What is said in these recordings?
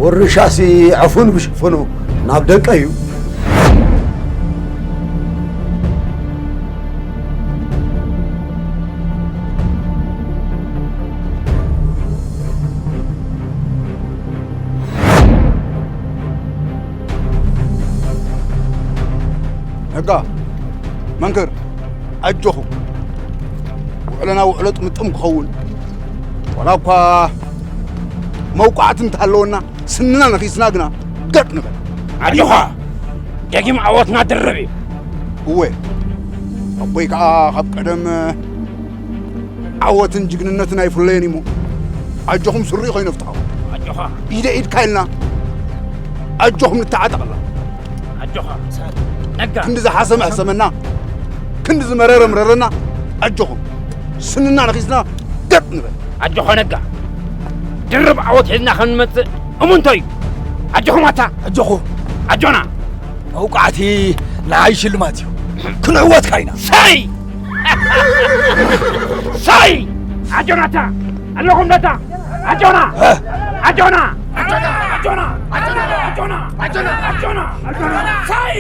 ወርሻሲ ዕፉን ብሽፍኑ ናብ ደቀ እዩ። ነጋ፣ መንክር፣ ኣጆኹም። ውዕሎና ውዕሎ ጥምጥም ክኸውን፣ ዋላ እኳ መውቃዕቲ እንተሃለወና፣ ስንና ነኺስና ግና ገጥ ንበል። ኣጆኻ፣ ደጊም ዓወትና ድርብ እዩ። እወ፣ ኣቦይ ከኣ ካብ ቀደም ዓወትን ጅግንነትን ኣይፍለዮን እሞ፣ ኣጆኹም ስሩዕ ኮይኑ ፍትሓው። ኣጆኻ። ኢደ ኢድካ ኢልና፣ ኣጆኹም ንተዓጠቕላ። ኣጆኻ። ነጋ። ክንዲ ዝሓሰመ ሕሰመና፣ ክንዲ ዝመረረ ምረረና፣ ኣጆኹም። ስንና ነኺስና ገጥ ንበል። ኣጆኻ ነጋ። ድርብ ዓወት ሒዝና ከም ንመጽእ እሙንቶ እዩ። ኣጆኹም ኣታ። ኣጆኹም። ኣጆና። መውቃዕቲ ንዓይ ሽልማት እዩ። ክንዕወት ካይና። ሳይ! ሳይ! ኣጆናታ! ኣለኹም ነታ! ኣጆና! እ? ኣጆና! ኣጆና! ኣጆና! ኣጆና! ኣጆና! ኣጆና! ኣጆና! ሳይ!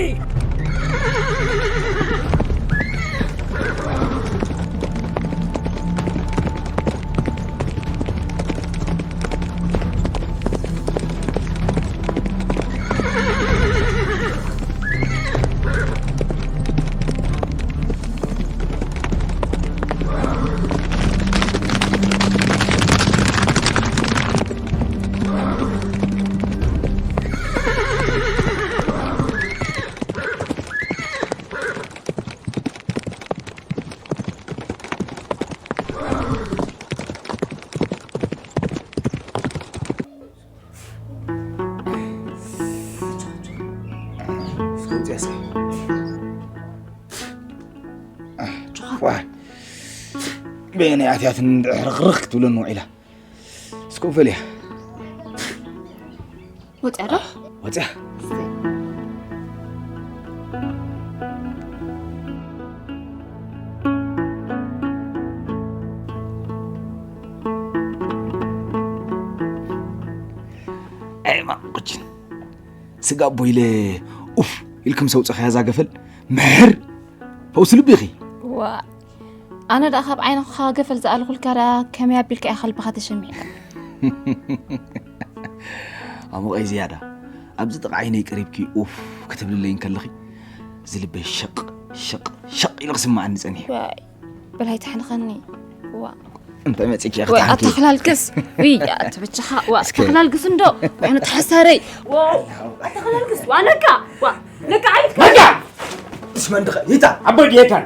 ዋ፣ በየናይ ኣትያትን እንድሕር ርኽርኽ ክትብለኒ ውዒላ። እስከ ፈልያ። ወጽያ ዶ? ወጽያ። ኣይ ማቁችን። ስጋ ቦ ኢለ ኡፍ ኢልኩም ሰውጽኻያ ዛገፈል ምሕር ፈውሲ ልቢ ኢኺ። ዋ፣ ኣነ ደኣ ካብ ዓይንኻ ገፈል ዝኣልኹልካ ደኣ ከመይ ኣቢልካ ኢኻ ልብኻ ተሸሚዕካ? ኣሞቐይ ዝያዳ፣ ኣብዚ ጥቓ ዓይነይ ቀሪብኪ ኡፍ ክትብልለይ እንከለኺ፣ እዚ ልበይ ሸቕ፣ ሸቕ፣ ሸቕ ኢሉ ክስምዓኒ ጸኒሑ። ዋይ፣ በላይ ተሕንኸኒ። ዋ። እንታይ መጺእኪ ኢኺ ወይ ተሓንኪ? ኣተኽላልክስ። ውይ፣ ኣቲ ብቻኻ። ዋ፣ እስከ። ኣተኽላልክስ እንዶ። ምሕኑ ተሓሳረይ። ዋ፣ ኣተኽላልክስ። ዋ፣ ነካ። ዋ፣ ነካ፣ ኣይትካ። ነካ! እስመ እንድኸ፣ ይታ። ኣቦይ ድየታን።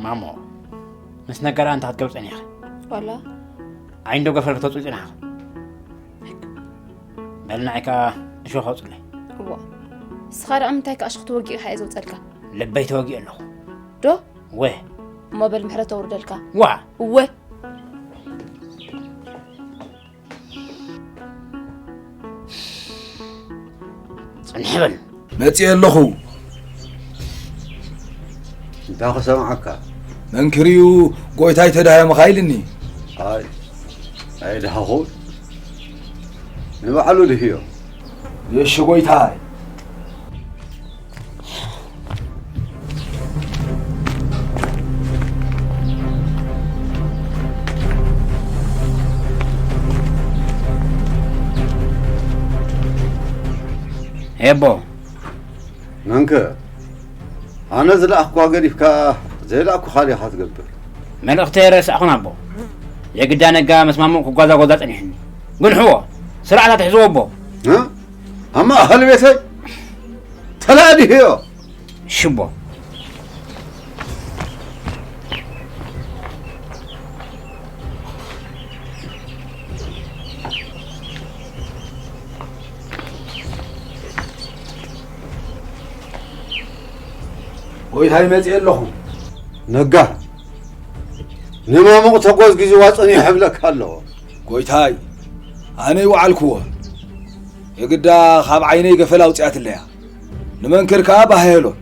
ማሞ፣ ምስ ነገራ እንታይ ክትገብሪ ጸኒኺ? ዋላ። ዓይንዶ ገፈር ከተውጽኢ ጸኒኻ? በል ንዓይ ከኣ እሾኽ ኣውጽለይ። እዋ። ንስኻ ደኣ ምንታይ ከኣ እሾኽ ተወጊእካ እየ ዘውጸልካ? ልበይ ተወጊኡ ኣለኹ። ዶ? ወ። እሞ በል ምሕረት ተውርደልካ። ዋ። እወ። ጽንሕ በል። መጺኤ ኣለኹ። እንታይ ክሰምዓካ? መንክርዩ ጎይታይ ተዳህመኻ ኢልኒ። ኣይ፣ ኣይድሃኹን። ንባዕሉ ድህዮ። የሺ ጎይታይ። ኤቦ። መንከ? ኣነ ዝለኣኽኳ ገዲፍካ ዘይለኣኩኻ ዲኻ ትገብር? መልእኽተይ ረሳዕኹን ኣቦ። የግዳ ነጋ መስማሙቕ ክጓዛጎዛ ጸኒሕኒ። ግን ሕዎ፣ ስርዓት ኣትሕዝዎ ኣቦ። እ? ኣብ ማእኸል ቤተይ? ተላዲህዮ። ሽቦ። ጎይታይ፣ መጺኤ ኣለኹ። ነጋ፣ ንማሙቕ ተጎዝጊዝዋ ጸኒሑ እብለካ ኣለኹ። ጎይታይ፣ ኣነ ይወዓልክዎ። የግዳ ካብ ዓይነይ ገፈል ኣውጺኣትለያ። ንመንክር ከኣ ባህ የሎን።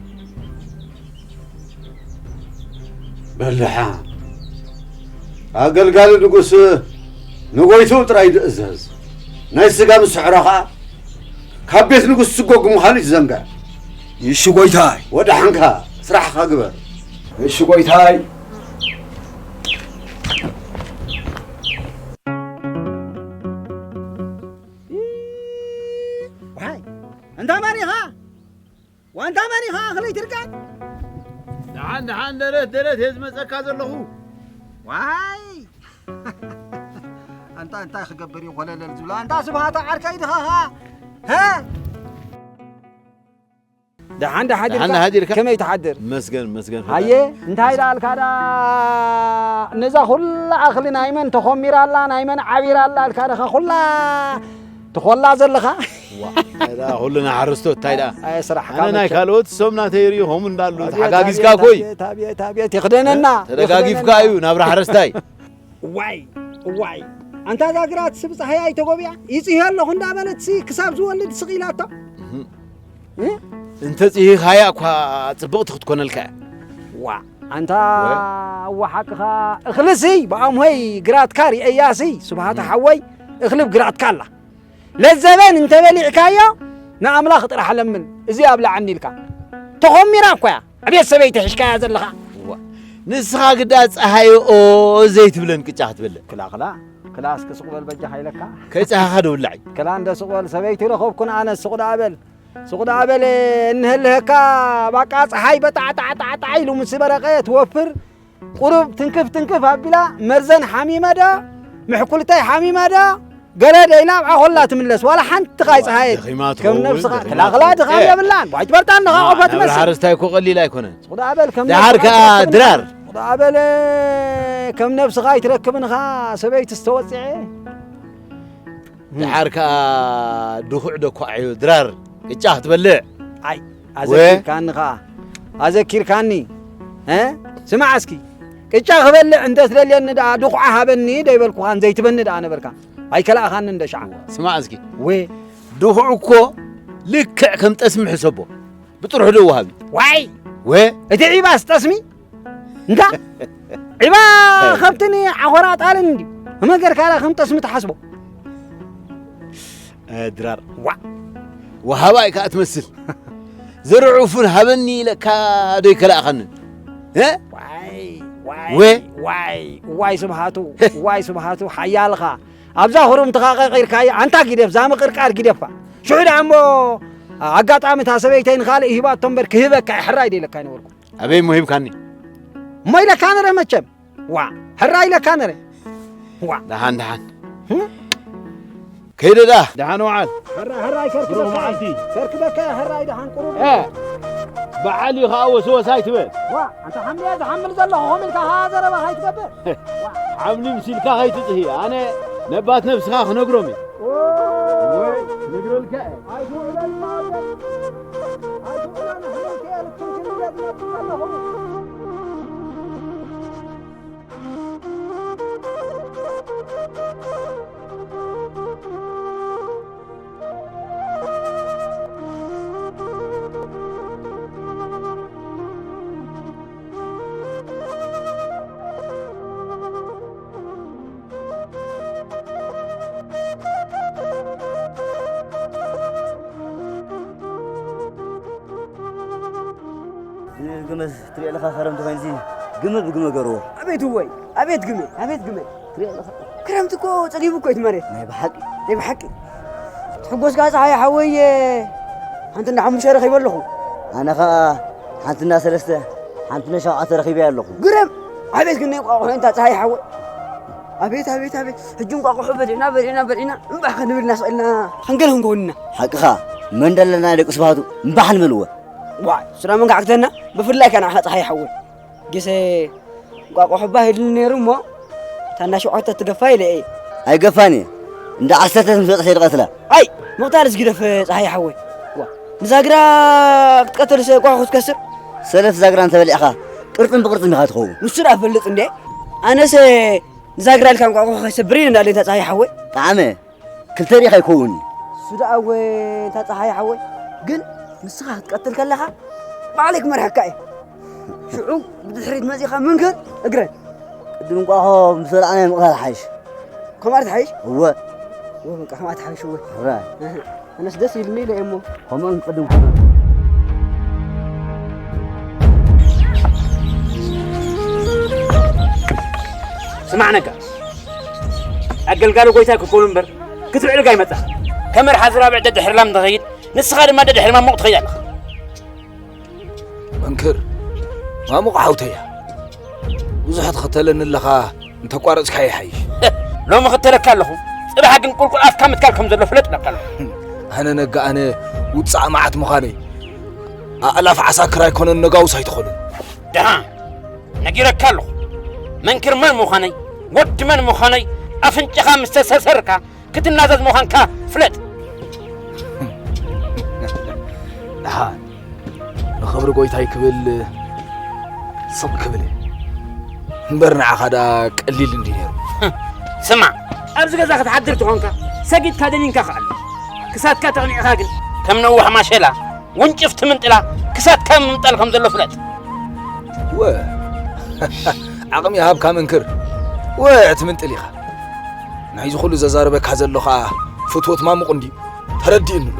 በልሓ፣ ኣገልጋሊ ንጉስ ንጎይትኡ ጥራይ ዝእዘዝ፣ ናይ ስጋ ምስዕሮ ኸኣ ካብ ቤት ንጉስ ስጎግ ምዃኑ ይትዘንግዕ። ይሺ ጎይታይ። ወደሓንካ ስራሕኻ ግበር። እሺ ጎይታይ። ዋይ፣ እንታ መን ኢኻ? ዋንታ መን ኢኻ? ኣኽለይ ትርቀት? ደሓን፣ ደሓን፣ ደረት፣ ደረት፣ እየ ዝመጸካ ዘለኹ። ዋይ! ኣንታ እንታይ ክገብር እዩ ኮለለል ዝብሎ? ኣንታ ስብሃቱ ዓርከይ ድኻ ኸ? ሀ? ደሓን ደሓን ደሓን ደሓን ዲርካ? ከመይ ትሓድር? መስገን፣ መስገን ፈጣሪ። ሃየ፣ እንታይ ደኣ ኣልካ ደኣ? ነዛ ኩላ ኣኽሊ ናይ መን ተኾሚራ ኣላ፣ ናይ መን ዓቢራ ኣላ ኣልካ ደኻ ኩላ ትኾላ ዘለኻ? ዋ፣ እንታይ ደኣ ኩልና ሓረስቶት፣ እንታይ ደኣ? ኣይ፣ ስራሕ ኣነ ናይ ካልኦት፣ እሶም ናተይ ርእዩ ከምኡ እንዳሉ፣ ኣቤት፣ ተሓጋጊዝካ ኣቤት፣ እኮ እዩ። ኣቤት፣ ኣቤት፣ ኣቤት፣ ይኽደነና፣ ተደጋጊፍካ ይኽደነና። እዩ ናብራ ሓረስታይ። ዋይ፣ ዋይ፣ ኣንታ እዛ ግራት ስብ ጸሃይ ኣይተጎብያ፣ ይጽህዮ ኣለኹ እንዳበለት ሲ ክሳብ ዝወልድ ስቕ ኢላቶ። እህ። እ? እንተ ጽሂኻያ እኳ ጽብቕቲ ክትኮነልካ እያ። ዋ፣ ኣንታ ወ? እዋ ሓቅኻ፣ እኽልሲ ብኣምሆይ ግራትካ ርእያሲ፣ ስብሃት እህ። ሓወይ፣ እኽሊ ብ ግራትካ ኣላ። ለዘበን እንተበሊዕካዮ ንኣምላኽ ጥራሕ ለምን፣ እዚ ኣብልዓኒ ኢልካ። ተኾሚራ እኮ እያ፣ ዕቤት ሰበይቲ ሒሽካያ ዘለኻ። እዋ፣ ንስኻ ግዳ ጸሃይኦ ዘይትብለን ቅጫ ክትበልዕ። ክላ፣ ክላ፣ ክላ እስኪ ሱቕ በል በጃኻ ኢለካ። ከይጸሃኻ ዶ ብላዕ እዩ? ክላ እንደ ሱቕ በል፣ ሰበይቲ ረኸብኩን ኣነ፣ ሱቕ ደኣ በል። ሱቕ ደኣ በል፣ እንህልህካ ባቃ ጸሃይ በጣዕ ጣዕ ጣዕ ጣዕ ኢሉ ምስ በረቐ ትወፍር። ቁሩብ ትንክፍ ትንክፍ ኣቢላ፣ መርዘን ሓሚመ ዶ፣ ምሕኩልተይ ሓሚመ ዶ፣ ገለ ዶ ኢላ ኣብኣ ኮላ ትምለስ። ዋላ ሓንቲ ኸ ኣይጸሃየት። ደኺማ ከም ትኸውን፣ ነብስኻ ደኺማ ክላኽላ ትኸውን። ድኻም እ። የብላን። ዋጅ በርታ እንኻ ማ፣ ቆፈ ናብራ ትመስል። ሓረስታይ እኮ ቀሊል ኣይኮነን። ሱቕ ደኣ በል ከም ደሓር ነብስኻ ከኣ ኣይትረክብን ድራር። ኢኻ። ሱቕ ደኣ በል ከም ነብስኻ ኣይትረክብን ኢኻ፣ ሰበይቲ ዝተወጽዐ። ደሓር ከኣ ድኹዕ ዶ ኳዕዮ ድራር ቅጫ ክትበልዕ። ኣይ፣ ወ? ኣዘኪርካኒ ኸኣ። ኣዘኪርካኒ። እ? ስማዕ እስኪ። ቅጫ ክበልዕ እንተ ትደልየኒ ደኣ ድኹዓ ሃበኒ ደይበልኩኻን ዘይትበኒ ደኣ ነበርካ። ኣይከላእኻኒ እንደ ሸዓ። ስማዕ እስኪ። ወ? ድኹዕ እኮ ልክዕ ከም ጠስሚ ሕሰቦ። ብጥርሑ ዶ ወሃቢ? ዋይ! ወ? እቲ ዒባስ ጠስሚ? እንታ ዒባ ከብትኒ ዓኾራ ጣልን እንድዩ። እመገርካ ላ ከም ጠስሚ ትሓስቦ። እ፣ ድራር። ዋ። ወሃባይ ከኣ ትመስል። ዘርዑፉን ሃበኒ ኢለካ ዶ ይከላእኸንን? እ? ዋይ፣ ዋይ፣ ወ? ዋይ፣ ዋይ ስብሃቱ፣ ዋይ ስብሃቱ፣ ሓያልኻ። ኣብዛ ሁሩምትኻ ቀቂርካዮ፣ ኣንታ ጊደፍ፣ ዛ ምቕርቃር ጊደፋ። ሽዑ ደኣ እሞ፣ ኣጋጣሚ እታ ሰበይተይ ንኻልእ ሂባቶ እምበር ክህበካ ሕራይ ደይለካ ይነበርኩ። ኣበይ እሞ ሂብካኒ? እሞ ኢለካ ነረ መቸም። ዋ፣ ሕራይ ኢለካ ነረ። ዋ። ደሓን፣ ደሓን። ህም? ከይደ ደኣ። ደሓን ውዓል። ሕራይ፣ ሕራይ ከርክበካ። ብሩኽ መዓልቲ። ከርክበካ፣ ሕራይ ደሓን ቁሩብ። እ፣ በዓል እዩ ኸኣ ወስወስ ኣይትበል። ዋ፣ ኣንታ ሓምሊ እየ ዝሓምል ዘለኹ፣ ኸም ኢልካ ኸኣ ዘረባ ኸይትገብር። ዋ። ሓምሊ ምሲልካ ኸይትጽሂ። ኣነ ነባት ነብስኻ ክነግሮም እየ። ኦ። ወይ፣ ክነግረልካ እየ። ኣይትውዕለልና፣ ኣይትውዕለልና፣ ሕምልቲ እየ ልክም ክንገድ ነብስ ዘለኹ። ግመ ትሪኦ ኣለኻ፣ ከረምቲ ኮይኑሲ ግመ ብግመ ገርዎ። ኣቤት እወይ፣ ኣቤት ግመ፣ ኣቤት ግመ። ትሪኦ ኣለኻ። ክረምቲ እኮ ጸጊቡ እኮ እዩ እቲ መሬት። ናይ ብሓቂ። ናይ ብሓቂ። ትሕጎስካ ጸሓይ ሓወየ፣ ሓንቲ እንዳ ሓሙሽተ ረኺበ ኣለኹ። ኣነ ኸኣ ሓንቲ እንዳ ሰለስተ፣ ሓንቲ እንዳ ሸውዓተ ረኺበያ ኣለኹ። ግረም! ኣቤት ግን ናይ እንቋቑሖ እንታ ጸሓይ ሓወይ። ኣቤት፣ ኣቤት፣ ኣቤት። ሕጂ እንቋቑሖ በሊዕና፣ በሊዕና፣ በሊዕና፣ እምባሕ ክንብል ኢና ስቕ ኢልና፣ ሓንገል ክንከውን ኢና። ሓቅኻ፣ መን ደለና ደቂ ስብሃቱ እምባሕ ንበልዎ። ዋይ፣ ስራ መን ክዓግተና? ብፍላይ ከኣ ንዓኻ ጸሓይ ሓወይ። ጌሰ እንቋቑሖ ባህ ኢሉኒ ነይሩ እሞ፣ እታ እንዳ ሸውዓተ ትገፋ ኢለ እየ። ኣይገፋን እየ። እንዳ ዓሰርተ ምስ በጽሐ ይቐትላ። ኣይ፣ ምቕታልስ ግደፍ ጸሓይ ሓወይ። ዋ፣ ንዛ ግራ ክትቀትልስ እንቋቑሖ ክትከስር? ሰለስተ ዛግራ እንተበሊዕኻ ቅርጽን ብቕርጽን ኢኻ ትኸውን። ንሱ ደኣ ፈልጥ እንዴ? ኣነሰ ንዛግራ ኢልካ እንቋቑሖ ከይሰብር እዩ እንዳለ እንታ ጸሃይ ሓወይ። ጣዕመ ክልተ ርኢኻ ኣይከውን። እሱ ደኣ እወ እንታ ጸሃይ ሓወይ። ግን ንስኻ ክትቀትል ከለኻ ባዕለይ ክመርሐካ እየ። ሽዑ ብድሕሪት መጺኻ ምንክር እግረን። ቅድም እንቋቑሖ ምስ በላዕናዮ ምቕታል ሓይሽ። ከምኣ ትሓይሽ? እወ። እወ በቃ ከምኣ ትሓይሽ እወ። ሕራይ። ኣነስ ደስ ኢሉኒ ኢለ እየ እሞ። ከምኡ ቅድም ኮነ። ስማዕ ነጋ፣ ኣገልጋሊ ጎይታይ ክትከውን እምበር ክትብዕልጋ ኣይመጻኻ። ከመርሓ ዝራብዕ ደድሕሪ ላም ትኸይድ፣ ንስኻ ድማ ደድሕሪ ማሙቕ ትኸይድ ኣለኻ። መንክር፣ ማሙቕ ሓውተያ። ብዙሕ ትኸተለኒ ኣለኻ፣ እንተቋረጽካዮ ይሓይሽ። ሎሚ እኽተለካ ኣለኹ፣ ጽባሕ ግን ቁልቁል ኣፍካ ምትካል ከም ዘሎ ፍለጥ እብለካ ኣለኹ። ኣነ ነጋ፣ ኣነ ውጻእ መዓት ምዃነይ፣ ኣእላፍ ዓሳክር ኣይኮነን ነጋውስ ኣይትኾኑን። ደሓን ነጊረካ ኣለኹ፣ መንክር መን ምዃነይ፣ ወዲ መን ምዃነይ፣ ኣፍንጫኻ ምስ ተሰርሰርካ ክትናዘዝ ምዃንካ ፍለጥ። ደሓን ንኽብሪ ጎይታይ ክብል ስቕ ክብል እየ። እምበር ንዓኻ ደኣ ቀሊል እንድዩ ነይሩ። ስማዕ፣ ኣብዚ ገዛ ክትሓድር ተኾንካ ሰጊድካ ደኒንካ ከኣ ኣሎ። ክሳድካ ተቕኒዕኻ ግን ከም ነዋሕ ማሸላ ውንጭፍ ትምንጥላ ክሳድካ ምምንጣል ከም ዘሎ ፍለጥ። ወ ዓቕሚ ይሃብካ መንክር። ወ ትምንጥል ኢኻ። ናይዚ ኩሉ ዘዛርበካ ዘሎ ኸኣ ፍትወት ማሙቕ እንድዩ። ተረዲእኒ ኣሎ።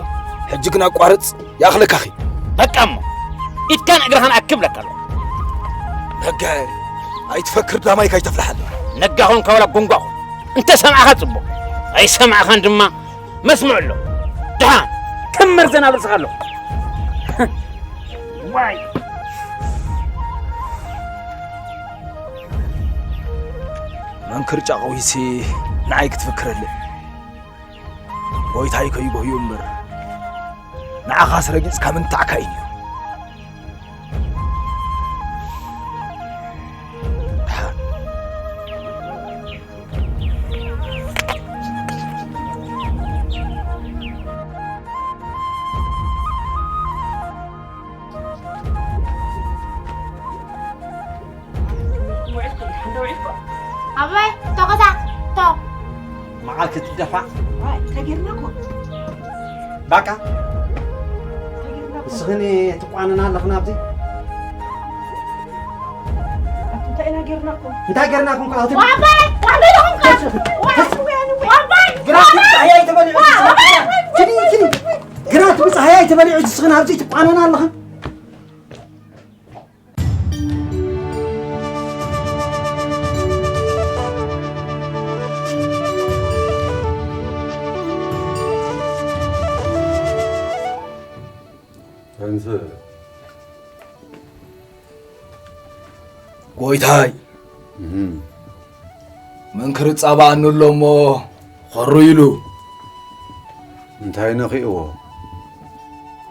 ሕጂ ግን ኣቋርጽ፣ ይኣኽለካ ኺድ። በቃ እሞ ኢድካን እግርኻን ኣክብ እብለካ ኣለኹ። ነጋ፣ ኣይትፈክር ዳማይካ ኣይተፍልሓለይ። ነጋ ኹንካ ዋላ ጎንጓ ኹን፣ እንተ ሰማዕኻ ጽቡቕ፣ ኣይሰማዕኻን ድማ መስምዑ ኣሎ። ደሓን ከም መርዘን ኣብ ርእስኻ ኣለኹ። ዋይ! መንክር ጫቑ ሂሲ ንዓይ ክትፍክረለይ። ጎይታይ ከይጎህዩ እምበር፣ ንዓኻስ ረጊጽካ ምንታዕካ እዩ ነይሩ። ደሓን። ውዕልኩም ድሓን ዶ ውዒልኩም? ኣቦይ፣ ተኾሳ፣ ቶ። መዓል ክትደፋዕ? ዋይ፣ እንታይ ጌርናኩም? ባቃ? እንታይ ጌርናኩም? ንስኽን ትቋነና ኣለኽን ኣብዚ? እንታይ ኢና ጌርናኩም? እንታይ ጌርናኩም ከኣ? ዋባይ፣ ዋባይ ኢኹም ከኣ። ዋባይ፣ ዋባይ። ግራት ብጻህያይ ተበሊዑ። ዋባይ። ኪዲ፣ ኪዲ። ግራት ብጻህያይ ተበሊዑ ንስኽን ኣብዚ ትቋነና ኣለኽን? ፈንስ። ጎይታይ፣ እህም። መንክር ጻባኣኒ ኣሎ እሞ ኾሩ ኢሉ። እንታይ ነኺእዎ?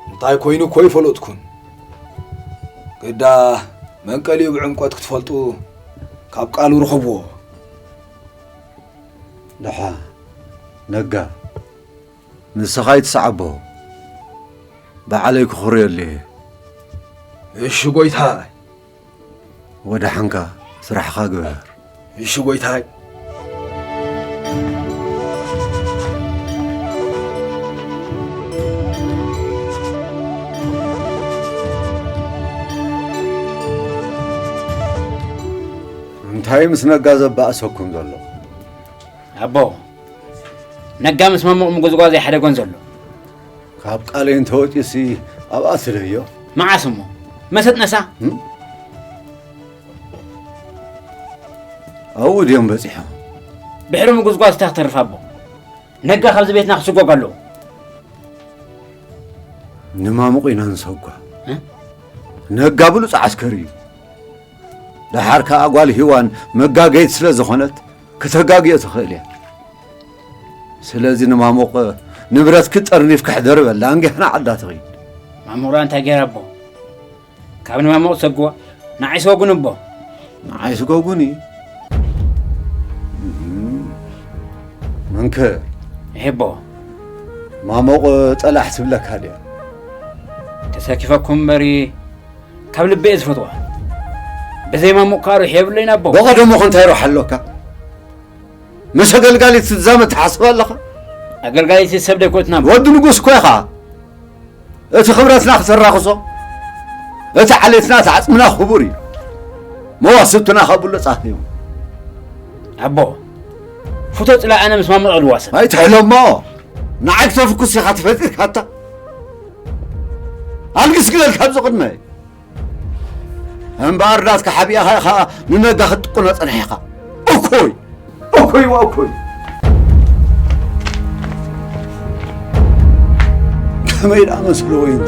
እንታይ ኮይኑ እኮ ኣይፈለጥኩን። ግዳ መንቀሊኡ ብዕምቆት ክትፈልጡ ካብ ቃሉ ርኸብዎ። ደሓ፣ ነጋ፣ ንስኻ ኣይትስዓቦ። ባዕለይ ክኹርየሉ እየ። እሺ ጎይታይ። ወደሓንካ ስራሕኻ ግበር። እሺ ጎይታይ። እንታይ ምስ ነጋ ዘባእሰኩም ዘሎ? ኣቦ፣ ነጋ ምስ ማሙቕ ምጉዝጓዝ ኣይሓደጎን ዘሎ። ካብ ቃለይ እንተወጺኡሲ ኣብኣ ስደዮ። መዓስ እሞ? መሰጥ ነሳ? እም? ኣብኡ ድዮም በጺሖም? ድሕሪ ምጉዝጓዝ እንታይ ክተርፍ ኣቦ? ነጋ ካብዚ ቤትና ክስጎግ ኣለዎ። ንማሙቕ ኢና ንሰጓ። እ? ነጋ ብሉጽ ዓስከር እዩ። ደሓር ከኣ ጓል ሂዋን መጋገይት ስለ ዝኾነት፣ ከተጋግዮ ትኽእል እያ። ስለዚ ንማሙቕ ንብረትኪ ጠርኒፍኪ ሕደሪ በላ፣ ኣንጊሕና ዓዳ ትኺድ። ማሙቕ ደኣ እንታይ ገይራ ኣቦ? ካብ ንማሙቕ ትሰግዋ፣ ንዓይ ስጎጉኒ ኣቦ። ንዓይ ስጎጉኒ? እም፣ መንከ? እሄ ኣቦ። ማሙቕ ጸላሕ ትብለካ ድያ? ተሰኪፈኩም እምበሪ፣ ካብ ልቢ እየ ዝፈትዋ። ብዘይ ማሙቕ ከኣ ርሑ የብለይን ኣቦ። ብቐደሙ ኸ እንታይ ርሑ ኣሎካ? ምስ ኣገልጋሊት ትዛመድ ትሓስብ ኣለኻ? ኣገልጋሊት ሰብ ደይኮትና ኣቦ። ወዲ ንጉስ እኮ ኢኻ። እቲ ክብረትና ክተራኽሶ፣ እቲ ዓሌትና፣ እቲ ዓጽምና ክቡር እዩ። መዋስብትና ካብ ብሉጻት እዮም። ኣቦ፣ ፍቶ ጽላእ ኣነ ምስ ማሙቕ ልዋሰን። ኣይትሕለሞ። ንዓይ ክተፍኩስ ኢኻ ተፈጢርካታ። ኣልግስ ግደል ካብዚ ቅድመይ። እምበኣር ናትካ ሓቢእኻ ኢኻ ንነጋ ክትጥቁኖ ጸኒሕኻ። እኩይ! እኩይ ወእኩይ! ከመይ ደኣ መስሎ ወይ እንተ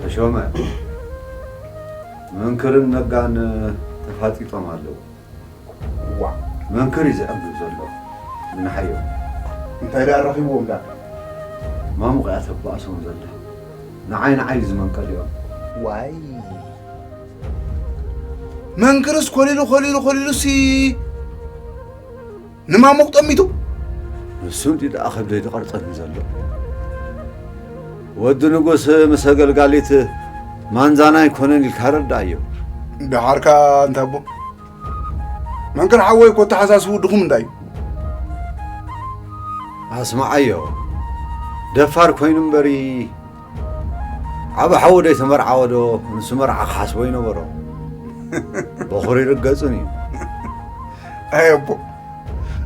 ተሾመ፣ መንክርን ነጋን ተፋጢጦም ኣለዉ። ዋእ! መንክር እዩ ዝዕምም ዘሎ። ምንሓዮ። እንታይ ደኣ ኣራኺብዎም ደኣ? ማሙቕ እያ ተባእሶም ዘላ። ንዓይ ንዓይ እዩ ዝመንቀሊኦም። ዋይ! መንክርስ ኮሊሉ፣ ኮሊሉ፣ ኮሊሉሲ ንማሙቕ ጠሚቱ። ንሱ እንዲ ደኣ ከብደይ ዝቐርጸኒ ዘሎ። ወዲ ንጉስ ምስ ኣገልጋሊት ማንዛና ኣይኮነን ኢልካ ረዳእዮ። ደሓርካ እንታቦ? መንክር ሓወይ እኮ ኣተሓሳስቡ ድኹም እንታይ እዩ? ኣስምዓዮ፣ ደፋር ኮይኑ እምበሪ፣ ዓቢ ሓዉ ደይተመርዓወ ዶ ንሱ መርዓ ክሓስቦ ይነበሮ? በኹሪ ርገጹን እዩ። ኣይ ኣቦ፣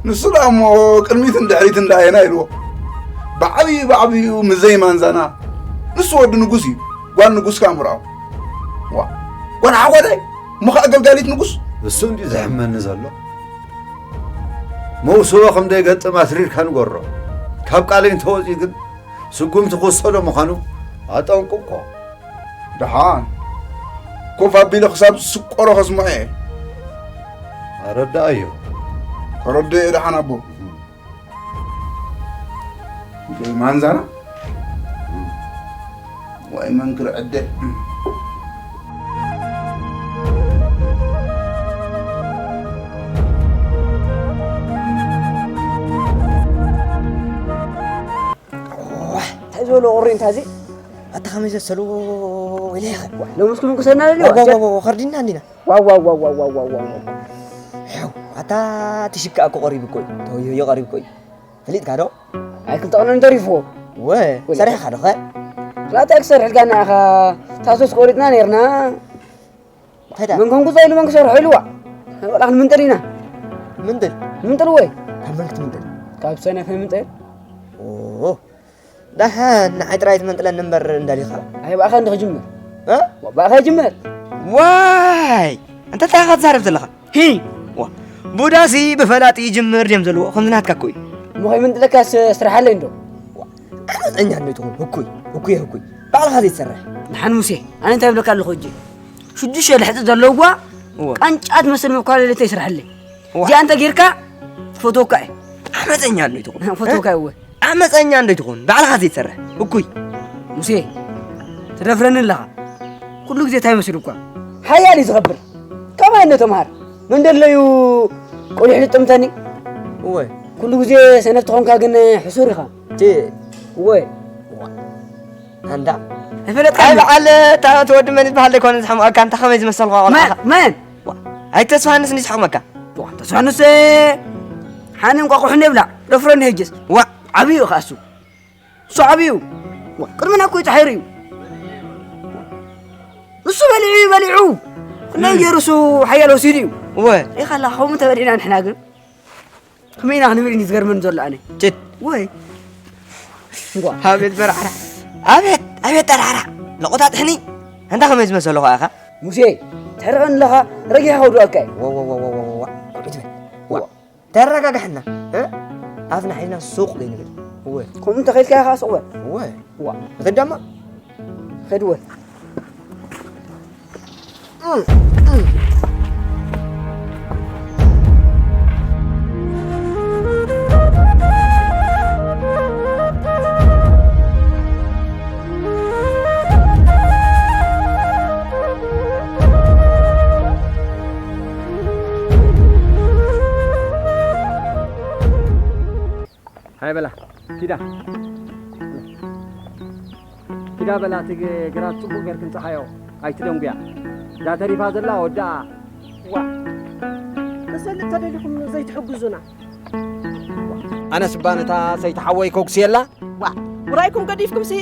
ንሱ ደኣ እሞ ቅድሚትን ድሕሪትን ደኣ ኣየና ኢልዎ? ብዓብዩ ብዓብዩ ምስ ዘይማንዛና፣ ንሱ ወዲ ንጉስ እዩ፣ ጓል ንጉስ ከኣ ምርኣው። ዋ፣ ጓል ሓጎደይ፣ እሞ ኸኣ ገልጋሊት ንጉስ? እሱ እንድዩ ዘሕመኒ ዘሎ። መውስቦ ከም ደይገጥም ኣትሪርካ ንገሮ። ካብ ቃለይ እንተወጺኡ ግን ስጉምቲ ክውሰዶ ምዃኑ ኣጠንቅቆ። ደሓን ኮፍ ኣቢለ ክሳብ ዝስቆሮ ከስምዖ እየ። ኣረዳእዮ። ከረድኦ እየ ደሓን ኣቦ። ማንዛና ወይ መንክር ዕደ። ዋሕ፣ እንታይ ዝበሎ ቁሪ እንታ እዚ? ኣታ ከመይ ዘሰሉ ኢለ ኢኸ። ዋሕ፣ ሎምስ ክምንክሰና ደልዮ? ዋው፣ ዋው፣ ዋው፣ ዋው፣ ኸርዲና እንዲና። ዋው፣ ዋው፣ ዋው። ሕው፣ ኣታ ትሽካእ እኮ ቀሪቡ እኮ እዩ። ተወዮ ቀሪቡ እኮ እዩ። ፈሊጥካ ዶ? ኣይ፣ ክልተ ቀኖን ተሪፍዎ። ወ፣ ወለ። ሰሪሕኻ ዶ ኸ? ክላተ ክሰርሕ ኢልካና ኢኻ። ታሶስ ቆሪጥና ነይርና። እንታይ ደኣ? መን ኮንኩ ጸይሉ መን ክሰርሖ ኢልዋ። በቃ ክንምንጥል ኢና። ምንጥል? ንምንጥል ወይ? ካብ መን ክትምንጥል? ካብ ሰነፈ ምንጥል። ኦ፣ ደሓን ንዓይ ጥራይ ትመንጥለኒ እምበር እንዳሊኻ። ኣይ፣ ብኣኻ እንዲ ክጅምር። እ? ብኣኻ ይጅምር። ዋይ! ኣንታ እንታይ ኢኻ ትዛረብ ዘለኻ? ሂ! ዋ፣ ቡዳሲ ብፈላጥ ይጅምር ድዮም ዘለዎ፣ ከምዚ ናትካ እኮ እዩ። እሞ ከይምንጥለካስ ስራሕ ኣለይ እንዶ? ዋ፣ ዓመፀኛ እንዶ ትኹን፣ ህኩይ፣ ህኩይ፣ ህኩይ። ባዕልኻ ዘይትሰርሕ። ደሓን ሙሴ፣ ኣነ እንታይ እብለካ ኣለኹ እጂ? ሽዱሽተ ልሕፂ ዘለውዋ እወ። ቃንጫ ትመስል መኳለሊተይ ስርሓለይ። ዋ። እዚኣ እንተ ጌርካ፣ ፈትወካ እየ። ዓመፀኛ እንዶ ትኹን። ፈትወካ እየ እወ። ዓመፀኛ እንዶ ትኹን፣ ባዕልኻ ዘይትሰርሕ፣ ህኩይ። ሙሴ፣ ትደፍረኒ ኣለኻ። ኩሉ ግዜ እንታይ መስሉኳ? ሓያል እዩ ዝኸብር። ከማይ እንዶ ተምሃር። መን ደለዩ ቆሊሕ ልጥምተኒ? እወ። ኩሉ ግዜ ሰነፍ ተኾንካ ግን ሕሱር ኢኻ። ቲ። እወ። ኣንዳ። ኣይፈለጥካን ኣይ ዶ? በዓል፣ እታ እቲ ወዲ መን ይበሃል ዘይኮነ ዝሓምቐካ፣ እንታ ከመይ ዝመሰልካ ቆልዓ መን? ኢኻ? መን? ዋ፣ ኣይ ተስፋ ሃንስ እንዲ ዝሓምቐካ። ዋ፣ ተስፋ ሃንስ፣ ሓኒ እንቋቑሖ እንደ ይብላዕ፣ ደፍረኒ ሕጅስ። ዋ። ዓብዩ እዩ ኸኣ እሱ። እሱ ዓብዩ እዩ። ዋ፣ ቅድመና እኮ እዩ ተሓይሩ እዩ። ንሱ በሊዑ እዩ፣ በሊዑ። ክንደይ እም። ገይሩ እሱ ሓያል ወሲዱ እዩ። እወ። ኢኻ ኣላ፣ ከምኡ ተበሊዕና ንሕና ግን። ከመይ ኢና ክንብል እዩ ዝገርመኒ ዘሎ ኣነ። ጭድ። ወይ። እንኳ። ኣቤት በራዕራ። ኣቤት፣ ኣቤት ጠራዕራ። ለቆታ ጥሕኒ። ኣንታ ከመይ ዝመሰሉ ኸኣ ኢኻ? ሙሴ፣ ትሕርቐኒ ኣለኻ፣ ረጊኻ ከውድቐካ እየ። ዋ፣ ዋ፣ ዋ፣ ዋ፣ ዋ፣ ዋ። ቁጭ በል። ዋ። ዋ። ተረጋጋሕና፣ እ? ኣፍና ሒዝና ሱቕ ዘይንብል። እወ። ከምኡ እንተኸይልካ ኢኻ ሱቕ በል። እወ። ዋ። ንኸይድ ደማ? ኸይድ ወል። ኣይበላ ኪዳ ኪዳ በላ፣ እቲ ግ- ግራት ጽቡቕ ጌርክን ጸሓዮ ኣይትደንጉያ። እዛ ተሪፋ ዘላ ወዳኣ። ዋ፣ ተሰልጥ ተደሊኹም ዘይትሕግዙና። ኣነስ እባ ነታ ሰይቲ ሓወይ ከጉስየላ። ዋ፣ ውራይኩም ገዲፍኩም ሲ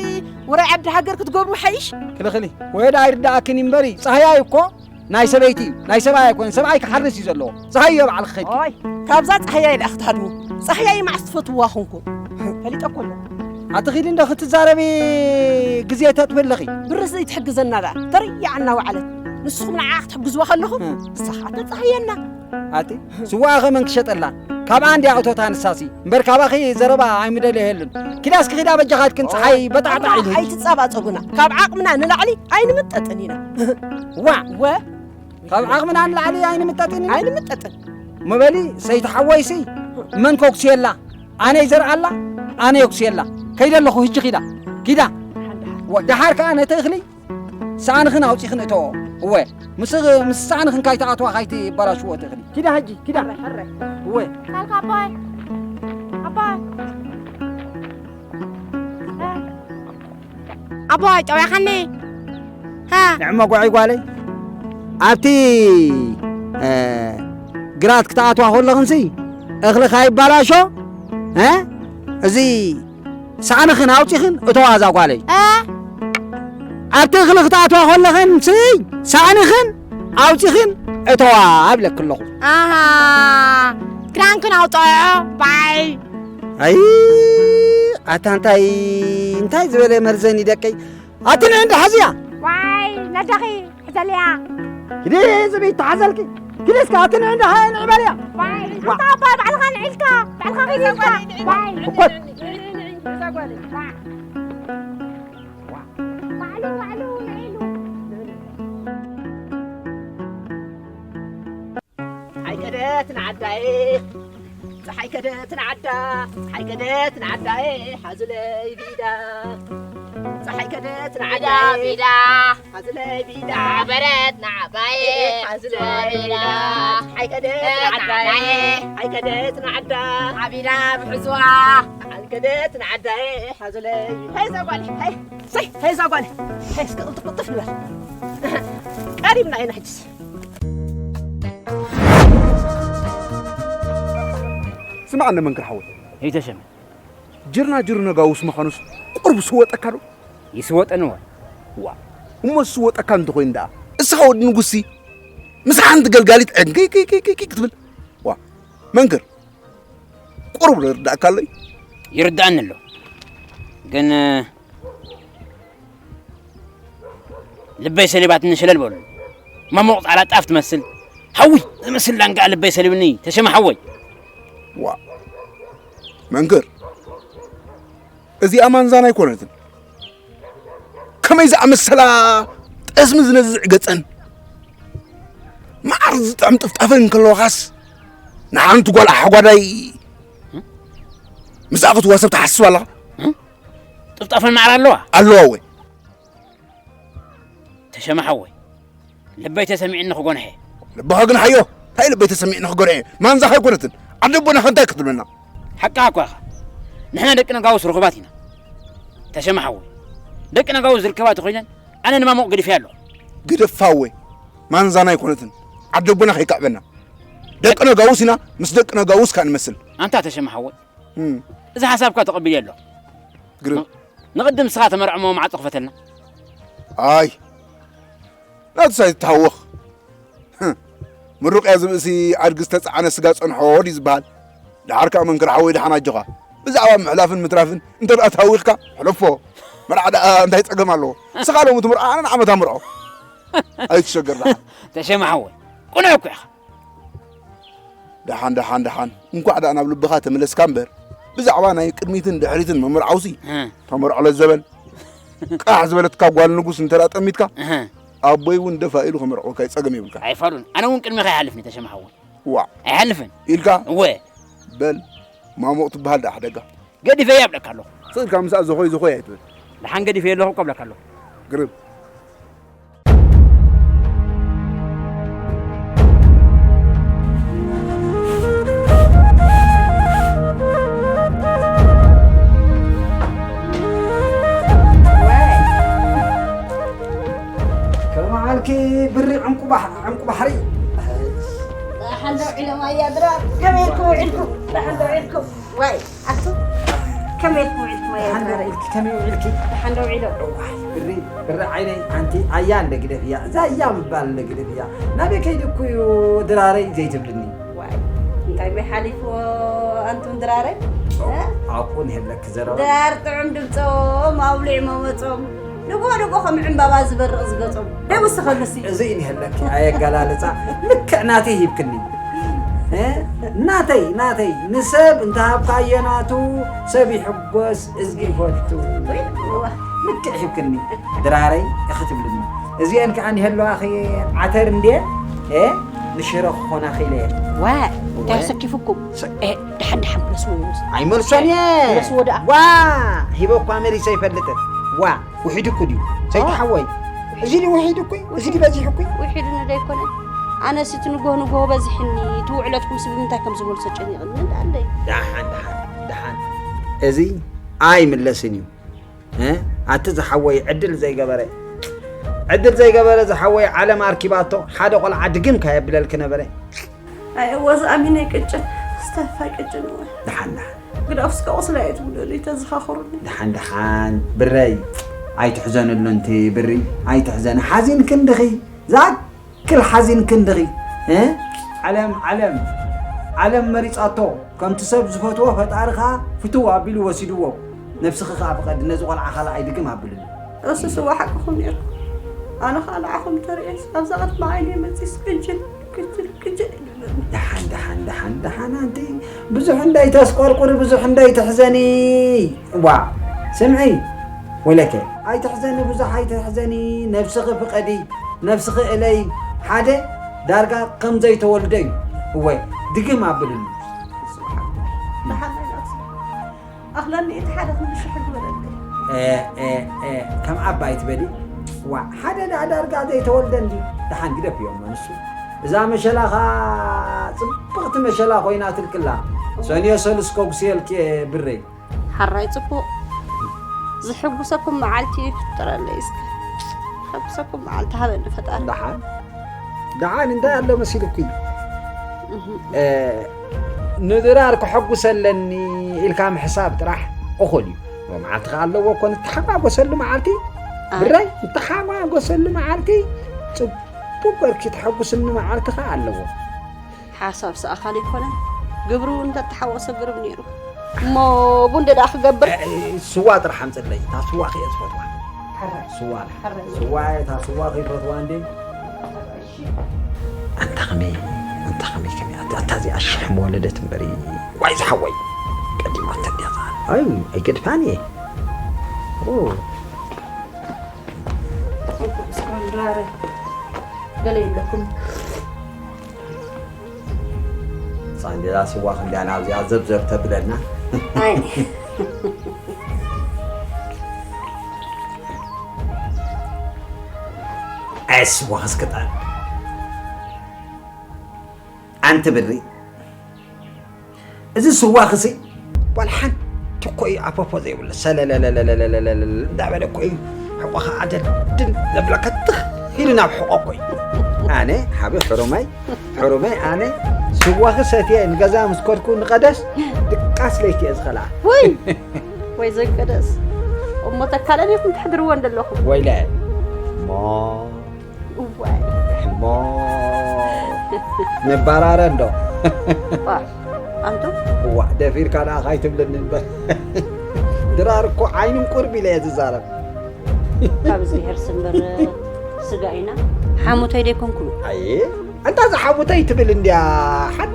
ውራይ ዓዲ ሃገር ክትገብሩ ሓይሽ። ክልኽሊ ወደ ኣይርዳኣክን እምበሪ፣ ጸሃያይ እኮ ናይ ሰበይቲ እዩ፣ ናይ ሰብኣይ ኣይኮነን። ሰብኣይ ክሓርስ እዩ ዘለዎ። ጸሃዮ ባዕልኺ ኸይድ። ኦይ፣ ካብዛ ጸሃያይ ደኣ ክትሃድሙ። ጸሃያይ መዓስ ትፈትዋ ኹንኩ። ፈሊጠ እኮ ኣለኹ። ኣቲ ኺዲ እንዶ ክትዛረቢ ግዜ ተጥፊ ኣለኺ። ብርስ ዘይትሕግዘና ደኣ። ተርያዕ እናወዓለት። ንስኹም ንዓኣ ክትሕግዝዋ ከለኹም፣ እ። ንሳ ኸኣ ተጸሃየና። ኣቲ ስዋኣ ኸ መን ክሸጠላ? ካብኣ እንድያ እቶታ ንሳሲ። እምበር ካባኺ ዘረባ ኣይምደልየሉን። ኪዳ እስኪ ኺዳ በጃኻትክን ጸሓይ በጣዕጣዕ ኢሉ። ኣይትጻባጸቡና። ካብ ዓቕምና ንላዕሊ ኣይንምጠጥን ኢና። ዋ! ወ ካብ ዓቕምና ንላዕሊ ኣይንምጠጥን ኢና። ኣይንምጠጥን። መበሊ ሰይቲ ሓወይሲ መን ከጉስየላ? ኣነ ይዘርኣላ፣ ኣነ የጉስየላ። ከይደ ኣለኹ ህጂ ኪዳ። ኪዳ። ወ-፣ ደሓር ከኣ ነቲ እኽሊ ሳእንኽን ኣውጺኽን እተዎ። እወ፣ ምስ፣ ምስ ሳእንኽን ካይትኣትዋ ካይትበላሽዎ እቲ እኽሊ። ኪዳ ሕጂ፣ ኪዳ። ሕረ፣ ሕረ። እወ። ካልካ ኣቦይ። ኣቦይ። ኣቦይ፣ ጨውያኻኒ። ሃ። ንዕሞ ጉዐይ ጓለይ። ኣብቲ፣ እ፣ ግራት ክትኣትዋ ከለኽንሲ እኽሊ ካይባላሾ፣ እ፣ እዚ ሳእንኽን ኣውጺኽን እተዋ እዛ ጓለይ። እ? ኣብቲ እኽሊ ክትኣትዋ ከለኽን ሲ ሳእንኽን ኣውጺኽን እተዋ እብለኪ ኣለኹ። ኣሃ፣ ክዳንክን ኣውጽኦ ባይ። ኣይ፣ ኣታ እንታይ፣ እንታይ ዝበለ መርዘኒ ደቀይ። ኣቲ ንዒ እንዳ ሓዝያ። ዋይ፣ ነዳኺ። ሕዘልያ። ኪዲ ዝብኢ ተሓዘልኪ። ኪዲ እስከ ኣቲ ንዒ እንዳ ሃየ ንዒ በልያ። ዋይ፣ ዋ። ኣታ ኣባ ባዕልኻ ንዒልካ፣ ባዕልኻ ኺድ ኢልካ። ዋይ። እኮ። ዋ። ባዕሉ፣ ባዕሉ ንዒሉ። ፀሓይ ከደት ንዓዳየ፣ ፀሓይ ከደት ንዓዳ፣ ፀሓይ ከደት ንዓዳየ፣ ሓዙለይ ብኢዳ። ፀሓይ ከደት ቢዳ ንዓዳየ፣ ቢዳ። ሓዙለይ ቢዳ። በረት ንዓባየ፣ ሓዙለይ ቢዳ። ቢዳ። ፀሓይ ከደት ንዓዳየ፣ ንዓዳየ። ፀሓይ ከደት ንዓዳ። ዓቢዳ ብሕዝዋ። ፀሓይ ከደት ንዓዳየ፣ ሓዙለይ። ሀይ እዛ ጓል፣ ሀይ። ሰይ፣ ሀይ እዛ ጓል። ሀይ እስከ ቅልጥፍ ቅልጥፍ ንበል። ቀሪብና ኢና ሕጅስ። ስማዕ እንደ መንክር ሓወይ። ይተሸመ። ጅርና ጅሩ ነጋውስ ምዃኑስ ቁርብ ስወጠካ ዶ? ይስወጠኒ ወ። ዋ፣ እሞ ዝስወጠካ እንተኾይኑ ደኣ፣ እስኻ ወዲ ንጉስሲ ምስ ሓንቲ ገልጋሊት ዕንክይ ክትብል። ዋ፣ መንክር፣ ቁሩብ ዶ ይርዳእካ ኣሎ እዩ? ይርዳእኒ ኣሎ። ግን፣ ልበይ ሰሊባትኒ ሸለል በሉ። ማሞቕ ጻዕዳ ጣፍ ትመስል። ሓዊ ዝመስል ዳንጋ ልበይ ሰሊብኒ፣ ተሸመ ሓወይ። ዋ፣ መንክር፣ እዚኣ ማንዛና ኣይኮነትን። ከመይ ዝኣመሰላ ጠስሚ ዝነዝዕ ገጸን፣ መዓር ዝጥዕም ጥፍጣፈን እንከለዋኻስ፣ ንሓንቲ ጓል ኣሕጓዳይ ምስኣ ክትዋሰብ ትሓስብ ኣለኻ? ጥፍጣፈን መዓር ኣለዋ? ኣለዋ ወይ? ተሸመ ሓወይ፣ ልበይ ተሰሚዕኒ ክጎንሐ። ልብኻ ግን ሓዮ፣ እንታይ ልበይ ተሰሚዕኒ ክጎንሐ? ማንዛኻ ኣይኮነትን። ዓዲ ኣቦናኸ እንታይ ክትብለና? ሓቅኻ እኳ ኢኻ። ንሕና ደቂ ነጋውስ ርኹባት ኢና። ተሸመ ሓወይ፣ ደቂ ነጋውስ ዝርከባ ተኾይነን፣ ኣነ ንማሞቕ ገዲፈያ ኣለኹ። ግደፋ ወይ፣ ማንዛና ኣይኮነትን። ዓዲ ኣቦና ከይከዕበና። ደቂ ነጋውስ ኢና፣ ምስ ደቂ ነጋውስ ከኣ ንመስል። ኣንታ ተሸመ ሓወይ፣ እም። እዚ ሓሳብካ ተቐቢለ ኣለኹ። ግርም። ን-፣ ንቕድም ንስኻ ተመርዕሞ ማዕጾ ክፈተልና። ኣይ፣ ናቱስ ኣይትተሃወኽ። ህም፣ ምሩቕ እያ ዝብእሲ ኣድጊ ዝተጻዕነ ስጋ ጸንሖ ድዩ ዝበሃል? ደሓር ከኣ መንክር ሓወይ ደሓን ኣጆኻ። ብዛዕባ ምሕላፍን ምትራፍን እንተ ደኣ ተሃዊኽካ፣ ሕለፎ። መርዓ ደኣ እንታይ ጸገም ኣለዎ? ንስኻ ሎሚ ትምርዖ፣ ኣነ ንዓመታ ምርዖ። ኣይትሸገር ደሓን። ተሸመ ሓወይ፣ ቅኑዕ እኮ ኢኻ። ደሓን፣ ደሓን፣ ደሓን። እንኳዕ ደኣ ናብ ልብኻ ተመለስካ እምበር፣ ብዛዕባ ናይ ቅድሚትን ድሕሪትን ምምርዓውሲ፣ እህ። ተመርዖ ለዘበን። ቃሕ ዝበለትካ ጓል ንጉስ እንተ ደኣ ጠሚትካ፣ እህ። ኣቦይ እውን ደፋ ኢሉ ከመርዕወካ እዩ፣ ጸገም የብልካ። ኣይፋሉን። ኣነ እውን ቅድሚኻ ይሓልፍኒ ተሸመ ሓወይ። ዋዕ። ኣይሓልፍን። ኢልካ? እወ። በል፣ ማሞቕ ትበሃል ደኣ ሓደጋ። ገዲፈያ እብለካ ኣለኹ። ስቕ ኢልካ ምስኣ ዘኾይ ዘኾይ ኣይትበል። ደሓን ገዲፈዮ ኣለኹ እኮ እብለካ ኣለኹ። ግርም። ብሪ ዕንቁ ባሕ- ዕንቁ ባሕሪ። ደሓን ዶ ውዒሎም ኣያ ድራር? ከመይ ኢልኩም ውዒልኩም? ደሓን ዶ ውዒልኩም? ዋይ ኣቱ ከመይ ኢልኩም ውዒልኩም ኣያ ድራር? ከመይ ውዒልኪ? ደሓን ዶ ውዒሎም? ዋይ ብሪ ብሪ ዓይነይ ኣንቲ ኣያ እንደ ግደፍያ እዛ ኣያ ምባል እንደ ግደፍያ ናበይ ከይድኩ እዩ ድራረይ ዘይትብልኒ? ዋይ እንታይ መይ ሓሊፍዎ ኣንቱም ድራረይ? ኣብኡ ንህለክ ዘረባ ድራር ጥዑም ድምፆም ኣውሊዕ መመፆም ንጎ ንጎ ከም ዕምባባ ዝበርቕ ዝገጾም ደይ ውስኸሉሲ። እዚ እዩ ንህለክ ኣየገላልፃ ልክዕ ናተይ ሂብክኒ። እ? ናተይ ናተይ ንሰብ እንተሃብካዮ ናቱ ሰብ ይሕጎስ እዝጊ ይፈቱ። ልክዕ ሂብክኒ ድራረይ እኺ ትብልኒ። እዚአን ከዓ ንህለዋኺ ዓተር እንድየ እ? ንሽሮ ክኾና ኺለ እየ። ዋ እንታይ ኣሰኪፉኩም? እ፣ ደሓን ደሓን መለስዎ ይወስ ኣይመልሶን እየ። መለስዎ ደኣ። ዋ ሂበኳ መሊሰ ይፈልጥን። ዋ ውሒዱ እኮ ድዩ ሰይቲ ሓወይ? እዚ ድዩ ውሒዱ እኮ? እዚ ድዩ በዚሑ እኮ? ውሒዱ ንዶ ኣይኮነ? ኣነስ እቲ ንጎህ ንጎህ በዚሕኒ እቲ ውዕለትኩም ሲ ብምንታይ ከም ዝመልሶ ጨኒቕኒ እንዳለይ። ደሓን ደሓን ደሓን እዚ ኣይምለስን እዩ። እ? ኣቲ ዝሓወይ ዕድል ዘይገበረ ዕድል ዘይገበረ ዝሓወይ ዓለም ኣርኪባቶ ሓደ ቆልዓ ድግም ካየብለልክ ነበረ። ኣይ ወዝ ኣሚነይ ቅጭን ስተፋ ቅጭን እወ። ደሓን ደሓን ግዳፍ እስከ ቁስላ እየ ትብሉ ተዝኻኽሩኒ። ደሓን ደሓን ብረይ ኣይትሕዘንሉ እንቲ ብሪ ኣይትሕዘን ሓዚን ክንድኺ ዝኣክል ሓዚን ክንድኺ እ? ዓለም ዓለም ዓለም መሪጻቶ ከምቲ ሰብ ዝፈትዎ ፈጣሪ ኸዓ ፍትው ኣቢሉ ወሲድዎ። ነብስኺ ኸዓ ፍቐዲ ነዚ ቆልዓ ኻልኣይ ድግም ኣብልሉ። እሱ ስዋ ሓቅኹም ነይርኩም። ኣነ ኸዓ ንዓኹም ተርእየስ ኣብዛ ቅድሚ ዓይነይ መጺስ ቅንጭል ቅንጭል ቅንጭል ይብለኒ። ደሓን ደሓን ደሓን ደሓን ኣንቲ ብዙሕ እንዳይተስቆርቁሪ ብዙሕ እንዳይትሕዘኒ። ዋ ስምዒ ወለከ ኣይትሕዘኒ ብዙሕ ኣይትሕዘኒ ነብስኺ ፍቐዲ ነብስኺ እለይ ሓደ ዳርጋ ከም ዘይተወልደ እዩ። እወ ድግም ኣብልሉ። ደሓን ኣይናት ኣኽለኒ እቲ ሓደ ክንዲ ሽሕ ግበረልከ። እ፣ እ፣ እ፣ ከም ዓባይ ትበሊ ዋ ሓደ ደኣ ዳርጋ ዘይተወልደ እንዲ ደሓን ግደፍ እዮም ንሱ እዛ መሸላኻ ጽብቕቲ መሸላ ኮይና ትልክላ ሰንዮ ሰሉስ ከጉስየልኪ ብረይ ሓራይ ጽቡቕ ዝሕጉሰኩም መዓልቲ ይፍጠረለይ እስከ ዝሕጉሰኩም መዓልቲ ሃበኒ ፈጣሪ። ደሓን ደሓን እንታይ ኣሎ መሲልኩ ንድራር ክሐጉሰለኒ ኢልካ ምሕሳብ ጥራሕ እኹል እዩ። መዓልቲ ከ ኣለዎ እኮ ንተሓጓጎሰሉ መዓልቲ ብረይ ንተሓጓጎሰሉ መዓልቲ ጽቡቅ ገርኪ ተሐጉስኒ መዓልቲ ከ ኣለዎ። ሓሳብ ሰኣኻል ኣይኮነን ግብሩ እውን እንተተሓወሰ ግርም ነይሩ እሞ ቡን ደኣ ክገብር። ስዋ ጥራሕ ኣምፅለይ እታ ስዋ ክየ ዝፈትዋ። ስዋ ስዋ እታ ስዋ ክይፈትዋ እንዴ። ኣንታ ከመይ ኣንታ ከመይ ከመይ ኣታ እዚኣ ሽሕ መወለደት እምበሪ። ዋይ ዝሓወይ ቀዲማ ተዲያ ኣይ ኣይገድፋን እየ። ገለ የለኩም። ሳንዴላ ስዋ ክንዳና ኣብዚኣ ዘብዘብ ተብለና። ኣይ ኣይ ስዋ ክስክጣል ኣንቲ ብሪ እዚ ስዋ ክሲ ዋላ ሓንቲ እኮ እዩ ኣፈፎ ዘይብሉ ሰለለለለለለለለለ እንዳበለ እኮ እዩ ሕቆ ከዓ ደድን ዘብለካ ትኽ ኢሉ ናብ ሕቆ እኮ እዩ። ኣነ ሓቢ ሕሩመይ ሕሩመይ ኣነ ስዋ ክሰትየ ንገዛ ምስ ከድኩ ንቀደስ ድቃስ ለይቲ እየ ዝኸልኣ። ወይ ወይ ዘቀደስ እሞ ተካለን ኢኹም ትሕድርዎ እንደለኹም ወይለ እሞ እዋይ እሞ ንባራረ እንዶ። ኣንቱ እዋ ደፊርካ ደኣ ካይትብለኒ እምበር ድራር እኮ ዓይንን ቁርብ ኢለ እየ ዝዛረብ። ካብ እግዚኣብሔር ስምበር ስጋ ኢና ሓሙተይ ደይኮንኩ። ኣየ ኣንታ ዝሓሙተይ ትብል እንድያ ሓን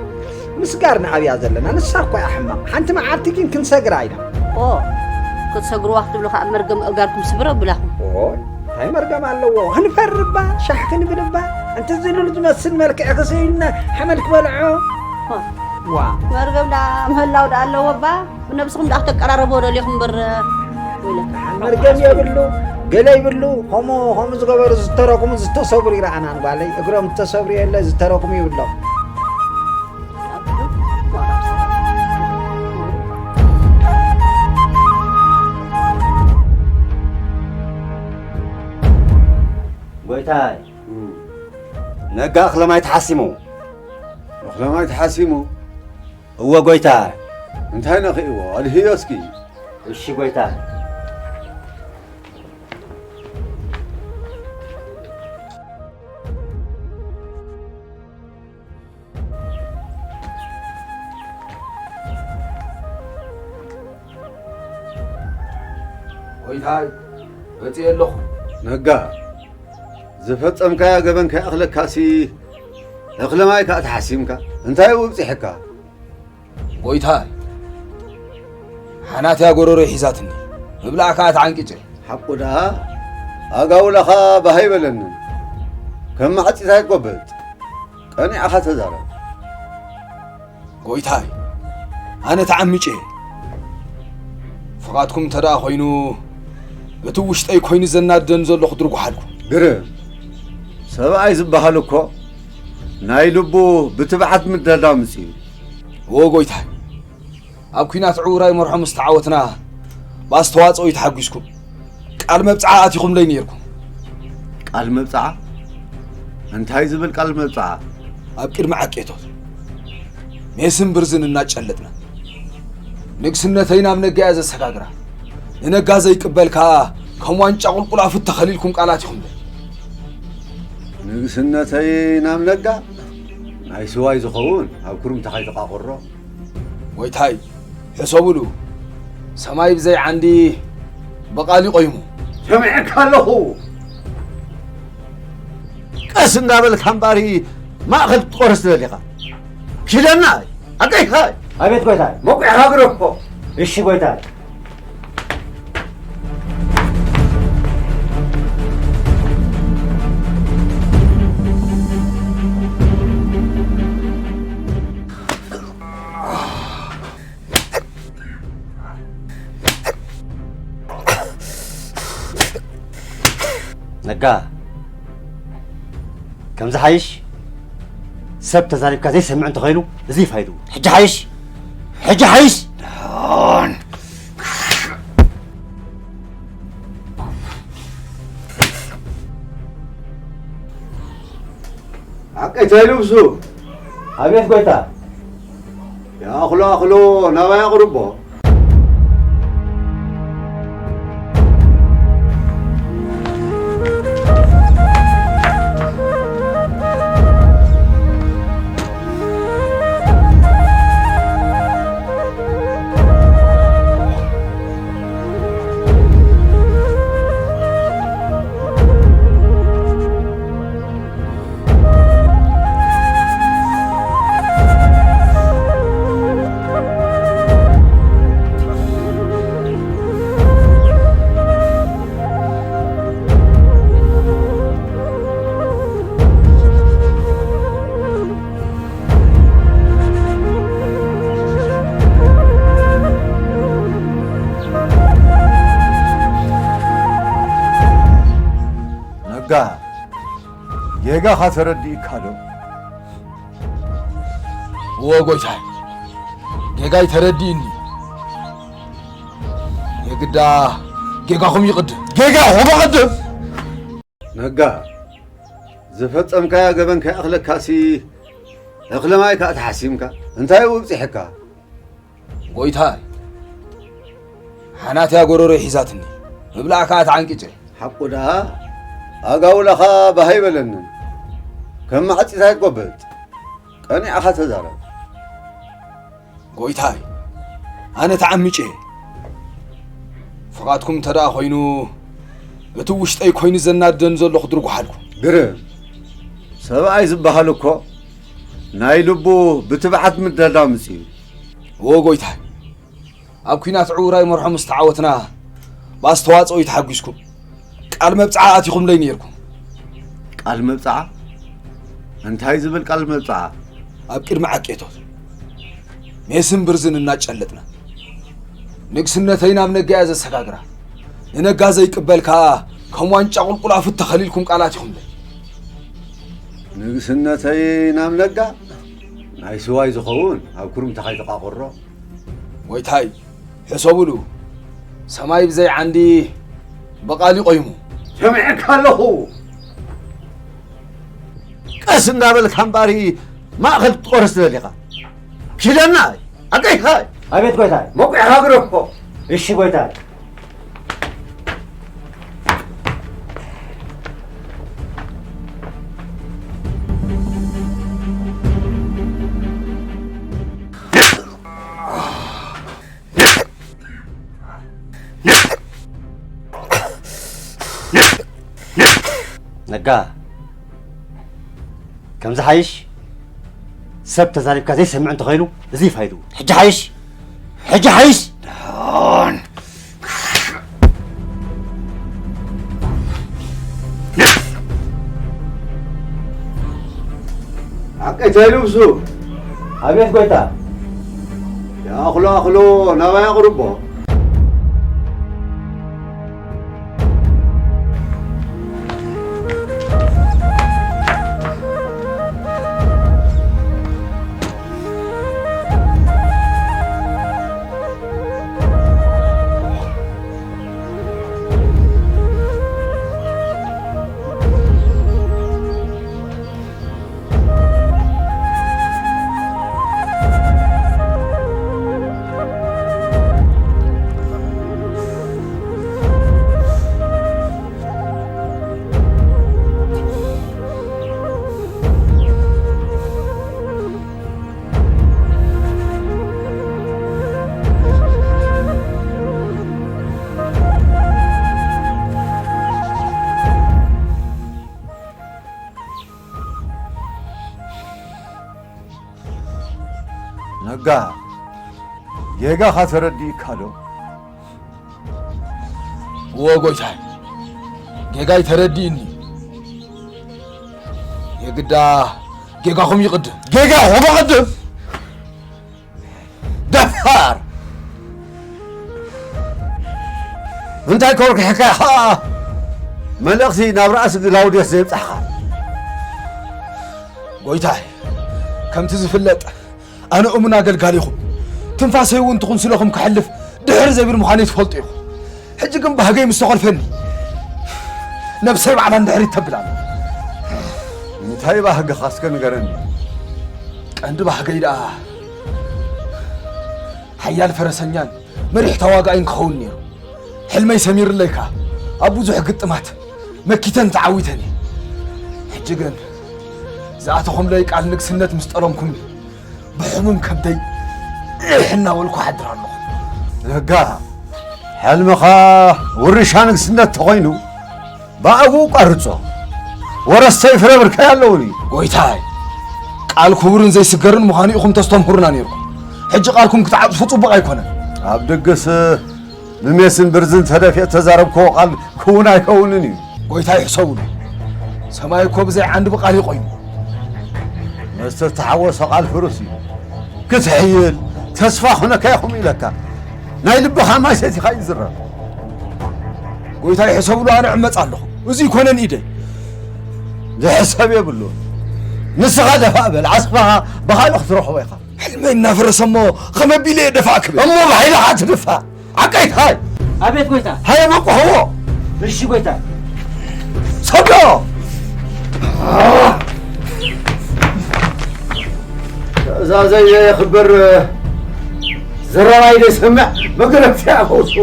ምስጋር ንኣብያ ዘለና ንሳ እኮ እያ ሕማቕ። ሓንቲ መዓልቲ ግን ክንሰግራ ኢና። ኦ ክትሰግርዋ ክትብሉ ከዓ መርገም ኣእጋርኩም ስብር ኣብላኹም። ኦይ እንታይ መርገም ኣለዎ? ክንፈርባ ሻሕ ክንብልባ ኣንቲ ዝልሉ ዝመስል መልክዕ ክስኢልና ሓመድ ክበልዖ። ዋ መርገም ዳ ምህላው ዳ ኣለዎ ባ ብነብስኹም ዳ ክተቀራረብዎ ደሊኹም እምበር። መርገም የብሉ ገለ ይብሉ። ከምኡ ከምኡ ዝገበሩ ዝተረኩሙ ዝተሰብሩ ይረኣና ንጓለይ እግሮም ዝተሰብሩ የለ ዝተረኩሙ ይብሎም። ጎይታይ ነጋ እኽለማይ ተሓሲሙ። እኽለማይ ተሓሲሙ? እወ ጎይታ። እንታይ ነኺእዎ? ኣድህዮ እስኪ። እሺ ጎይታ። ጎይታይ፣ መጺኤ ኣለኹ። ነጋ፣ ዝፈጸምካዮ ገበን ከይኣኽለካሲ፣ እኽለ ማይ ከኣ ተሓሲምካ። እንታይ ኣብጺሕካ? ጎይታይ፣ ሓናት እያ ጎረሮይ ሒዛትኒ። ምብላዕ ከኣ ተዓንቂጨ። ሓቁ ደኣ፣ ኣጋውላኻ ባህ ኣይበለንን። ከም ማዕጺት ኣይትጎብጥ። ቀኒዕኻ ተዛረብ። ጎይታይ፣ ኣነ ተዓሚጨ። ፍቓድኩም እንተ ደኣ ኮይኑ፣ እቲ ውሽጠይ ኮይኑ ዘናድደን ዘሎ ክድርጉሓልኩም። ግርም፣ ሰብኣይ ዝበሃል እኮ ናይ ልቡ ብትብዓት ምድላው ምጽኡ። እወ ጎይታይ፣ ኣብ ኲናት ዕውራይ መርሖ ምስ ተዓወትና፣ ብኣስተዋጽኦ እዩ ተሓጒስኩም። ቃል መብጽዓ ኣቲኹምለይ ነይርኩም። ቃል መብጽዓ? እንታይ ዝብል ቃል መብጽዓ? ኣብ ቅድሚ ዓቄቶት ሜስን ብርዝን እናጨለጥና፣ ንግስነተይ ናብ ነጋ እያ ዘሰጋግራ። ንነጋ ዘይቅበል ከኣ ከም ዋንጫ ቁልቁል ኣፉት ተኸሊልኩም ቃል ኣቲኹምለይ። ንግስነተይ ናብ ነጋ? ናይ ስዋይ ዝኸውን ኣብ ኩርምታ ከይተቃቕሮ። ጎይታይ፣ ሕሰቡሉ። ሰማይ ብዘይ ዓንዲ ብቓል ይቆይሙ። ሰሚዐካ ኣለኹ። ቀስ እንዳበልካ እምባሪ ማእኸል ክትቆርስ ትደሊኻ። ኪደና፣ ኣቀይካ። ኣቤት ጎይታይ። መቑዕኻ ግረፎ። እሺ ጎይታይ። ነጋ፣ ከምዚ ሓይሽ። ሰብ ተዛሪብካ ዘይሰምዕ እንተኾይኑ፣ እዚ ፋይዱ። ሕጂ ሓይሽ! ሕጂ ሓይሽ! ሓቀይታይ ልብሱ። ኣቤት ጎይታ። ይኣኽሎ ኣኽሎ ናባይ ኣቕርቦ። ነጋ፣ ጌጋኻ ተረዲእካ ዶ? እወ ጎይታይ፣ ጌጋይ ተረዲእኒ። የግዳ ጌጋኹም ይቕድም። ጌጋኹም ይቕድም። ነጋ፣ ዝፈጸምካዮ ገበን ከይኣኽለካሲ፣ እኽለ ማይ ከኣ ተሓሲምካ። እንታይ ኣብጺሕካ? ጎይታይ፣ ሓናት እያ ጎረሮይ ሒዛትኒ። ምብላዕ ከኣ ተዓንቂጨ። ሓቁ ደኣ፣ ኣጋውላኻ ባህ ኣይበለንን። ከም ማዕጺት ኣይትጎብጥ። ቀኒዕኻ ተዛረብ። ጎይታይ፣ ኣነ ተዓሚጨ። ፍቓድኩም እንተ ደኣ ኮይኑ፣ እቲ ውሽጠይ ኮይኑ ዘናድደን ዘሎ ክድርጉሓልኩ። ግርም፣ ሰብኣይ ዝበሃል እኮ ናይ ልቡ ብትብዓት ምድላው ምጽኡ። እወ ጎይታይ፣ ኣብ ኲናት ዕውራይ መርሖ ምስ ተዓወትና፣ ብኣስተዋጽኦ እዩ ተሓጒስኩም። ቃል መብጽዓ ኣቲኹምለይ ነይርኩም። ቃል መብጽዓ? እንታይ ዝብል ቃል መብጽዓ? ኣብ ቅድሚ ዓቄቶት ሜስን ብርዝን እናጨለጥና፣ ንግስነተይ ናብ ነጋ እያ ዘሰጋግራ። ንነጋ ዘይቅበል ከኣ ከም ዋንጫ ቁልቁል ኣፉት ተኸሊልኩም ቃል ኣቲኹምለይ። ንግስነተይ ናብ ነጋ? ናይ ስዋይ ዝኸውን ኣብ ኩርምታ ከይተቃቕሮ። ጎይታይ፣ ሕሰቡሉ፣ ሰማይ ብዘይ ዓንዲ ብቓል ይቆይሙ። ሰሚዐካ ኣለኹ። ቀስ እንዳበልካ እምባሪ ማእኸል ክትቆርስ ትደሊኻ። ኪደና፣ ኣቀይኻ። ኣቤት ጎይታይ። መቑሕ ሃግረ እኮ። እሺ ጎይታይ። ነጋ፣ ከምዚ ሓይሽ። ሰብ ተዛሪብካ ዘይሰምዕ እንተኾይኑ፣ እዚ ፋይዱ። ሕጂ ሓይሽ! ሕጂ ሓይሽ! ሓቀይ እንታይ ኢሉ ብሱ? ኣቤት ጎይታ። ይኣኽሎ ኣኽሎ ናባይ ኣቕርቦ። ነጋ፣ ጌጋኻ ተረዲእካ ዶ? እወ ጎይታይ፣ ጌጋይ ተረዲእኒ። የግዳ ጌጋኹም ይቕድም። ጌጋኹም ይቕድም? ደፋር! እንታይ ከወርክሐካ ኢኻ? መልእኽቲ ናብ ራእሲ ግላውድዮስ ዘየብጻሕካ? ጎይታይ፣ ከምቲ ዝፍለጥ፣ ኣነ እሙን ኣገልጋሊኹም፣ ትንፋሰይ እውን ትኹን ስለኹም ክሐልፍ ድሕር ዘብል ምዃነይ ትፈልጡ ኢኹም። ሕጂ ግን ባህገይ ምስ ተኾልፈኒ፣ ነብሰይ ባዕላ ንድሕሪት ተብል ኣላ። እንታይ ባህግኻ እስከ ንገረኒ? ቀንዲ ባህገይ ደኣ፣ ሓያል ፈረሰኛን መሪሕ ተዋጋኣይን ክኸውን ነይሩ። ሕልመይ ሰሚርለይካ፣ ኣብ ብዙሕ ግጥማት መኪተን ተዓዊተን እየ። ሕጂ ግን ዝኣተኹምለይ ቃል ንግስነት ምስ ጠለምኩምኒ፣ ብሕሙም ከብደይ እሕ እናበልኩ ሓድር ኣለኹ። ነጋ፣ ሕልምኻ ውርሻ ንግስነት ተኾይኑ፣ ብኣግኡ ቀርጾ። ወረስተይ ፍረ ብርከይ ኣለውኒ። ጎይታይ፣ ቃል ክቡርን ዘይስገርን ምዃኑ ኢኹም ተስተምህሩና ነይርኩም። ሕጂ ቃልኩም ክትዓጽፉ ጽቡቕ ኣይኮነን። ኣብ ድግስ ብሜስን ብርዝን ተደፊአ እተዛረብክዎ ቃል ክውን ኣይከውንን እዩ። ጎይታይ ሕሰቡሉ። ሰማይ እኮ ብዘይ ዓንዲ ብቓል እዩ ቆይሙ። መስተተሓወሶ ቃል ፍሩስ እዩ። ክትሕይል ተስፋ ኹነካ ኢኹም ኢለካ። ናይ ልብኻ ማይ ሰቲኻ እዩ ዝዝረብ። ጎይታይ ሕሰቡሉ፣ ኣነ ዕመጽ ኣለኹ። እዚ ይኮነን ኢደይ። ዝሕሰብ የብሉ። ንስኻ ደፋእ በል፣ ዓስብኻ ብኻልእ ክትረኽቦ ኢኻ። ሕልመይ እናፈረሰ እሞ ኸመ ኣቢለ እየ ደፋእ ክብል? እሞ ብሓይልኻ ትድፋእ። ዓቀይት ሃይ! ኣቤት ጎይታ። ሃየ መቁሕዎ! እሺ ጎይታ። ሰዶ! ትእዛዘይ ዘየኽብር ዘረባይ ዘይሰምዕ መግረፍቲ ኣፈውሱ።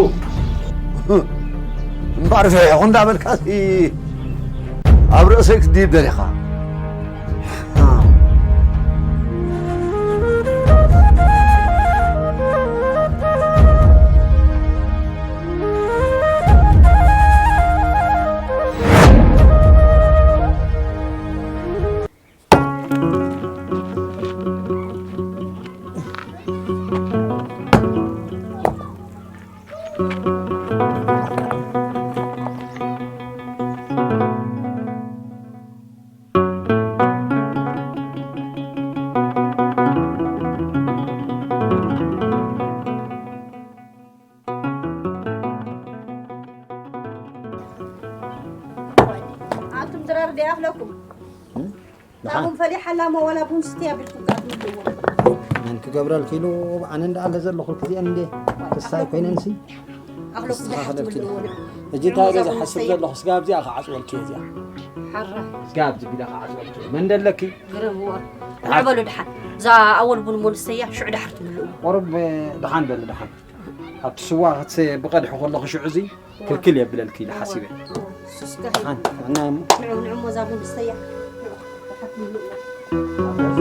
እምበኣር ፍሒኹ እንዳበልካሲ ኣብ ርእሰይ ክትድይብ ደሊኻ። ኣንቱም ድራር ዲኣ ኣኽለኩም። እም? ደሓን። ታኹም ፈሊሓላ እሞ ዋላ ቡን ስትያ ቢልኩም ከኣ ትምልእዎ። መን ክገብረልኪ ኢሉ ኣነ እንዳ ኣለ ዘለኹ ክዚአን እንዴ ክስታይ ኮይነንሲ። ኣኽለኩም ደሓን ኣስተኻኸለልኪ። ትምልእዎ። ሕጂ እንታይ ገዛ ሓስብ ዘለኹ? ስጋብ እዚኣ ክዓጽወልኪ እየ እዚኣ። ሓራ። ስጋብ ዝቢላ ክዓጽወልኪ እየ። መን ደለኪ? ግረምዋ። ንዕበሉ ድሓን። እዛ ኣወል ቡን እሞ ንስተያ ሽዑ ድሓር ትምልእዎ። ቁሩብ ድሓን በሊ ድሓን። ኣብቲ ስዋ ክትሰየ ብቐድሒ ከለኹ ሽዑ እዚ ክልክል የብለልኪ ኢለ ሓሲበ። እወ፣ እወ። ሱስካ ሂብ። ሓን፣ እና እሞ። ንዑ፣ ንዑ እሞ እዛ ቡን ስተያ። ንዑ፣ ድሓር ትምልእዎ።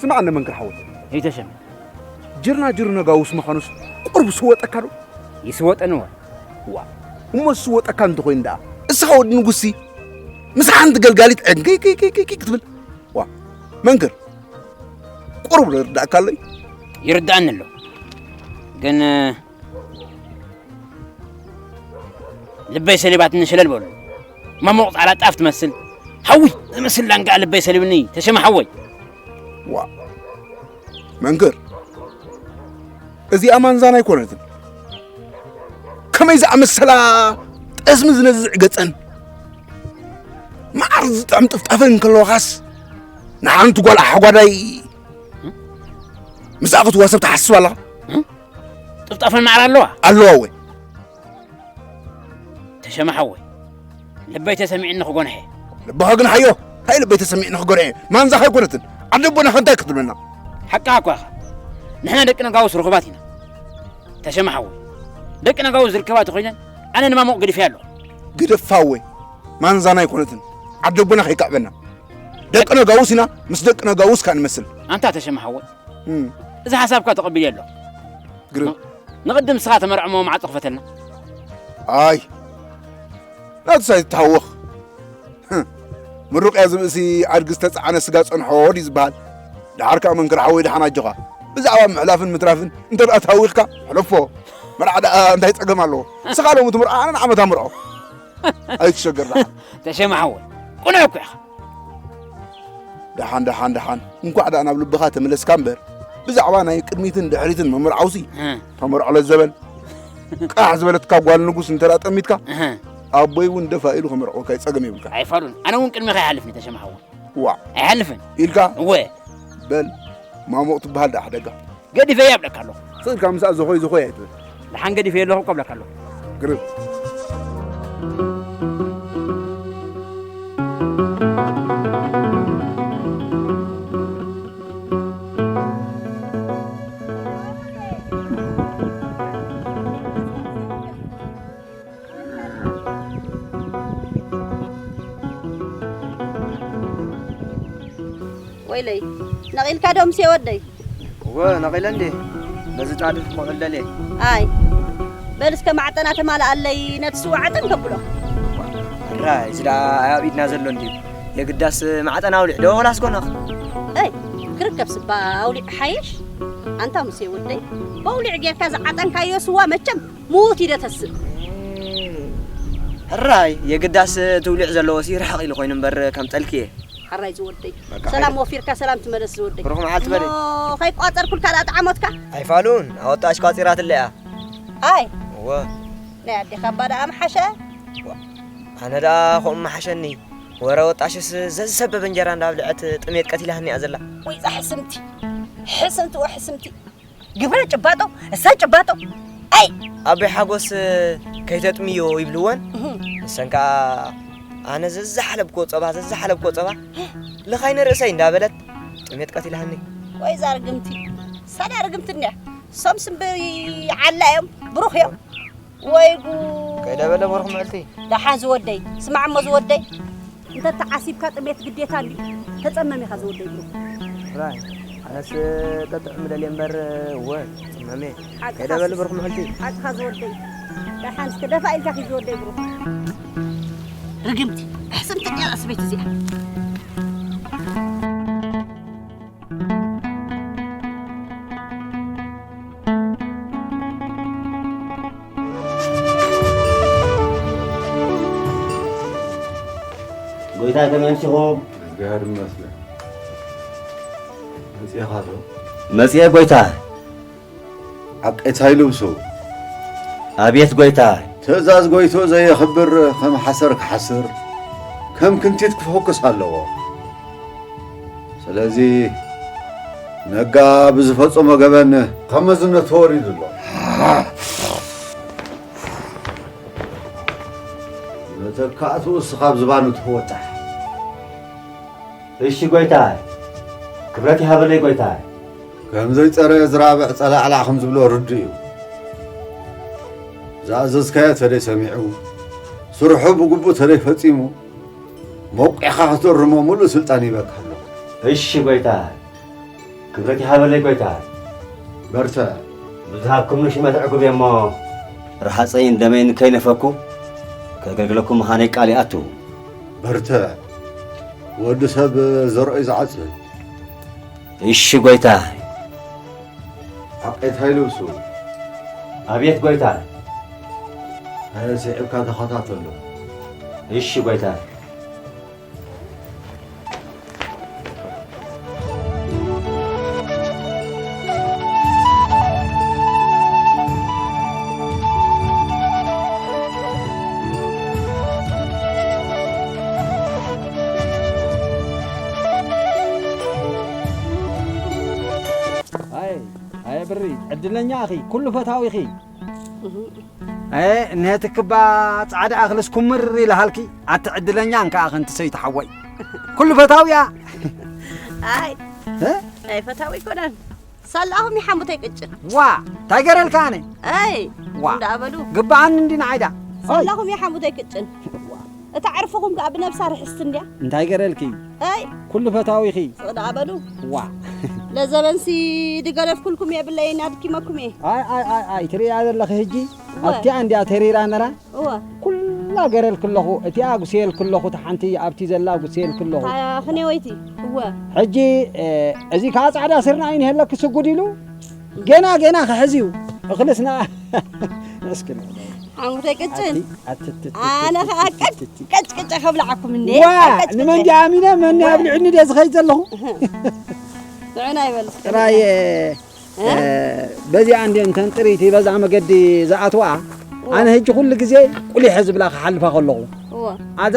ስማዕ፣ እንደ መንክር ሓወይ። ይተሸም። ጅርና ጅሩ ነጋውስ ምዃኑስ ቁሩብ ዝስወጠካ ዶ? ይስወጠኒ ወ። ዋ፣ እሞ ዝስወጠካ እንተኾይኑ ደኣ፣ እስኻ ወዲ ንጉስሲ ምስ ሓንቲ ገልጋሊት ዕንክይክይክይክይ ክትብል፣ ዋ፣ መንክር፣ ቁሩብ ዶ ይርዳእካ ኣሎ እዩ? ይርዳእኒ ኣሎ። ግን፣ ልበይ ሰሊባትኒ ሽለል በሉ። ማሞቕ ጻዕዳ ጣፍ ትመስል። ሓዊ ዝመስል ላንጋ ልበይ ሰሊብኒ፣ ተሸመ ሓወይ። ዋ፣ መንክር፣ እዚኣ ማንዛና ኣይኮነትን። ከመይ ዝኣመሰላ ጠስሚ ዝነዝዕ ገጸን፣ መዓር ዝጥዕም ጥፍጣፈን ከለዋኻስ፣ ንሓንቲ ጓል ኣሓጓዳይ ምስኣ ክትዋሰብ ትሓስብ ኣለኻ? ጥፍጣፈን መዓር ኣለዋ? ኣለዋ ወይ? ተሸመ ሓወይ፣ ልበይ ተሰሚዕኒ ክጎንሐ። ልብኻ ግን ሓዮ፣ እንታይ ልበይ ተሰሚዕኒ ክጎንሐ? ማንዛኻ ኣይኮነትን። ዓዲ ኣቦና ከ እንታይ ክትብለና? ሓቅኻ እኳ ኢኻ። ንሕና ደቂ ነጋውስ ርኹባት ኢና። ተሸመ ሓወይ፣ ደቂ ነጋውስ ዝርከባ ተኾይነን ኣነ ንማሞቕ ገዲፈያ ኣለኹ። ግደፋ ወይ፣ ማንዛና ኣይኮነትን። ዓዲ ኣቦና ከይከዕበና። ደቂ ነጋውስ ኢና፣ ምስ ደቂ ነጋውስ ከኣ ንመስል። ኣንታ ተሸመ ሓወይ፣ እም። እዚ ሓሳብካ ተቐቢለ ኣለኹ። ግርም። ን-፣ ንቕድም ንስኻ ተመርዖ እሞ ማዕጾ ክፈተልና። ኣይ፣ ናትስ ኣይትተሃወኽ። ህም፣ ምሩቕ እያ ዝብእሲ ኣድጊ ዝተጻዕነ ስጋ ጸንሖ ድዩ ዝበሃል? ደሓር ከኣ መንክር ሓወይ ደሓን ኣጆኻ። ብዛዕባ ምሕላፍን ምትራፍን እንተ ደኣ ተሃዊኽካ፣ ሕለፎ። መርዓ ደኣ እንታይ ጸገም ኣለዎ? ንስኻ ሎሚ ትምርዖ፣ ኣነ ንዓመታ ምርዖ። ኣይትሸገር ደሓን። ተሸመ ሓወይ፣ ቅኑዕ እኮ ኢኻ። ደሓን፣ ደሓን፣ ደሓን። እንኳዕ ደኣ ናብ ልብኻ ተመለስካ እምበር፣ ብዛዕባ ናይ ቅድሚትን ድሕሪትን ምምርዓውሲ፣ እህ። ተመርዖ ለዘበል። ቃሕ ዝበለትካ ጓል ንጉስ እንተ ደኣ ጠሚትካ፣ እህ። ኣቦይ እውን ደፋ ኢሉ ክምርዕወካ እዩ፣ ጸገም የብልካ። ኣይፋሉን። ኣነ እውን ቅድሚኻ ኣይሓልፍን፣ ተሸመ ሓወይ። ዋዕ። ኣይሓልፍን። ኢልካ? እወ። በል፣ ማሞቕ ትበሃል ደኣ ሓደጋ። ገዲፈያ እብለካ ኣለኹ። ስእልካ ምስኣ ዘኾይ ዘኾይ ኣይትበል። ደሓን ገዲፈዮ ኣለኹ እኮ እብለካ ኣለኹ። ግርም። ወይለይ፣ ነቒልካ ዶ ምሴ ወደይ? እወ፣ ነቒለ እንዴ። ነዚ ጻድፍ ክውዕል ደልየ። ኣይ፣ በል እስከ ማዕጠና ተማልኣለይ፣ ነቲ ስዋ ዕጥን ከብሎ። ሕራይ፣ እዚ ደኣ ኣብ ኢድና ዘሎ እንድዩ። የግዳስ ማዕጠና ኣውሊዕ ዶ ወላስ ጎነኽ? ኣይ፣ ክርከብ ስባ ኣውሊዕ ሓይሽ። ኣንታ ሙሴ ወደይ፣ በውሊዕ ጌርካ ዝዓጠንካዮ ስዋ መቸም ምዉት እዩ ደተስእ። ሕራይ፣ የግዳስ እቲ ውሊዕ ዘለዎሲ ርሕቕ ኢሉ ኮይኑ እምበር ከም ጠልኪ እየ። ሓራይ ዝወደይ። በቃ ሰላም ሓይለ። ወፊርካ ሰላም ትመለስ ዝወደይ። ብሩኽ መዓልቲ በለይ። እሞ ከይቋጸርኩልካ ደኣ ጠዓሞትካ? ኣይፋሉን፣ ኣወጣሽ ቋጺራትለይ እያ። ኣይ። እወ። ናይ ኣዴኻ እባ ደኣ ምሓሸ? ዋ፣ ኣነ ደኣ ከምኡ ምሓሸኒ። ወረ ወጣሽስ ዘዝሰበበ እንጀራ እንዳብልዐት ጥሜት ቀቲላትኒ እያ ዘላ። ወይ እዛ ሕስምቲ። ሕስምቲ ወሕስምቲ። ግብረ ጭባጦ፣ እሰ ጭባጦ። ኣይ! ኣቦይ ሓጎስ ከይተጥምዮ ይብልወን። እህ። ንሰን ከኣ ኣነ ዘዝሓለብክዎ ጸባ፣ ዘዝሓለብክዎ ጸባ፣ ልኻይ ንርእሰይ እንዳበለት ጥሜት ቀቲላትኒ። ወይ እዛ ርግምቲ፣ ሳዳ ርግምቲ እንድያ። ሶም ስምቢ ዓላ እዮም፣ ብሩኽ እዮም። ወይ ጉድ። ከይደ በለ ብሩኽ ምዕልቲ። ደሓን ዝወደይ፣ ስማዕ እሞ ዝወደይ። እንተ ተዓሲብካ ጥሜት ግዴታ እንድዩ። ተጸመም ኢኻ ዝወደይ ብሩኽ። ራይ፣ ኣነስ ጠጥዕም ደልየ እምበር፣ እወ፣ ጽመሜ። ሓቅኻ ከይደ በል ሱስ። ብሩኽ ምዕልቲ። ሓቅኻ ዝወደይ። ደሓን እስከ ደፋ ኢልካ ኪድ ዝወደይ ብሩኽ። ርግምቲ፣ ኣሕስምቲ ድያ ራስ ቤት እዚኣ። ጎይታይ ከመይ ኣምሲኹም? እግዚኣብሔር ይመስገን። መጺእኻ ዶ? መጺኤ ጎይታይ። ዓቀይታይ ልብሱ። ኣቤት ጎይታይ። ትእዛዝ ጎይትኡ ዘየኽብር ከም ሓሰር ክሓስር፣ ከም ክንቲት ክፍኩስ ኣለዎ። ስለዚ ነጋ ብዝፈጸሞ ገበን ካብ መዝነቱ ተወሪዱ ኣሎ። መተካእትኡ እስኻ ኣብ ዝባኑ ትወጣሕ። እሺ ጎይታይ፣ ክብረት ይሃበለይ ጎይታይ። ከም ዘይጸረየ ዝራብዕ ጸላዕላዕ ከም ዝብሎ ርዱእ እዩ። ዝኣዘዝካዮ ተደይ ሰሚዑ፣ ስርሑ ብግቡእ ተደይ ፈጺሙ፣ መቂዕኻ ክትእርሞ ሙሉእ ስልጣን ይበካ ኣለኹ። እሺ ጎይታይ፣ ክብረት ይሃበለይ ጎይታይ። በርትዕ። ብዝሃብኩምኒ ሽመት ዕጉብ እየ እሞ፣ ርሃፀይን ደመይን ከይነፈኩ ከገልግለኩም ምዃነይ ቃል ይኣቱ። በርትዕ። ወዲ ሰብ ዘርኦ እዩ ዝዓጽድ። እሺ ጎይታይ። ሓቀይታ ይልብሱ። ኣብየት ጎይታይ። ኣነ ስዒብካ ተኸታተሎ። እሺ ጎይታይ። ኣየ፣ ኣየ ብሪ፣ ዕድለኛ ኢኺ፣ ኩሉ ፈታዊ ኢኺ። ኣየ፣ ነቲ ክባ ጻዕዳ እኽልስ ኩምር ኢልሃልኪ፣ ኣቲ ዕድለኛ እንከኣ ኸንቲ ሰይቲ ሓወይ። ኩሉ ፈታዊ እያ። ኣይ፣ እ? ኣይ ፈታዊ ኣይኮነን። ሳላኹም ይሓሙተይ ቅጭን። ዋ፣ እንታይ ገረልካ ኣነ? ኣይ፣ ዋ። እንዳ በሉ። ግብኣኒ እንዲ ንዓይዳ። ሳላኹም ይሓሙተይ ቅጭን። እታ ዕርፍኹም ከኣ ብነብሳ ርሕስቲ እንድያ። እንታይ ገረልኪ? ኣይ። ኩሉ ፈታዊኺ። ስቕ ደኣ በሉ። ዋ። ለዘበንሲ ድገደፍኩልኩም የብለይን ኣድኪመኩም እየ። ኣይ፣ ኣይ፣ ኣይ፣ ኣይ፣ ትርእያ ዘለኺ ህጂ? ወ። ኣብቲኣ እንድያ ተሪራ ነራ? እወ። ኩላ ገረልኪ ኣለኹ። እቲኣ ኣጉስየልኪ ኣለኹ፣ እታ ሓንቲ ኣብቲ ዘላ ኣጉስየልኪ ኣለኹ። እታ ክኔወይቲ? እወ። ሕጂ፣ እ፣ እዚ ከኣ ጻዕዳ ስርናይ ይንሄለኪ ስጉድ ኢሉ። ጌና፣ ጌና ክሕዝ እዩ። እኽልስና። እስኪ ሓሙተይ ቅጭን። ኣቲ፣ ኣቲ፣ ኣቲ፣ ኣነ ኣቲ፣ ከኣ ኣቲ፣ ቀጭ፣ ኣቲ፣ ኣቲ። ቀጭ፣ ቀጭ ከብልዓኩም እንዴ? ዋ፣ ቀጭ፣ ቀጭ። ንመን ድኣ ኣሚነ፣ መን ዋ። ኣብሊዑኒ ድየ ዝኸይድ ዘለኹ? ንዑና ይበል እስኪ። ጥራይ፣ እ? እ፣ በዚኣ እንዴ እንተን ጥሪት በዛ መገዲ ዝኣትዋ፣ ዋ። ኣነ ሕጂ ኩሉ ግዜ ቁሊሐ ዝብላ ክሓልፋ ከለኹ። ዋ። ኣዛ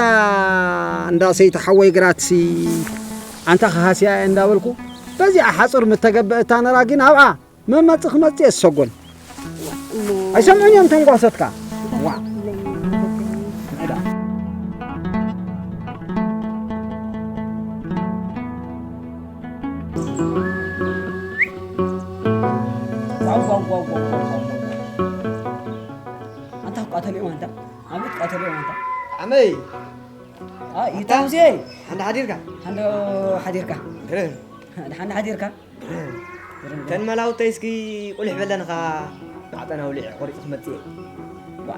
እንዳ ሰይቲ ሓወይ ግራትሲ፣ ኣንታ ክሃስያ እየ እንዳበልኩ፣ በዚኣ ሓጹር ምተገበአታ ነራ ግን ኣብኣ መመጽእ ክመጽእ እየ ዝሰጎን። እሞ ኣይሰምዑን እዮም ተንጓሰትካ። ዋ። ዋው፣ ዋው፣ ዋው፣ ዋው፣ ዋው፣ ዋው። ኣንታ ቃተልኦም ኣንታ። ኣመት ቃተልኦም ኣንታ። ኣመይ። ኣይ፣ ይታውዜ። ሓንዳ ሓዲርካ? ሓንዳ ሓዲርካ? ግርም። ሓንዳ ሓዲርካ? ተን መላውተይ እስኪ ቁልሕ በለንኻ። ማዕጠና ውሊዕ ቆሪጽ ክመጽእ እየ። ዋ።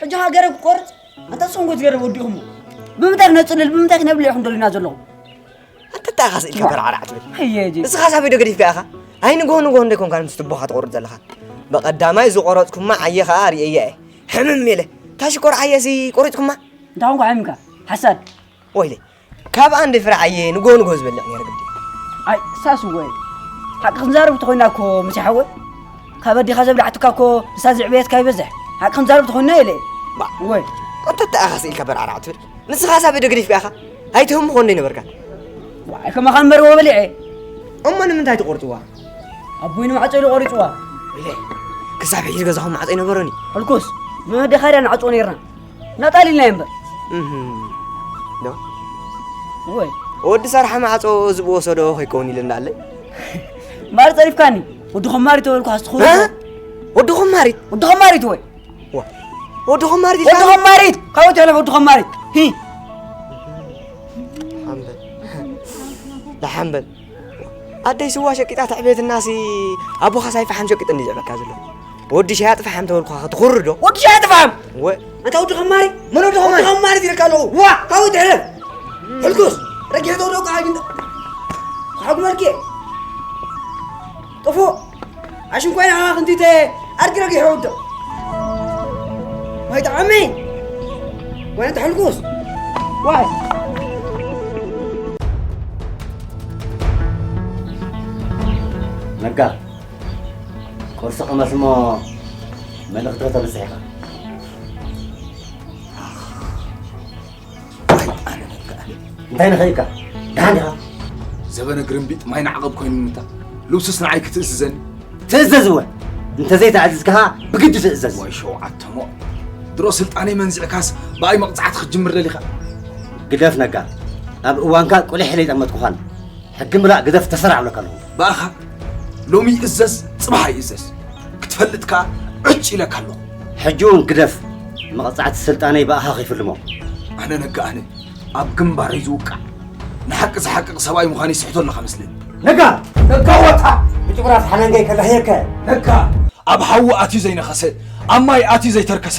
ሕጂ ሃገረ ክቆርጽ? ኣንታ ሰንጎ ዝገረብ ወዲኹሞ። ብምንታይ ክነጽልል፣ ብምንታይ ክነብልዕ ኢኹም ደሊና ዘለኹም? ኣንተ እንታይ ኢኻ ስኢልካ ዋ። በርዓራዕ ትብል? ኣየ፣ ጂ። ንስኻ ሳብ ኢዶ ገዲፍካ ኢኻ? ኣይ ንግሆ ንግሆ እንደ ኮንካ ምስ ትቦኻ ትቆርጽ ዘለኻ። በቐዳማይ ዝቆረጽኩማ ዓየ ኸኣ ርእየያ እየ። ሕምም ኢለ። እታ ሽኮር ዓየሲ ቆሪጽኩማ? እንታይ ኮንካ ሕምምካ? ሓሳድ። ወይለይ። ካብ ኣንድ ፍረ ዓየ ንግሆ ንግሆ ዝበልዕ ነይረ ግዲ። ኣይ፣ ሳስ ወይ። ሓቂ ክንዛረብ ተኾይና እኮ፣ ምስ ሓወይ። ካብ ኣዴኻ ዘብላዕትካ እኮ፣ ንሳ ዝዕበየትካ ይበዝሕ። ሓቂ ክንዛረብ ተኾይና ኢለ። ባ። ወይ። ኣንተ እንታይ ኢኻ ስኢልካ በርዓራዕ ትብል? ንስኻ ሳብ ኢዶ ገዲፍካ ኢኻ? ኣይትህምኾ እንዶ ይነበርካ? ዋይ፣ ከማኻ እምበር ወበሊዐ። እሞ ንምንታይ ትቆርጽዋ? ኣቦይ ንማዕጾ ኢሉ ቆሪጽዋ። ኢለ፣ ክሳብ ሕጂ ገዛኹም ማዕጾ ኣይነበሮን እዩ። ሕልኩስ፣ መመደኻርያ ንዓጽዎ ነይርና። ናጣል ኢልና እምበር። እህ፣ ዶ? ወይ። ወዲ ሰርሓ ማዕጾ ዝብወሰዶ ከይከውን ኢለ እንዳለይ። ማር ጸሪፍካኒ። ወዲ ኸማሪት ተበልኩ፣ ኣስትኹ። እ? ወዲ ኸማሪት? ወዲ ኸማሪት ወይ? ዋ። ወዲ ኸማሪት ወዲ ኢልካ? ኸማሪት! ካብኡ ትሕለፍ ወዲ ኸማሪት! ሂ! ሓምበል። ዳሓምበል። ኣደይ ስዋ ሸቂጣ ተዕብየትናሲ ኣቦኻስ ኣይፈሓም ሸቂጡ እንዲ ዘዕበካ ዘሎ። ወዲ ሸያጢ ፈሓም ተበልኩኻ ክትኹሪ ዶ? ወዲ ሸያጢ ፈሓም! ወ- ኣንታ ወዲ ኸማሪ? መን ወዲ ኸማሪ? ወዲ ኸማሪ ኢልካ ኣለኹ። ዋ! ካብኡ ትሕለፍ! ሕልኩስ! ረጊሐ ተውዶ ከዓ ግን ክሓጉመልኪ እየ። ጥፉእ! ኣሽንኳይ ንዓኻ ክንቲተ ኣድጊ ረጊሑ ውድቕ። ማይ ጠዓሚ! ወይነ ተሕልኩስ! ዋይ! ነጋ፣ ቁርሲ ቅመስ እሞ መልእኽቲ ከተብጽሕ ኢኻ። እንታይ ንኸይካ? ደሓን ዲኻ? ዘበነ ግርምቢጥ ማይ ንዓቐብ ኮይኑ ምታ። ልውስስ ንዓይ ክትእዝዘኒ? ትእዘዝ እወ። እንተዘይተኣዚዝካ ብግዲ ትእዘዝ። ወይ ሸውዓተ ሞ። ድሮ ስልጣነይ መንዚዕካስ ብኣይ መቕጻዕቲ ክትጅምር ደሊኻ? ግደፍ ነጋ። ኣብ እዋንካ ቁሊሕ ኢለ ይጠመጥኩኻን። ሕጊ ምላእ ግደፍ ተሰራዕ እብለካ ኣለኹ። ብኣኻ ሎሚ ይእዘዝ፣ ጽባሕ ኣይእዘዝ። ክትፈልጥ ከኣ ዕጭ ኢለካ ኣለኹ። ሕጂ እውን ግደፍ። መቕጻዕቲ ስልጣነይ ብኣኻ ከይፍልሞ። ኣነ ነጋ ኣነ ኣብ ግንባረይ ዝውቃዕ ንሓቂ ዝሓቅቕ ሰብኣይ ምዃነይ ስሕቶ ኣለኻ መስለኒ። ነጋ! ነጋ ወታ! ብጭጉራት ሓነንገይ ከላህየከ። ነጋ! ኣብ ሓዊ ኣትዩ ዘይነኸሰ፣ ኣብ ማይ ኣትዩ ዘይተርከሰ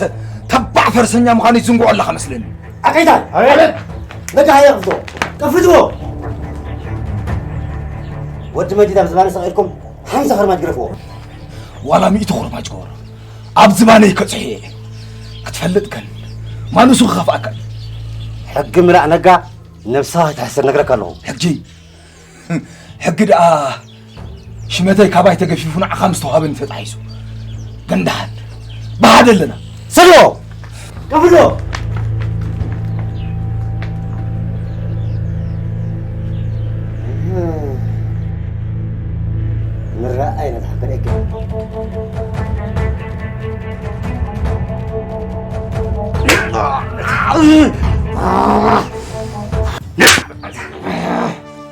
ተባዕ ፈረሰኛ ምዃነይ ዝንግዖ ኣለኻ መስለኒ። ኣቀይታይ! ኣቤት! ነጋ ሃየ ክፍቶ! ጠፍትዎ! ወዲ መዲድ ኣብ ዝባነ ሰቒልኩም ሓምሳ ክርማጅ ግረፍዎ። ዋላ ሚእቲ ኩርማጅ ገበሮ። ኣብ ዝባነይ ከጽሕዮ እየ። ክትፈልጥ ከን ማንሱ ክኸፍኣካ እዩ። ሕጊ ምላእ ነጋ ነብስኻ ክትሕስር ነግረካ ኣለኹ። ሕጂ፣ ሕጊ ደኣ ሽመተይ ካባይ ተገፊፉ ንዓኻ ምስ ተዋህበኒ ተጣሒሱ። ግን ደሓን፣ ብሓደ ኣለና። ሰዶ! ቀብሎ! ንረኣይ ነታ ከርእየኪ።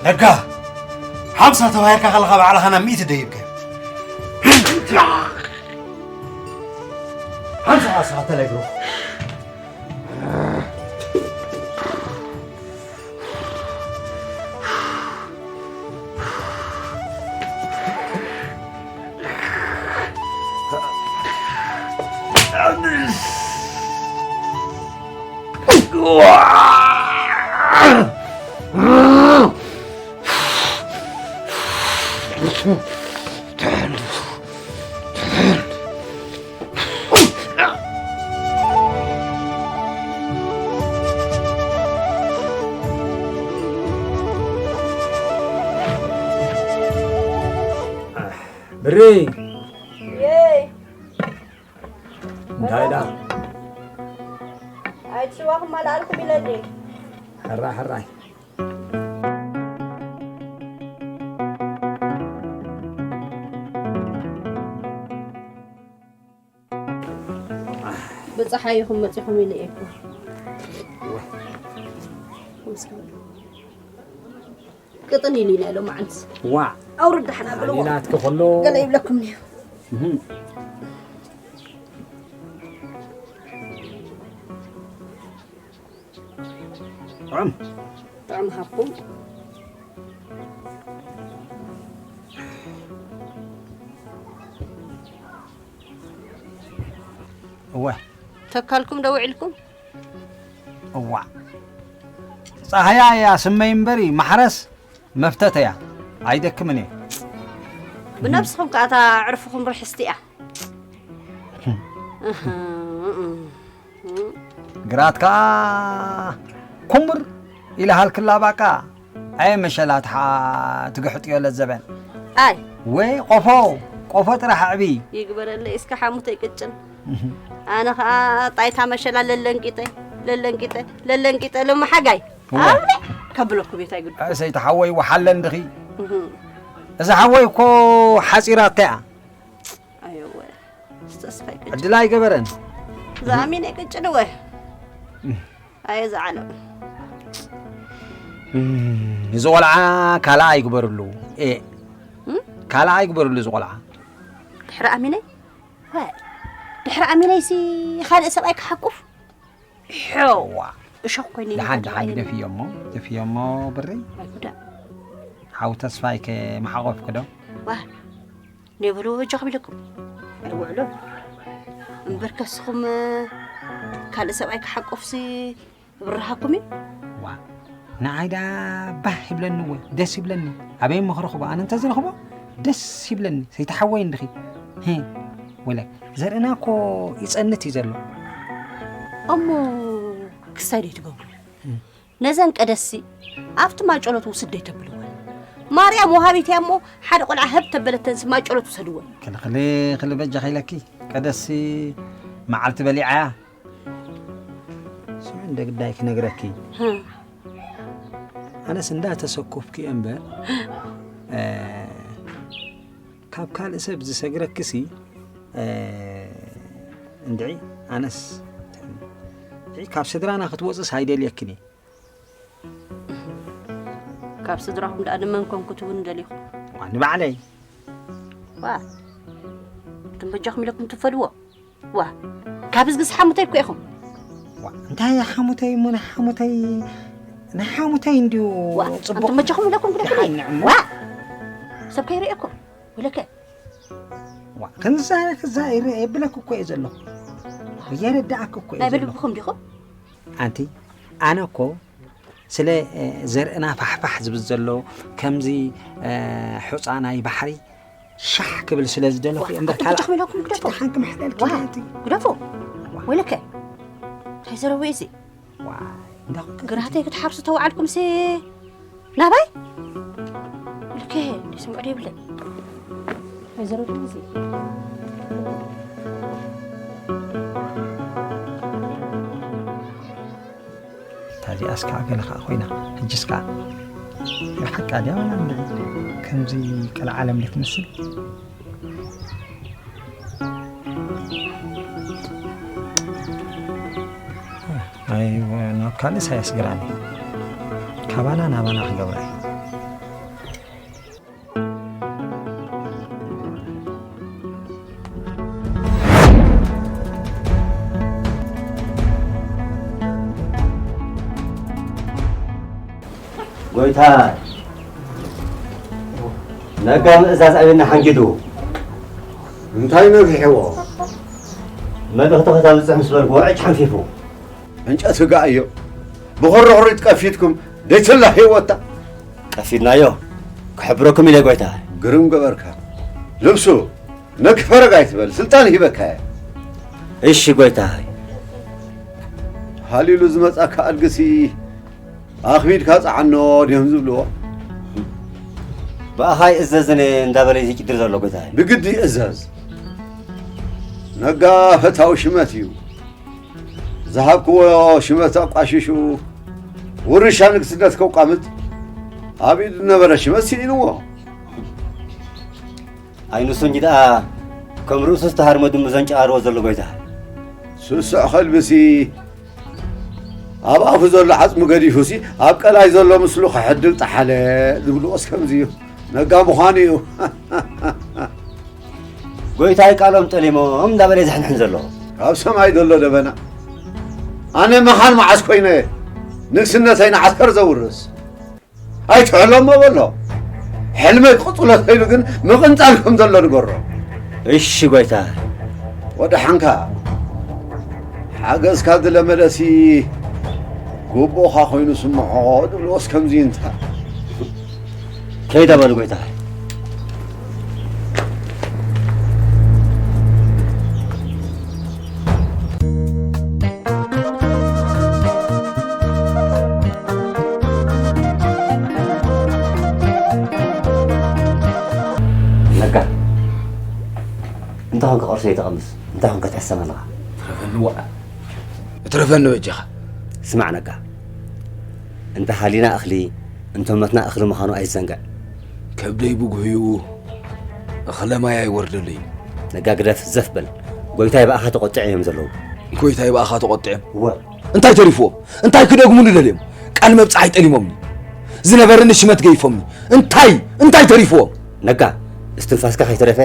ነጋ፣ ሓምሳ ተባሂልካ ከለኻ ባዕልኻ ናብ ሚእቲ ደይብካ። ሓምሳ ዓሳ ተለግሮ። ብሪ የይ እንታይ ዳ ኣይትሽዋኹም ኣልኣልኩም ኢለኒ። ሕራይ ሕራይ። ብፀሓይ ኢኹም መፂኹም ኢለ እየ እኮ። ቅጥን ኢሉ ኢና ሎማዓንቲ። ዋ ኣውርድ ዳሕና ብልዎ። ናትኪ ከሎ ገለ ይብለኩም እኒኦ። እህም። ጥዑም። ጥዑም ሃብኩም። እወ። ተካልኩም ዶ ውዒልኩም? እዋእ። ጻህያ እያ ስመይ እምበሪ ማሕረስ መፍተተያ። ኣይደክምን እየ። ብነብስኹም ከኣ እታ ዕርፍኹም ርሕስቲ እያ። እህ፣ እህ። ግራት ከኣ ኩምር ኢላ ሃልክላ ባቃ። ኣየ መሸላ ትሓ-፣ ትግሕጥዮ ለዘበን። ኣይ። ወይ ቆፎ፣ ቆፎ ጥራሕ ኣዕቢ። ይግበረለይ እስከ ሓሙተይ ቅጭን። እህ። ኣነ ኸኣ ጣይታ መሸላ ለለንቂጠ፣ ለለንቂጠ፣ ለለንቂጠ ሎሚ ሓጋይ። እወ። ኣውደ ከብለኩ ቤት ኣይግዱ። ኣሰይ ተሓወይ ወሓለ እንድኺ። እህ። እዚ ሓወይ እኮ ሓጺራተያ። ኣየወ። ተስፋይ ቅጭን። ዕድል ኣይገበረን። ዝኣሚን ቅጭን እወ። እህ። ኣየ ዝዓለም። እም፣ እዚ ቆልዓ ካልኣ ኣይግበርሉ። ኤ፣ እም? ካልኣ ኣይግበርሉ እዚ ቆልዓ። ድሕሪ ኣሚነይ? ወ፣ ድሕሪ ኣሚነይሲ ካልእ ሰብኣይ ክሓቁፍ? ሕዋ። እሾኽ ኮይኑ ደሓን፣ ይመጣ ደሓን፣ ኣይነ። ግደፍዮ እሞ፣ ግደፍዮ እሞ ብረይ። ኣይጉዳ። ሓው ተስፋይ ከ መሓቆፍክ ዶ? ዋ፣ ነይ በልዎ በጃኹም ኢለኩም ኣይውዕሎን። እምበር ከስኹም ካልእ ሰብኣይ ክሓቁፍሲ ብርሃኩም እዩ። ዋ፣ ንዓይ ደኣ ባህ ይብለኒ እወ፣ ደስ ይብለኒ። ኣበይ እሞ ክረኽቦ? ኣነ እንተዝረኽቦ ደስ ይብለኒ። ሰይተሓወይ እንድኺ። ህ፣ ወለ፣ ዘርእና እኮ ይጸንት እዩ ዘሎ። እሞ ክሳይ ዶ ትገብሩ? እም። ነዘን ቀደሲ ኣብቲ ማጨሎት ውስድ ዶ ተብልወን? ማርያም ወሃቢት እያ እሞ ሓደ ቆልዓ ህብ ተበለተንሲ ማጨሎት ውሰድወን። ክልኽሊ፣ ክሊ በጃ ኸይለኪ። ቀደሲ መዓልቲ በሊዓ እያ። ስምዒ እንደ ግዳይ ክነግረኪ። ህም። ኣነስ እንዳተሰኮፍኩ እየ እምበር፣ እ፣ ካብ ካልእ ሰብ ዝሰግረክሲ፣ እ፣ እንድዒ፣ ኣነስ፣ እንድዒ፣ ካብ ስድራና ክትወፅስ ኣይደልየክን እየ። ካብ ስድራኹም ደኣ ንመን ኮንኩ ትብሉ ደሊኹም? ዋ፣ ንባዕለይ። ዋ፣ እቶም በጃኹም ኢለኩም ትፈድዎ? ዋ፣ ካብ እዝግስ ሓሙተይ እኮ ኢኹም። ዋ፣ እንታይ ሓሙተይ እሞ፣ ናይ ሓሙተይ፣ ናይ ሓሙተይ እንድዩ። ዋ፣ ጽቡቕ። ኣንቱም በጃኹም ኢለኩም ግደፉኒ። ደሓን ንዕሞ። ዋ፣ ሰብ ከይርእየኩም። ወለከ። ዋ፣ ክንዛ፣ ክዛ ይረ-፣ የብለክ እኮ እየ ዘለኹ። የረዳእክ እኮ እየ ናይ ዘለኹ። በልብኹም ዲኹም? ኣንቲ፣ ኣነ እኮ ስለ፣ እ፣ ዘርእና ፋሕፋሕ ዝብል ዘሎ፣ ከምዚ፣ እ፣ ሑጻ ናይ ባሕሪ ሻሕ ክብል ስለ ዝደለኹ ዋ፣ እየ እምበር ኣቱም ካልእ ብትኽ ኢለኩም ግደፉ። ሓንቲ ሓንክም ሕለልኪ ዋ፣ እያ ኣንቲ። ግደፉ። ዋ። ወይለከ። እንታይ ዘረቡ እዩ እዚ? ዋ፣ እንዳኹም ከ-፣ ግራተይ ክትሓርሱ ተዋዓልኩም ሲ ናባይ? ወይለከ፣ እንዲ ስምዑ ዶ ይብለይ? እንታይ ዘረቡ እዩ እዚ? ታዚኣስ ከዓ ገለ ከዓ ኮይና፣ ሕጅስ ከዓ ብሓቃ ድያ ዋላ እንድዒ ከምዚ ቀልዓለም ልትመስል? ኣይ፣ ናብ ካልእ ሳያስግራኒ። ካባና ናባና ክገብራ እዩ። ጎይታ፣ ነጋ ምእዛዝ ኣበየና ሓንጊዱ? እንታይ ነፊሕዎ? መልእኽቲ ከተብጽሕ ምስ በልኩ ውዕጭ ሓንፊፉ። ዕንጨት ህጋእ እዮ። ብኹርኹሪት ቀፊትኩም ደይትላህይዎ እታ። ቀፊድናዮ። ክሕብረኩም ኢለ ጎይታ። ግርም ገበርካ። ልብሱ፣ ነኪ ፈረግ ኣይትበል፣ ስልጣን ሂበካ እየ። እሺ ጎይታይ። ሃሊሉ ዝመጻካ ኣድግሲ ኣኽቢድካ ጸዓኖ ድዮም ዝብልዎ? ብኣኻ ይእዘዝን እየ እንዳበለ እዩ ዝጭድር ዘሎ ጎይታይ። ብግዲ ይእዘዝ። ነጋ ፈታዊ ሽመት እዩ። ዝሃብክዎ ሽመት ኣቋሺሹ ውርሻ ንግስነት ከቋምጥ ኣብ ኢዱ ዝነበረ ሽመት ስኢንዎ። ኣይንሱ እንጂ ደኣ ከም ርእሱ ዝተሃርመ ድሙ ዘንጨራርዎ ዘሎ ጎይታ። ስሱዕ ከልብሲ ኣብ ኣፉ ዘሎ ዓጽሚ ገዲፉሲ ኣብ ቀላይ ዘሎ ምስሉ ክሕድል ጠሓለ ዝብልዎስ ከምዚ እዩ። ነጋ ምዃኑ እዩ። ጎይታይ ቃሎም ጠሊሞም እንዳበለ ዘሕንሕን ዘሎ። ካብ ሰማይ ዘሎ ደበና። ኣነ መኻን መዓስ ኮይነ ንግስነተይ ንዓስከር ዘውርስ? ኣይትሕለሞ በሎ። ሕልመይ ክቕጽሎ ተይሉ ግን ምቕንጻል ከም ዘሎ ንገሮ። እሺ ጎይታ። ወደሓንካ ሓገዝካ ዝለመደሲ ግቡእኻ ኮይኑ ስምዖ ዝብልዎስ ከምዚ እንታ። ከይደ በሉ ጎይታ። ነጋ፣ እንታይ ኾንካ ቁርሲ ዘይተቐምስ? እንታይ ኾንካ ትሕሰም ኣለኻ? ትረፈኒ ዋእ። እትረፈኒ በጃኻ። ስማዕ ነጋ፣ እንተ ሃሊና እኽሊ፣ እንተ ሞትና እኽሊ ምዃኑ ኣይትዘንግዕ። ከብደይ ብጉህዩ እኽለ ማይ ኣይወርደለይን። ነጋ ግደፍ፣ ዘፍ በል። ጎይታይ ብኣኻ ተቖጢዖም እዮም ዘለዉ። ጎይታይ ብኣኻ ተቖጢዖም? እወ። እንታይ ተሪፍዎም? እንታይ ክደግሙኒ ደልዮም? ቃል መብጽዓ ኣይጠሊሞምኒ። ዝነበረኒ ሽመት ገይፎምኒ። እንታይ፣ እንታይ ተሪፍዎም? ነጋ፣ እስትንፋስካ ከይተረፈ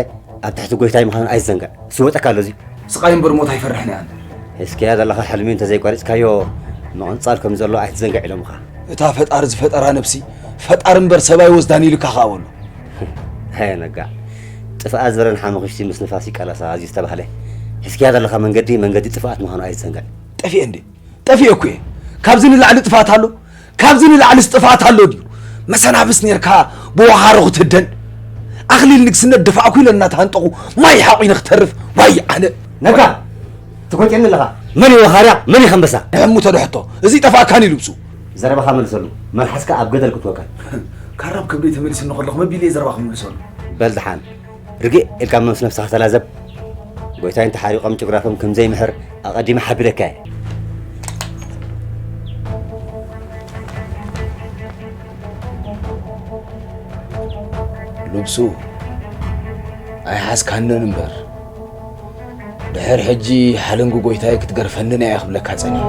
ኣብ ትሕቲ ጎይታይ ምዃኑ ኣይትዘንግዕ። ስወጠካ ኣሎ እዚ። ስቓይ እምበር ሞት ኣይፈርሕን እየ ኣነ። ሒዝካያ ዘለኻ ሕልሚ እንተዘይቋሪጽካዮ፣ ምቕንጻል ከም ዘሎ ኣይትዘንግዕ ኢሎምኻ። እታ ፈጣሪ ዝፈጠራ ነብሲ፣ ፈጣሪ እምበር ሰብ ኣይወስዳን ኢልካ ከኣ በሎ። ሃየ ነጋ፣ ጥፍኣት ዝበረን ሓሙኽሽቲ ምስ ንፋስ ይቃለሳ እዩ ዝተባህለ። ሒዝካያ ዘለኻ መንገዲ፣ መንገዲ ጥፍኣት ምዃኑ ኣይትዘንግዕ። ጠፊኤ እንዴ? ጠፊኤ እኮ እየ። ካብዚ ንላዕሊ ጥፍኣት ኣሎ? ካብዚ ንላዕልስ ጥፍኣት ኣሎ ድዩ? መሰናብስ ኔርካ ብወኻሮ ክትህደን። ኣኽሊል ንግስነት ደፋእኩ ኢለ እናተሃንጠኹ ማይ ሓቑነ ክተርፍ። ዋይ ኣነ። ነጋ፣ ትኮንጨኒ ኣለኻ። መን እዩ ወኻርያ? መን እዩ ከንበሳ? ንሕሙ ተዶ ሕቶ። እዚ ይጠፍኣካን እዩ ልብሱ። ዘረባኻ መልሰሉ። መልሓስካ ኣብ ገደል ክትወቀል። ካራብ ከብደይ ተመሊስኒ ከለኹ መቢለ እየ ዘረባ ክምልሰሉ። በል ደሓን። ርግእ ኢልካ ምስ ነብስኻ ተላዘብ። ጎይታይ እንተሓሪቖም ጭጉራፎም ከም ዘይምሕር ኣቐዲመ ሓቢረካ እየ። ልብሱ ኣይሓዝካንን እምበር፣ ድሕር ሕጂ ሓለንጉ ጎይታይ ክትገርፈንን እያ ክብለካ ጸኒሐ።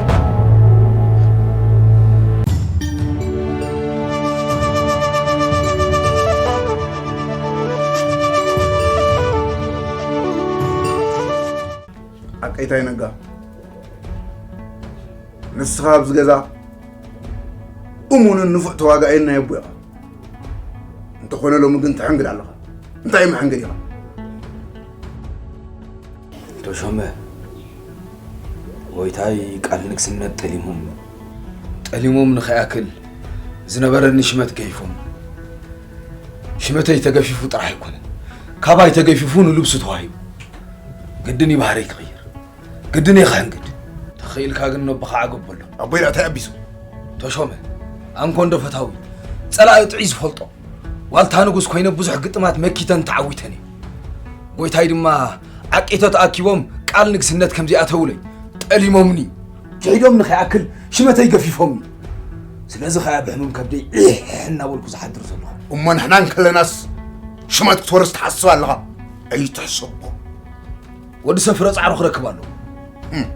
ኣቀይታይ ነጋ፣ ንስኻ ኣብዚ ገዛ እሙንን ንፉዕ ተዋጋኣይን ናይ ኣቦ ኢኻ። እንተኾነ ሎሚ ግን ትሕንግድ ኣለኻ። እንታይ መሐንገዲኻ? ተሾመ፣ ጎይታይ ቃል ንግስነት ጠሊሞም፣ ጠሊሞም ንኸይኣክል ዝነበረኒ ሽመት ገይፎም። ሽመተይ ተገፊፉ ጥራሕ ኣይኮነን፣ ካባይ ተገፊፉ ንልብሱ ተዋሂቡ። ግድን እዩ ባህረይ ክቕይር፣ ግድን እየ ክሕንግድ። ተኸኢልካ ግን ነቦኻ ዓገብ በሎ። ኣቦይ ደኣ እንታይ ኣቢሱ? ተሾመ፣ ኣንኮንዶ ፈታዊ፣ ጸላኢ ጥዑይ ዝፈልጦ። ዋልታ ንጉስ ኮይነ ብዙሕ ግጥማት መኪተን ተዓዊተን እየ። ጎይታይ ድማ ዓቂቶ ተኣኪቦም ቃል ንግስነት ከም ዚኣተውለይ ጠሊሞምኒ። ክሒዶም ንኸይኣክል ሽመተይ ገፊፎምኒ። ስለዚ ኸኣ ብሕሙም ከብደይ ዒሕ እናበልኩ ዝሓድር ዘለኹ። እሞ ንሕና እንከለናስ ሽመት ክትወርስ ትሓስብ ኣለኻ? ኣይትሕሰቦ። ወዲ ሰብ ፍረ ጻዕሩ ክረክብ ኣለዎ። ህም፣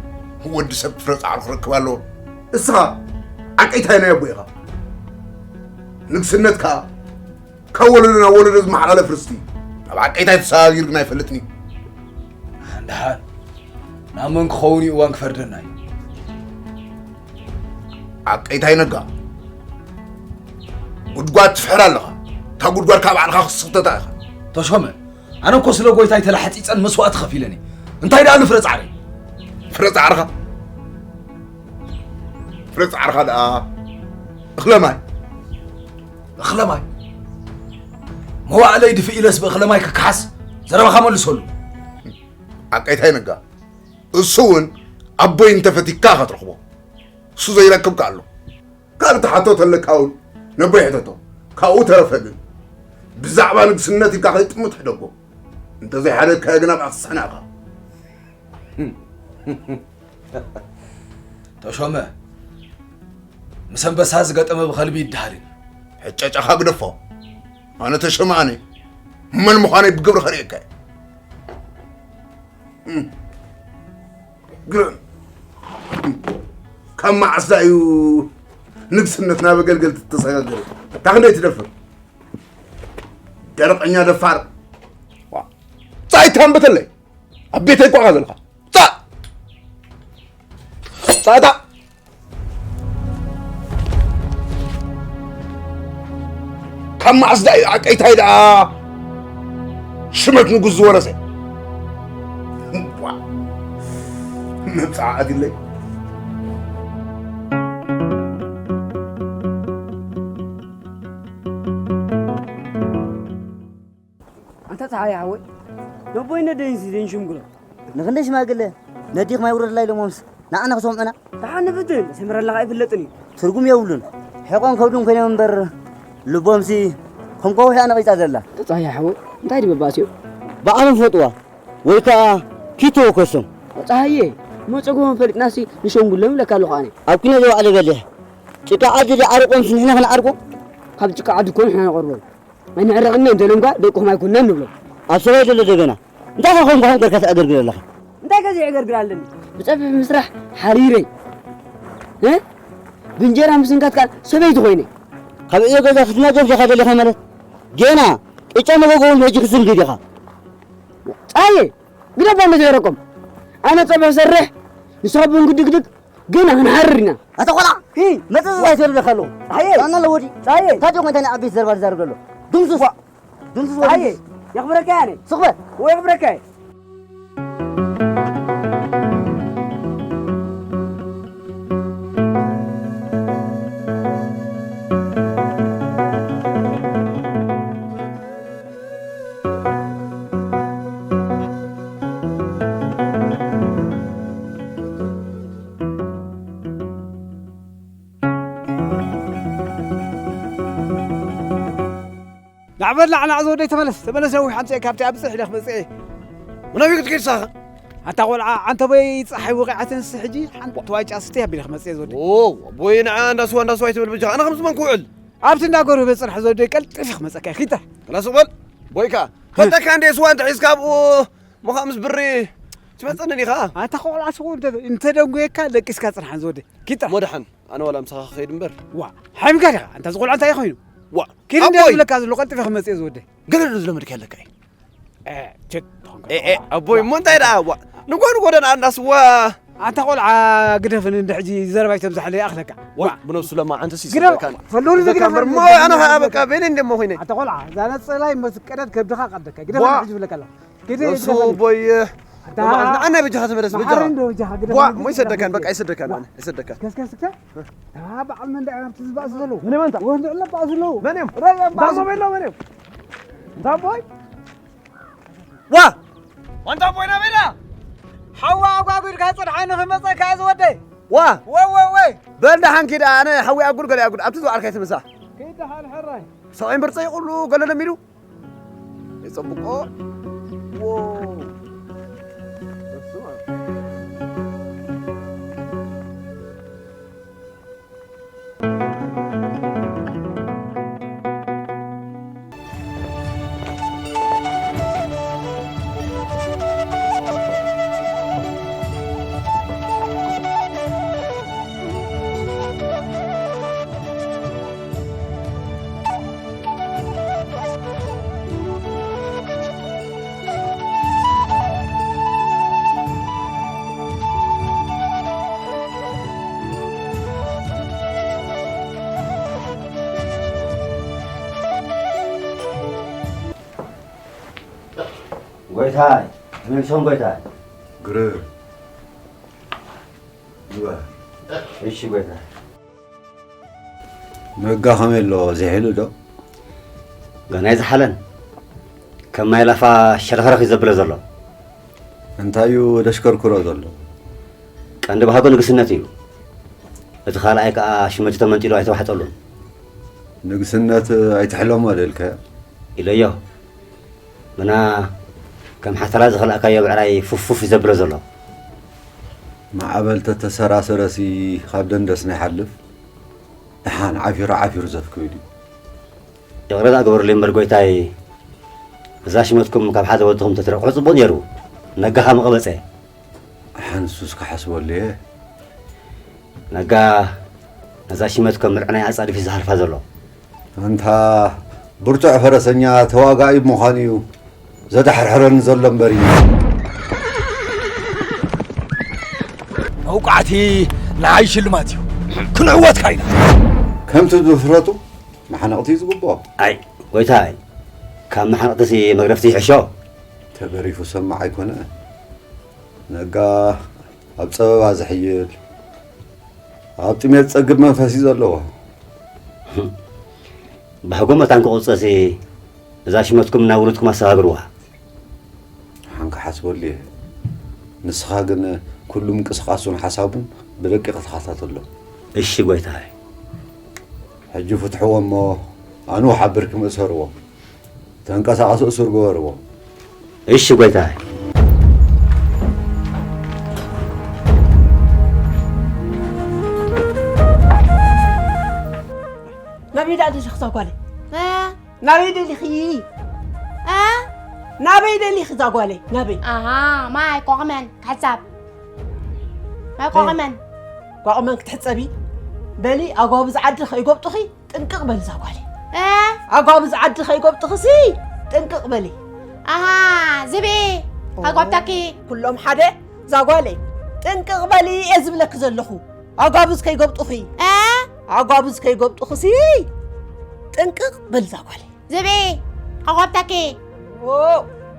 ወዲ ሰብ ፍረ ጻዕሩ ክረክብ ኣለዎ። እስኻ ዓቀይታይ ናይ ኣቦ ኢኻ። ንግስነት ከኣ ካብ ወለዶ ናብ ወለዶ ዝመሓላለፍ ርስቲ እዩ። ናብ ዓቀይታይ ተሰጋጊሩ ግን ኣይፈልጥን እዩ። ደሓን፣ ናብ መን ክኸውን እዩ እዋን ክፈርደና እዩ። ዓቀይታይ ነጋ፣ ጉድጓድ ትፍሕር ኣለኻ። እታ ጉድጓድ ካብ ባዕልኻ ክትስኽተታ ኢኻ። ተሾመ፣ ኣነ እኮ ስለ ጎይታይ ተላሕጺጸን መስዋእቲ ከፊለን እየ። እንታይ ደኣ ንፍረ ጻዕረይ? ፍረ ጻዕርኻ? ፍረ ጻዕርኻ ደኣ እኽለ ማይ። እኽለ ማይ? መዋእለይ ድፍእ ኢለስ ብእኽለ ማይ ክከሓስ? ዘረባኻ መልሰሉ። ዓቀይታይ ነጋ፣ እሱ እውን ኣቦይ እንተፈቲካ ኢኻ ትረኽቦ። እሱ ዘይረክብ ከኣ ኣሎ። ካልእ ትሓቶ ተለካ እውን ነቦይ ሕተቶ። ካብኡ ተረፈ ግን ብዛዕባ ንግስነት ኢልካ ከይጥምት ሕደጎ። እንተዘይሓደግካዮ ግን ኣብኣ ክትስሕና ኢኻ። ተሾመ፣ ምስ ኣንበሳ ዝገጠመ ብኸልቢ ይደሃልን። ሕጨጨኻ ግደፎ። ኣነ ተሾመ ኣነ መን ምዃነይ ብግብሪ ከርእየካ እየ። እም። ግርም። ካብ መዓስ ደኣ እዩ ንግስነት ናብ ኣገልገልቲ ተሰጋገረ? እታ ክንደይ ትደፍር? ደረቐኛ ደፋር። ዋ። ጻይ ታንበተለይ። ኣብ ቤተይ እኮ ኢኻ ዘለኻ። ጻ-፣ ጻ-፣ ጻ-፣ ካብ መዓስ ደኣ እዩ ዓቀይታይ ደኣ ሽመት ንጉስ ዝወረሰ? እምቧ፣ መብጽዓ ኣትለይ። ኣንታ ጸሓይ ሓወይ፣ ነቦይ ነደይንሲ ዘይንሽምግሎ። ንኽንደይ ሽማግለ ነዲኽ ማይ ውረድላ ኢሎሞምስ ንዓና ክሰምዑና? ደሓን ንፍትን፣ ሰሚረላኻ ኣይፍለጥን እዩ። ትርጉም የብሉን። ሕቖን ከብዱን ኮይኖም እምበር ልቦምሲ ከም ከውሒ ኣነቒጻ ዘላ። ተጻሃየ ሓወይ፣ እንታይ ድበባእስዮ? ባዕሎም ፈጥዋ ወይ ከኣ ኪድ ተወከሶም። ጸሃየ፣ እሞ ጸገቦም ፈሊጥናሲ ንሸንጉሎም ኢለካ ኣለኹ ኣነ። ኣብ ኲናት ዘይወዓለ በሊሕ፣ ጭቃ ዓዲ ደይ ዓርቆምሲ ንሕና ክንዓርቆ? ካብ ጭቃ ዓዲ እኮ ንሕና ንቐርቦም። ኣይንዕረቕን እንተኢሎምካ ደቅኹም ኣይኮንናን ንብሎም። ኣብ ሰማይ ዘሎ ደበና እንታይ ከ ኮንካ ኮንካ ትዕገርግር ኣለኻ? እንታይ ከ ዘይዕገርግር ኣለኒ? ብጸብሒ ምስራሕ ሓሪረ፣ እ? ብእንጀራ ምስንካት ከኣ ሰበይቲ ኮይነ። ካብ ዕዮ ገዛ ክትናገፍ ዲኻ ደሊኻ ማለት? ጌና ቅጫ መጎጎ እውን ሕጂ ክትስንክት ኢኻ። ጻየ፣ ግደባ ነቲ ደረቆም። ኣነ ጸብሒ ሰርሕ፣ ንስኻ ቡን ግድግድግ፣ ግን ክንሓርር ኢና። ኣታ ቆልዓ፣ ሂ። መጽእ ዝዛይ ትብል ኣለኻ ኣለኹ። ጻየ። ኣና ኣለዎ ዲ? ጻየ። እንታይ ደሞ እንታይ ናይ ዓበይቲ ዘረባ ዝዛረብ ዘሎ? ድምስስ። ዋ። ድምስስ ወዲ። ጻየ። የኽብረካ እየ ኣነ። ስቕ በል። ወይ የኽብረካ እየ። ላዕ በል ላዕ፣ ናዕ ዘወደይ ተመለስ፣ ተመለስ፣ ነዊሕ ኣምጽኤ፣ ካብቲ ኣብጽሕ ኢለ ክመጽእ እየ። ናበይ ክትከይድ ሳኻ? ኣታ ቆልዓ፣ ዓንተቦይ ጸሓይ ወቒዓትንስ ሕጂ ሓንቲ ዋንጫ ስተይ ኣቢለ ክመጽእ እየ ዘወደይ። ኦ፣ ኣቦይ ንዓ እንዳ ስዋ፣ እንዳ ስዋ ኣይትበል በጃኻ፣ ኣነ ከምዚ መን ክውዕል? ኣብቲ እንዳ ጎረቤት ጽናሕ ዘወደይ ቀልጢፈ ክመጸካ እየ፣ ኪድ። ላስቕ በል። ቦይካ፣ ፈተካ እንዴ ስዋ እንተ ሒዝካ ኣብኡ፣ ሞኻ ምስ ብሪ ትመጸኒ ዲኻ? ኣታ ቆልዓ ስኹ እንተ-፣ እንተ ደንጎየካ ደቂስካ ጽንሓን ዝወደ። ኪታ። ሞድሓን፣ ኣነ ዋላ ምሳኻ ክኸይድ እምበር። ዋ፣ ሓሚካ ዲኻ? ኣንታ እዚ ቆልዓ እንታይ ኮይኑ? ዋ፣ ኪድ እንደ ኣቦይ! ዝብለካ ዘሎ ቀልጢፈ ክመጽእ ዝወደ። ገለ ዶ ዝለመድካ ኣለካ እዩ? እ፣ ችት፣ ተኾንካ ኤ፣ ኤ፣ ቆልዓ። ኣቦይ፣ ዋ። እሞ እንታይ ደኣ? ዋ፣ ንጎ ንጎ ደኣ እንዳ ስዋ። ኣንታ ቆልዓ ግደፍን እንደ ሕጂ ዘረባይ ተብዛሕለይ ኣኽለካ። ዋ፣ ዋ። ብነብሱ ለማ ዓንተስ ግደፍ፣ ይስደካን። ፈሉን ይስደካ ግደፍ እምበር፣ እሞ ግደፍ ኣነ ኸኣ ግደፍ። በቃ ቤኒ እንደ እሞ ኾይነ። ኣንታ ቆልዓ፣ እዛ ነጸላይ መስ ቀደድ ከብድኻ ቀደካ። ግደፍ ዋ። ሕጂ ዝብለካ ኣለኻ። ግደፍ፣ ነብሱ ግደፍ። ቦይ፣ ኣታ ንዓና በጃኻ ተመለስ፣ በጃኻ። መሓሪ እንዶ በጃኻ፣ ግደፍ ዋ፣ ግደፍ እሞ ይሰደካን፣ ግደፍ። በቃ ይሰደካን፣ ከስ፣ ኣነ ከስ፣ ይሰደካን። ከስ፣ ከስ፣ ከስ። ኣታ በዓል መን ደኣ ኣብቲ ዝባእሱ ዘለዉ? መን እዮም ኣንታ? ወንድ ዕለ ባእሱ ዘለዉ። መን እዮም? ራይ ኣባእሱ። እንዳ ኣቦይ ኣለዉ፣ መን እዮም? እንዳ ኣቦይ? ዋ! ኣንታ ኣቦይ ናበይ ደኣ? ሓዋ ኣጓጒድካ ጽንሓኒ ክመጸካ እየ ዝወደይ። ዋ! ወይ፣ ወይ፣ ወይ! በል ደሓን ኪድ፣ ኣነ ሓዊ ኣጉድ ገለ ኣጉድ፣ ኣብቲ ዝወዓልካዮ ትምሳ። ኪድ ደሓን ሕራይ። ሰብኣይ ምርጸ ይቕሉ ገለ ለሚዱ። የጸብቆ። ዎ። በስመ ኣብ። ጎይታይ፣ ተመልሶም ጎይታይ። ግርር። ግበር። እሺ ጎይታይ። ነጋ ከመይ ኣሎ? ዝሒሉ ዶ? ገና ኣይዝሓለን። ከም ማይ ላፋ ሸረኽረኽ እዩ ዘብሎ ዘሎ። እንታይ እዩ ደሽከርክሮ ዘሎ? ቀንዲ ባህጎ ንግስነት እዩ። እቲ ካልኣይ ከኣ ሽመቱ ተመንጢሉ ኣይተዋሕጠሉን። ንግስነት ኣይትሕለሞ ደልካዮ? ኢለዮ። ምና ከም ሓተላ ዝኸላእካዮ ብዕራይ ፉፍ ፉፍ እዩ ዘብሎ ዘሎ። ማዕበል ተተሰራሰረሲ ካብ ደንደስና ይሓልፍ። ደሓን ዓፊሩ ዓፊሩ ዘፍክብል እዩ። ይቕረ ደኣ ግበሩለይ እምበር ጎይታይ፣ እዛ ሽመትኩም ካብ ሓደ ወድኹም ተትረቑሑ ጽቡቕ ነይሩ። ነጋ ከኣ ምቐበጸ። ኣሓን እሱስ ክሓስበሉ እየ። ነጋ ነዛ ሽመት ከም ምርዕናይ ኣጻዲፉ ዝሃርፋ ዘሎ። ኣንታ ብርቱዕ ፈረሰኛ ተዋጋኢ ምዃኑ እዩ ዘድሓርሕረኒ ዘሎ እምበር እዩ። መውቃዕቲ ንዓይ ሽልማት እዩ። ክንዕወት ካይና። ከምቲ ድፍረቱ መሓነቕቲ እዩ ዝግብኦ። ኣይ፣ ጎይታይ፣ ካብ መሓነቕትሲ መግረፍቲ ይሕሾ። ተገሪፉ ሰማዕ ኣይኮነ። ነጋ ኣብ ጸበባ ዝሕይል፣ ኣብ ጥሜት ጸግብ መንፈስ እዩ ዘለዎ። ባህጎ መታን ክቕጸሲ፣ እዛ ሽመትኩም ናብ ውሉድኩም ኣሰጋግርዋ። ሓንካ ሓስበሉ እየ። ንስኻ ግን ኩሉ ምንቅስቓሱን ሓሳቡን ብደቂቕ ተኸታተሎ። እሺ ጎይታይ። ሕጂ ፍትሕዎ እሞ ኣንኡ ሓቢርኩም እሰርዎ። ተንቀሳቐሱ እሱር ግበርዎ። እሺ ጎይታይ። ናበይ ደኣ ደሊኺ እዛ ጓለይ? እ? ናበይ ደሊኺ? እ? ናበይ ደሊኺ እዛ ጓለይ? ናበይ? ኣሃ፣ ማይ ቆቕመን ክሕጸብ። ማይ ቆቕመን። ቆቕመን ክትሕጸቢ? በሊ ኣጓብዝ ዓዲ ከይጎብጡኺ ጥንቅቕ በሊ እዛ ጓለይ። እ? ኣጓብዝ ዓዲ ከይጎብጥኽሲ ጥንቅቕ በሊ። ኣሃ፣ ዝብኢ፣ ኦ፣ ከይጎብጠኪ። ኩሎም ሓደ እዛ ጓለይ። ጥንቅቕ በሊ እየ ዝብለኪ ዘለኹ። ኣጓብዝ ከይጎብጡኺ። እ? ኣጓብዝ ከይጎብጡኽሲ ጥንቅቕ በሊ እዛ ጓለይ። ዝብኢ፣ ከይጎብጠኪ። ኦ፣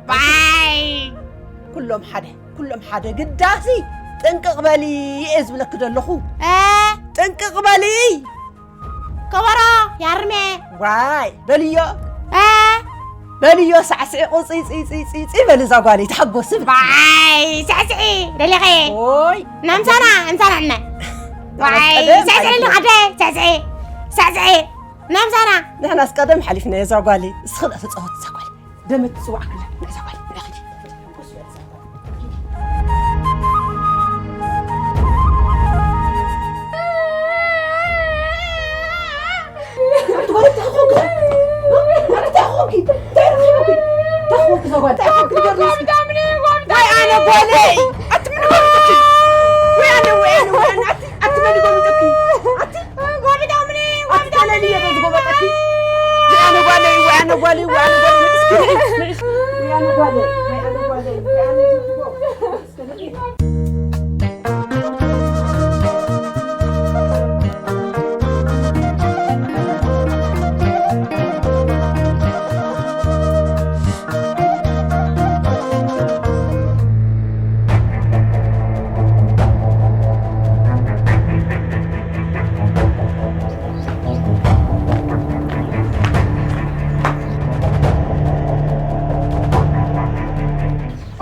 ባይ። ኩሎም ሓደ፣ ኩሎም ሓደ ግዳሲ ጥንቅቕ በሊ እየ ዝብለኪ ዘለኹ። እ? ጥንቅቕ በሊ። ከበሮ ያርሜ። ዋይ፣ በልዮ። እ? በልዮ፣ ሳዕስዒ፣ ቁጽይ፣ ጽይ፣ ጽይ፣ ጽይ፣ ጽይ፣ በል እዛ ጓለይ፣ ተሓጎስ፣ በል። ዋይ፣ ሳዕስዒ፣ ደሊኸ። ኦይ። ናምሳና፣ ናምሳና፣ እነ። ዋይ፣ ቀደም ሳዕስዒ፣ ሓሊፍና። ልኻደ፣ ሳዕስዒ፣ ሳዕስዒ፣ ናምሳና። ንሕናስ ቀደም ሓሊፍና እዛ ጓለይ፣ እስኺ ደኣ ተጻወቲ እዛ ጓለይ። ደመት ትጽዋዕ ክላ፣ ንዕዛ ጓል፣ ንዕኺ። እንታይ ረኺቡኪ? እንታይ ረኺቡኪ? እንታይ ረኺቡኪ? እንታይ ረኺቡኪ? እንታይ ረኺቡኪ? ወይ ኣነ ጓለይ! ኣቲ ምን ጓለይ! ወይ ኣነ፣ ወይ ኣነ፣ ወይ ኣነ፣ ኣቲ፣ ኣቲ መን ይጎብጠኪ? ኣቲ፣ ኣቲ ተለሊ እየ በዚ ጎበጠኪ። ወይ ኣነ ጓለይ፣ ወይ ኣነ ጓለይ፣ ወይ ኣነ ጓለይ፣ ንእስኪ ንዒ፣ ንዒ። ወይ ኣነ ጓለይ፣ ወይ ኣነ ጓለይ፣ ወይ ኣነ ዝብሎ።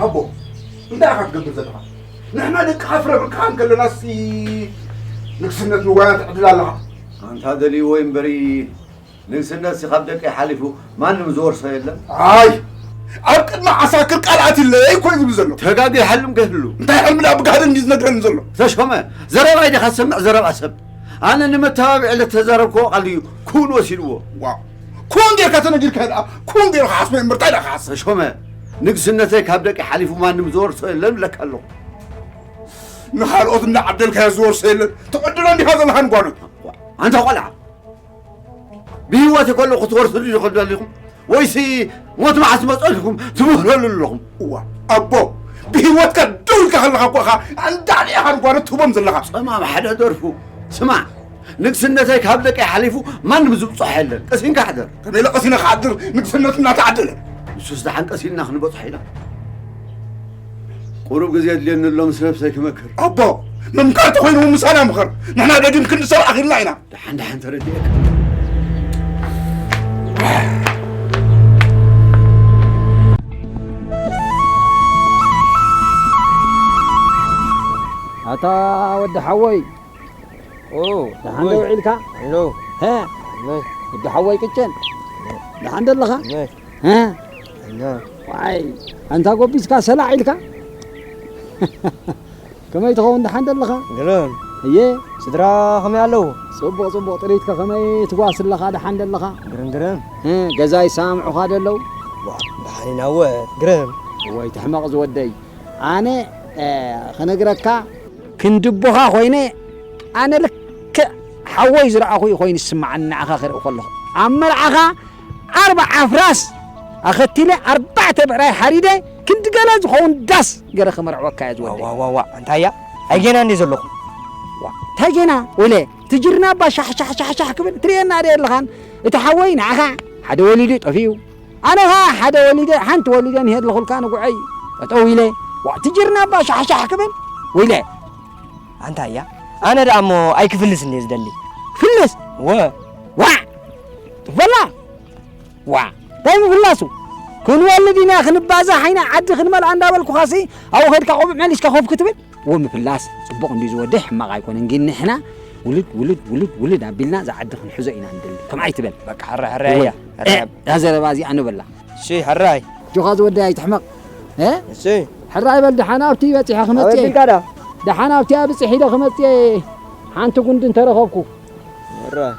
ኣቦ፣ እንታይ ኢኻ ትገብር ዘለኻ? ንሕና ደቅኻ ፍረ ብርክኻ እንከለናስ ንግስነት ንዋና ትዕድል ኣለኻ። ኣንታ ደልይዎ እምበሪ፣ ንግስነትሲ ካብ ደቀይ ሓሊፉ ማንም ዝወርሶ የለን። ኣይ፣ ኣብ ቅድሚ ዓሳክር ቃል ኣትለይ እኮ እዩ ዝብል ዘሎ። ተጋጊ ይሓልም ከይህሉ። እንታይ ሕልሚ ደኣ ብጋህዲ እንዲ ዝነግረኒ ዘሎ? ተሾመ፣ ዘረባይ ዲኻ ትሰምዕ? ዘረባ ሰብ። ኣነ ንመተባብዒ ለተዛረብክዎ ቃል እዩ ኩን ወሲድዎ። ዋው፣ ኩን ጌርካ ተነጊርካ ደኣ፣ ኩን ጌርካ ሓስበ እምበር እንታይ ደኣ ክሓስብ? ተሾመ፣ ንግስነተይ ካብ ደቀይ ሓሊፉ ማንም ዝወርሶ የለን እብለካ ኣለኹ። ንኻልኦት እንዳዓደልካዮ ዝወርሶ የለን። ትዕድሎ እንዲኻ ዘለኻ ንጓኖት። ኣንታ ቆልዓ፣ ብህይወት ከለኹ ክትወርሱ ድዩ ክትደሊኹም? ወይሲ ሞት መዓስ መጸልኩም ትምህረሉ ኣለኹም? እዋ፣ ኣቦ፣ ብህይወትካ ደው ኢልካ ከለኻ እኮ ኢኻ እንዳዕሊእኻ ንጓኖት ትህቦም ዘለኻ። ጸማም ሓደ ደርፉ። ስማዕ፣ ንግስነተይ ካብ ደቀይ ሓሊፉ ማንም ዝብጽሖ የለን። ቀሲንካ ሕደር። ከመይ ኢለ ቀሲነ ክሓድር ንግስነት እናተዓደለ? ንሱስ ደሓን ቀሲንና ክንበጽሖ ኢና። ቁሩብ ግዜ የድልየኒ ኣሎ ምስ ነብሰይ ክመክር። ኣቦ፣ ምምካር ተኾይኑ ምሳና ምኸር። ንሕና ደጊም ክንዲ ሰብ ኣኺልና ኢና። ደሓን ደሓን ተረዲኤካ። ኣታ ወዲ ሓወይ፣ ኦ፣ ደሓን ዶ ውዒልካ? ኣሎ። ሀ? ኣሎ። ወዲ ሓወይ ቅጭን፣ ደሓን ደለኻ? ኣሎ። ሀ? ኣሎ። ዋይ፣ ኣንታ ጎቢስካ ሰላዕ ኢልካ? ከመይ ትኸውን፣ ደሓን ደለኻ? ግርም። እየ። ስድራ ከመይ ኣለዉ? ጽቡቕ፣ ጽቡቕ። ጥሪትከ ከመይ ትጓስ ኣለኻ? ደሓን ደለኻ? ግርም፣ ግርም። እ፣ ገዛ ይሰማምዑኻ ዶ ኣለዉ? ዋ፣ ደሓን ኢና እወ፣ ግርም። እወ፣ ኣይትሕመቕ ዝወደይ። ኣነ፣ እ፣ ክነግረካ ክንዲ ኣቦኻ ኮይነ፣ ኣነ ልክዕ ሓወይ ዝረኣኹ እዩ ኮይኑ ዝስምዓኒ ንዓኻ ክርኢ ከለኹ። ኣብ መርዓኻ ኣርባዓ ኣፍራስ ኣኸቲለ ኣርባዕተ ብዕራይ ሓሪደ ክንዲ ገለ ዝኸውን ዳስ ገረ ክመርዕወካ እየ ዝወደይ። ዋ፣ ዋ፣ ዋ፣ እንታይ እያ? ኣይ ጌና እንዴ ዘለኹ? ዋ፣ እንታይ ጌና? ወለ ትጅርና እባ ሻሕ፣ ሻሕ፣ ሻሕ፣ ሻሕ ክብል ትርእየና ዶ የለኻን? እቲ ሓወይ ንዓኻ ሓደ ወሊዱ ጠፊኡ። ኣነ ኸዓ ሓደ ወሊደ፣ ሓንቲ ወሊደ ንሄድ ለኹልካ ንጉዐይ ጠጠው ኢለ። ዋ፣ ትጅርና እባ ሻሕ፣ ሻሕ ክብል ወይለ። ኣንታ እያ፣ ኣነ ደኣ እሞ ኣይክፍልስ እንዴ ዝደሊ። ክፍልስ? ወ። ዋ! ጥፈላ! ዋ! እንታይ ምፍላሱ? ክንወልድ ኢና፣ ክንባዛሕ ኢና፣ ዓዲ ክንመልኣ እንዳበልኩኻሲ፣ ኣብኡ ከድካ ቆቢዕ መሊስካ ኮፍ ክትብል? ወ ምፍላስ፣ ጽቡቕ እንድዩ ዝወደይ፣ ሕማቕ ኣይኮነን። ግን ንሕና ውልድ፣ ውልድ፣ ውልድ፣ ውልድ ኣቢልና እዛ ዓዲ ክንሕዞ ኢና ንደሊ። ከምኣ ኣይትበል። በቃ፣ ሕራይ፣ ሕራይ እወ። እያ። ሕራይ። እ፣ እዛ ዘረባ እዚኣ ንበላ። እሺ፣ ሕራይ። ጆኻ ዝወደይ ኣይትሕመቕ። እ? እሺ። ሕራይ በል፣ ደሓን ኣብቲ በጺሐ ክመጽእ ኣበይ እየ። ቢልካ ዳ? ደሓን ኣብቲ ኣብጽሕ ኢለ ክመጽእ እየ። ሓንቲ ጉንዲ እንተረኸብኩ። ሕራይ።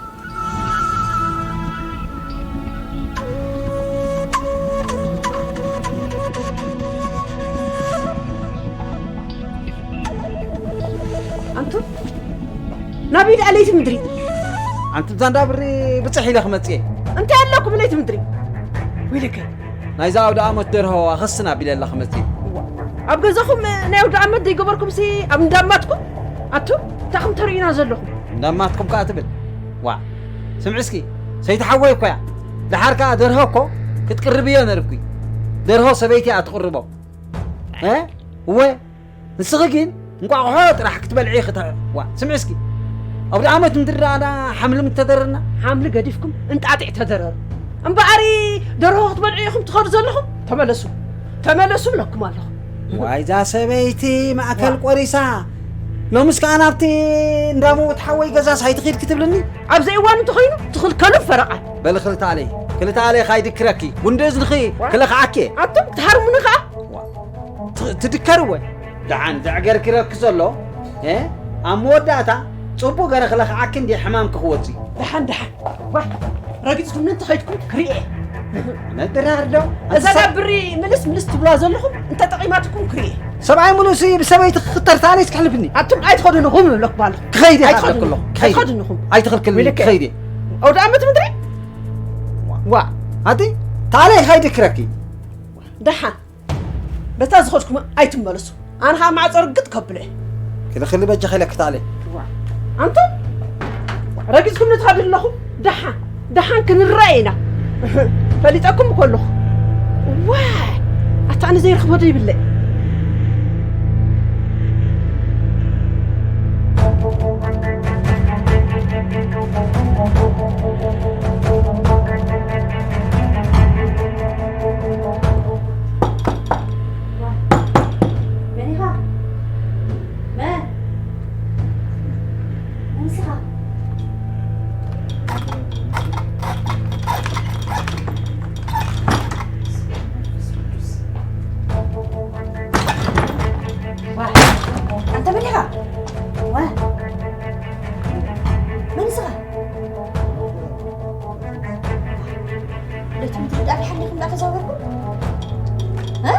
ኣንቱም፣ ናበይ ደኣ ለይቲ ምድሪ? ኣንቱም፣ ዛንዳ ብሪ ብጽሕ ኢለ ክመጽእ እየ። እንታይ ኣለኩም ለይቲ ምድሪ? ወይለከ። ናይዛ ኣውደ ኣመት ደርሆ ኣኸስን ኣቢለ ኣላ ክመጽእ እየ። እዋ፣ ኣብ ገዛኹም ናይ ኣውደ ኣመት ዘይገበርኩምሲ ኣብ እንዳማትኩም? ኣቱም፣ እንታይ ከም ተርእዩና ዘለኹም? እንዳማትኩም ከኣ ትብል? ዋ፣ ስምዒ እስኪ፣ ሰይቲ ሓወይ እኮ እያ። ደሓር ከኣ ደርሆ እኮ ክትቅርብዮ ነርብኪ። ደርሆ ሰበይቲ እያ ትቕርቦ። እ? እወ፣ ንስኺ ግን እንቋቑሖ ጥራሕ ክትበልዒ ኢኺ ተ-፣ ዋ፣ ስምዒ እስኪ። ኣውደ ኣመት ምድሪ ደኣ ሓምሊ ምተደረርና? ሓምሊ ገዲፍኩም እንጣጢዕ ተደረሩ። እምበኣሪ ደርሆ ክትበልዑ ኢኹም ትኸዱ ዘለኹም? ተመለሱ። ተመለሱ እብለኩም ኣለኹ። ዋይ፣ እዛ ሰበይቲ ማእከል ዋ። ቆሪሳ። ሎምስ ከኣ ናብቲ እንዳ ምዉት ሓወይ ገዛስ ኣይትኺድ ክትብልኒ? ኣብ ዘይእዋኑ እንተኾይኑ ትኽልከሉ ፈረቓ። በሊ ክልተ ኣለይ፣ ክልተ ኣለይ ካይድክረኪ። ጉንዲ እዝንኺ ዋ። ክለኽዓኪ። ኣቱም ትሃርሙኒ ኸኣ? ዋ። ት-፣ ትድከርወ። ደሓን ዘዕገርግረኪ ዘሎ፣ እ? ኣብ መወዳእታ ጽቡቕ ገረ ክለኽዓኪ እንዲ ሕማምኪ ክወጽእ። ደሓን፣ ደሓን። ዋ፣ ረጊጽኩምኒ እንተኸይድኩም ክርእየ። ነድራር ዶ? እዛ ናብ ብሪ ምልስ ምልስ ትብላ ዘለኹም እንተጠቒማትኩም ክርኢ። ሰብኣይ ሙሉእ ሲ ብሰበይቲ ክኽተር ታለይ ትክሕልፍኒ። ኣቱም ኣይትኸዱን ኢኹም እብለኩም ኣለኹ። ክኸይድ እየ ኣይትኸዱን ክብለኩም። ኢኹም። ክኸይድ እየ። ኣይትኸዱን ኢኹም። ኣይትኽልክልኒ። ኣይትኸዱን። ክኸይድ እየ። ኣውደ ኣመት ምድሪ ዋ ኣቲ ታለይ ኸይድ ክረኪ። ደሓን በታ ዝኸድኩም ኣይትመለሱ። ኣነ ኸዓ ማዕጾ ርግጥ ከብሎ እየ። ክልኽሊ በጃኺ ኢለኪ ታለይ። ኣንቱም ረጊጽኩም ንትኸዱ ኣለኹም። ደሓን ደሓን ክንረኣይ ኢና። ፈሊጠኩም እኮ ኣለኹ። ዋይ ኣታ ኣነ ዘይረኽቦ ዶ ይብለ። መን ኢኻ? መን? መን ንስኻ? ዋይ፣ ኣንተ መን ኢኻ? ዋይ፣ መን ንስኻ? ነቲ ምድሪ ዳር ሓሊኹም እንዳተዛወርኩም? እ?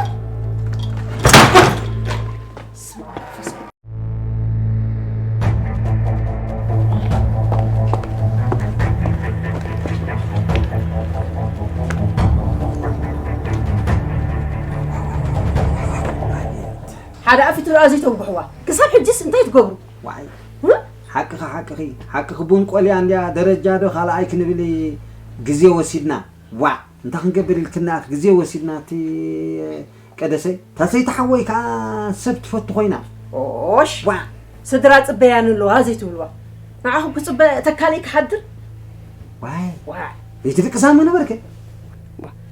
ሓደ ኣፊት ርኣ ዘይተንጉሕዋ ክሳብ ሕጅስ እንታይ ትገብሩ? ዋይ ሓቅኺ ሓቅኺ ሓቅኺ ቡን ቆልያ እንድያ ደረጃ ዶ ካልኣይ ክንብል ግዜ ወሲድና ዋእ እንታይ ክንገብር ኢልክና ግዜ ወሲድና እቲ ቀደሰይ እታ ሰይቲ ሓወይ ከዓ ሰብ ትፈቱ ኮይና ኦሽ ዋእ ስድራ ጽበያኒ ኣለዋ ዘይትብልዋ ንዓኹም ክጽበ ተካለይ ክሓድር ዋይ ዋእ ዘይትድቅሳ ምነበርከ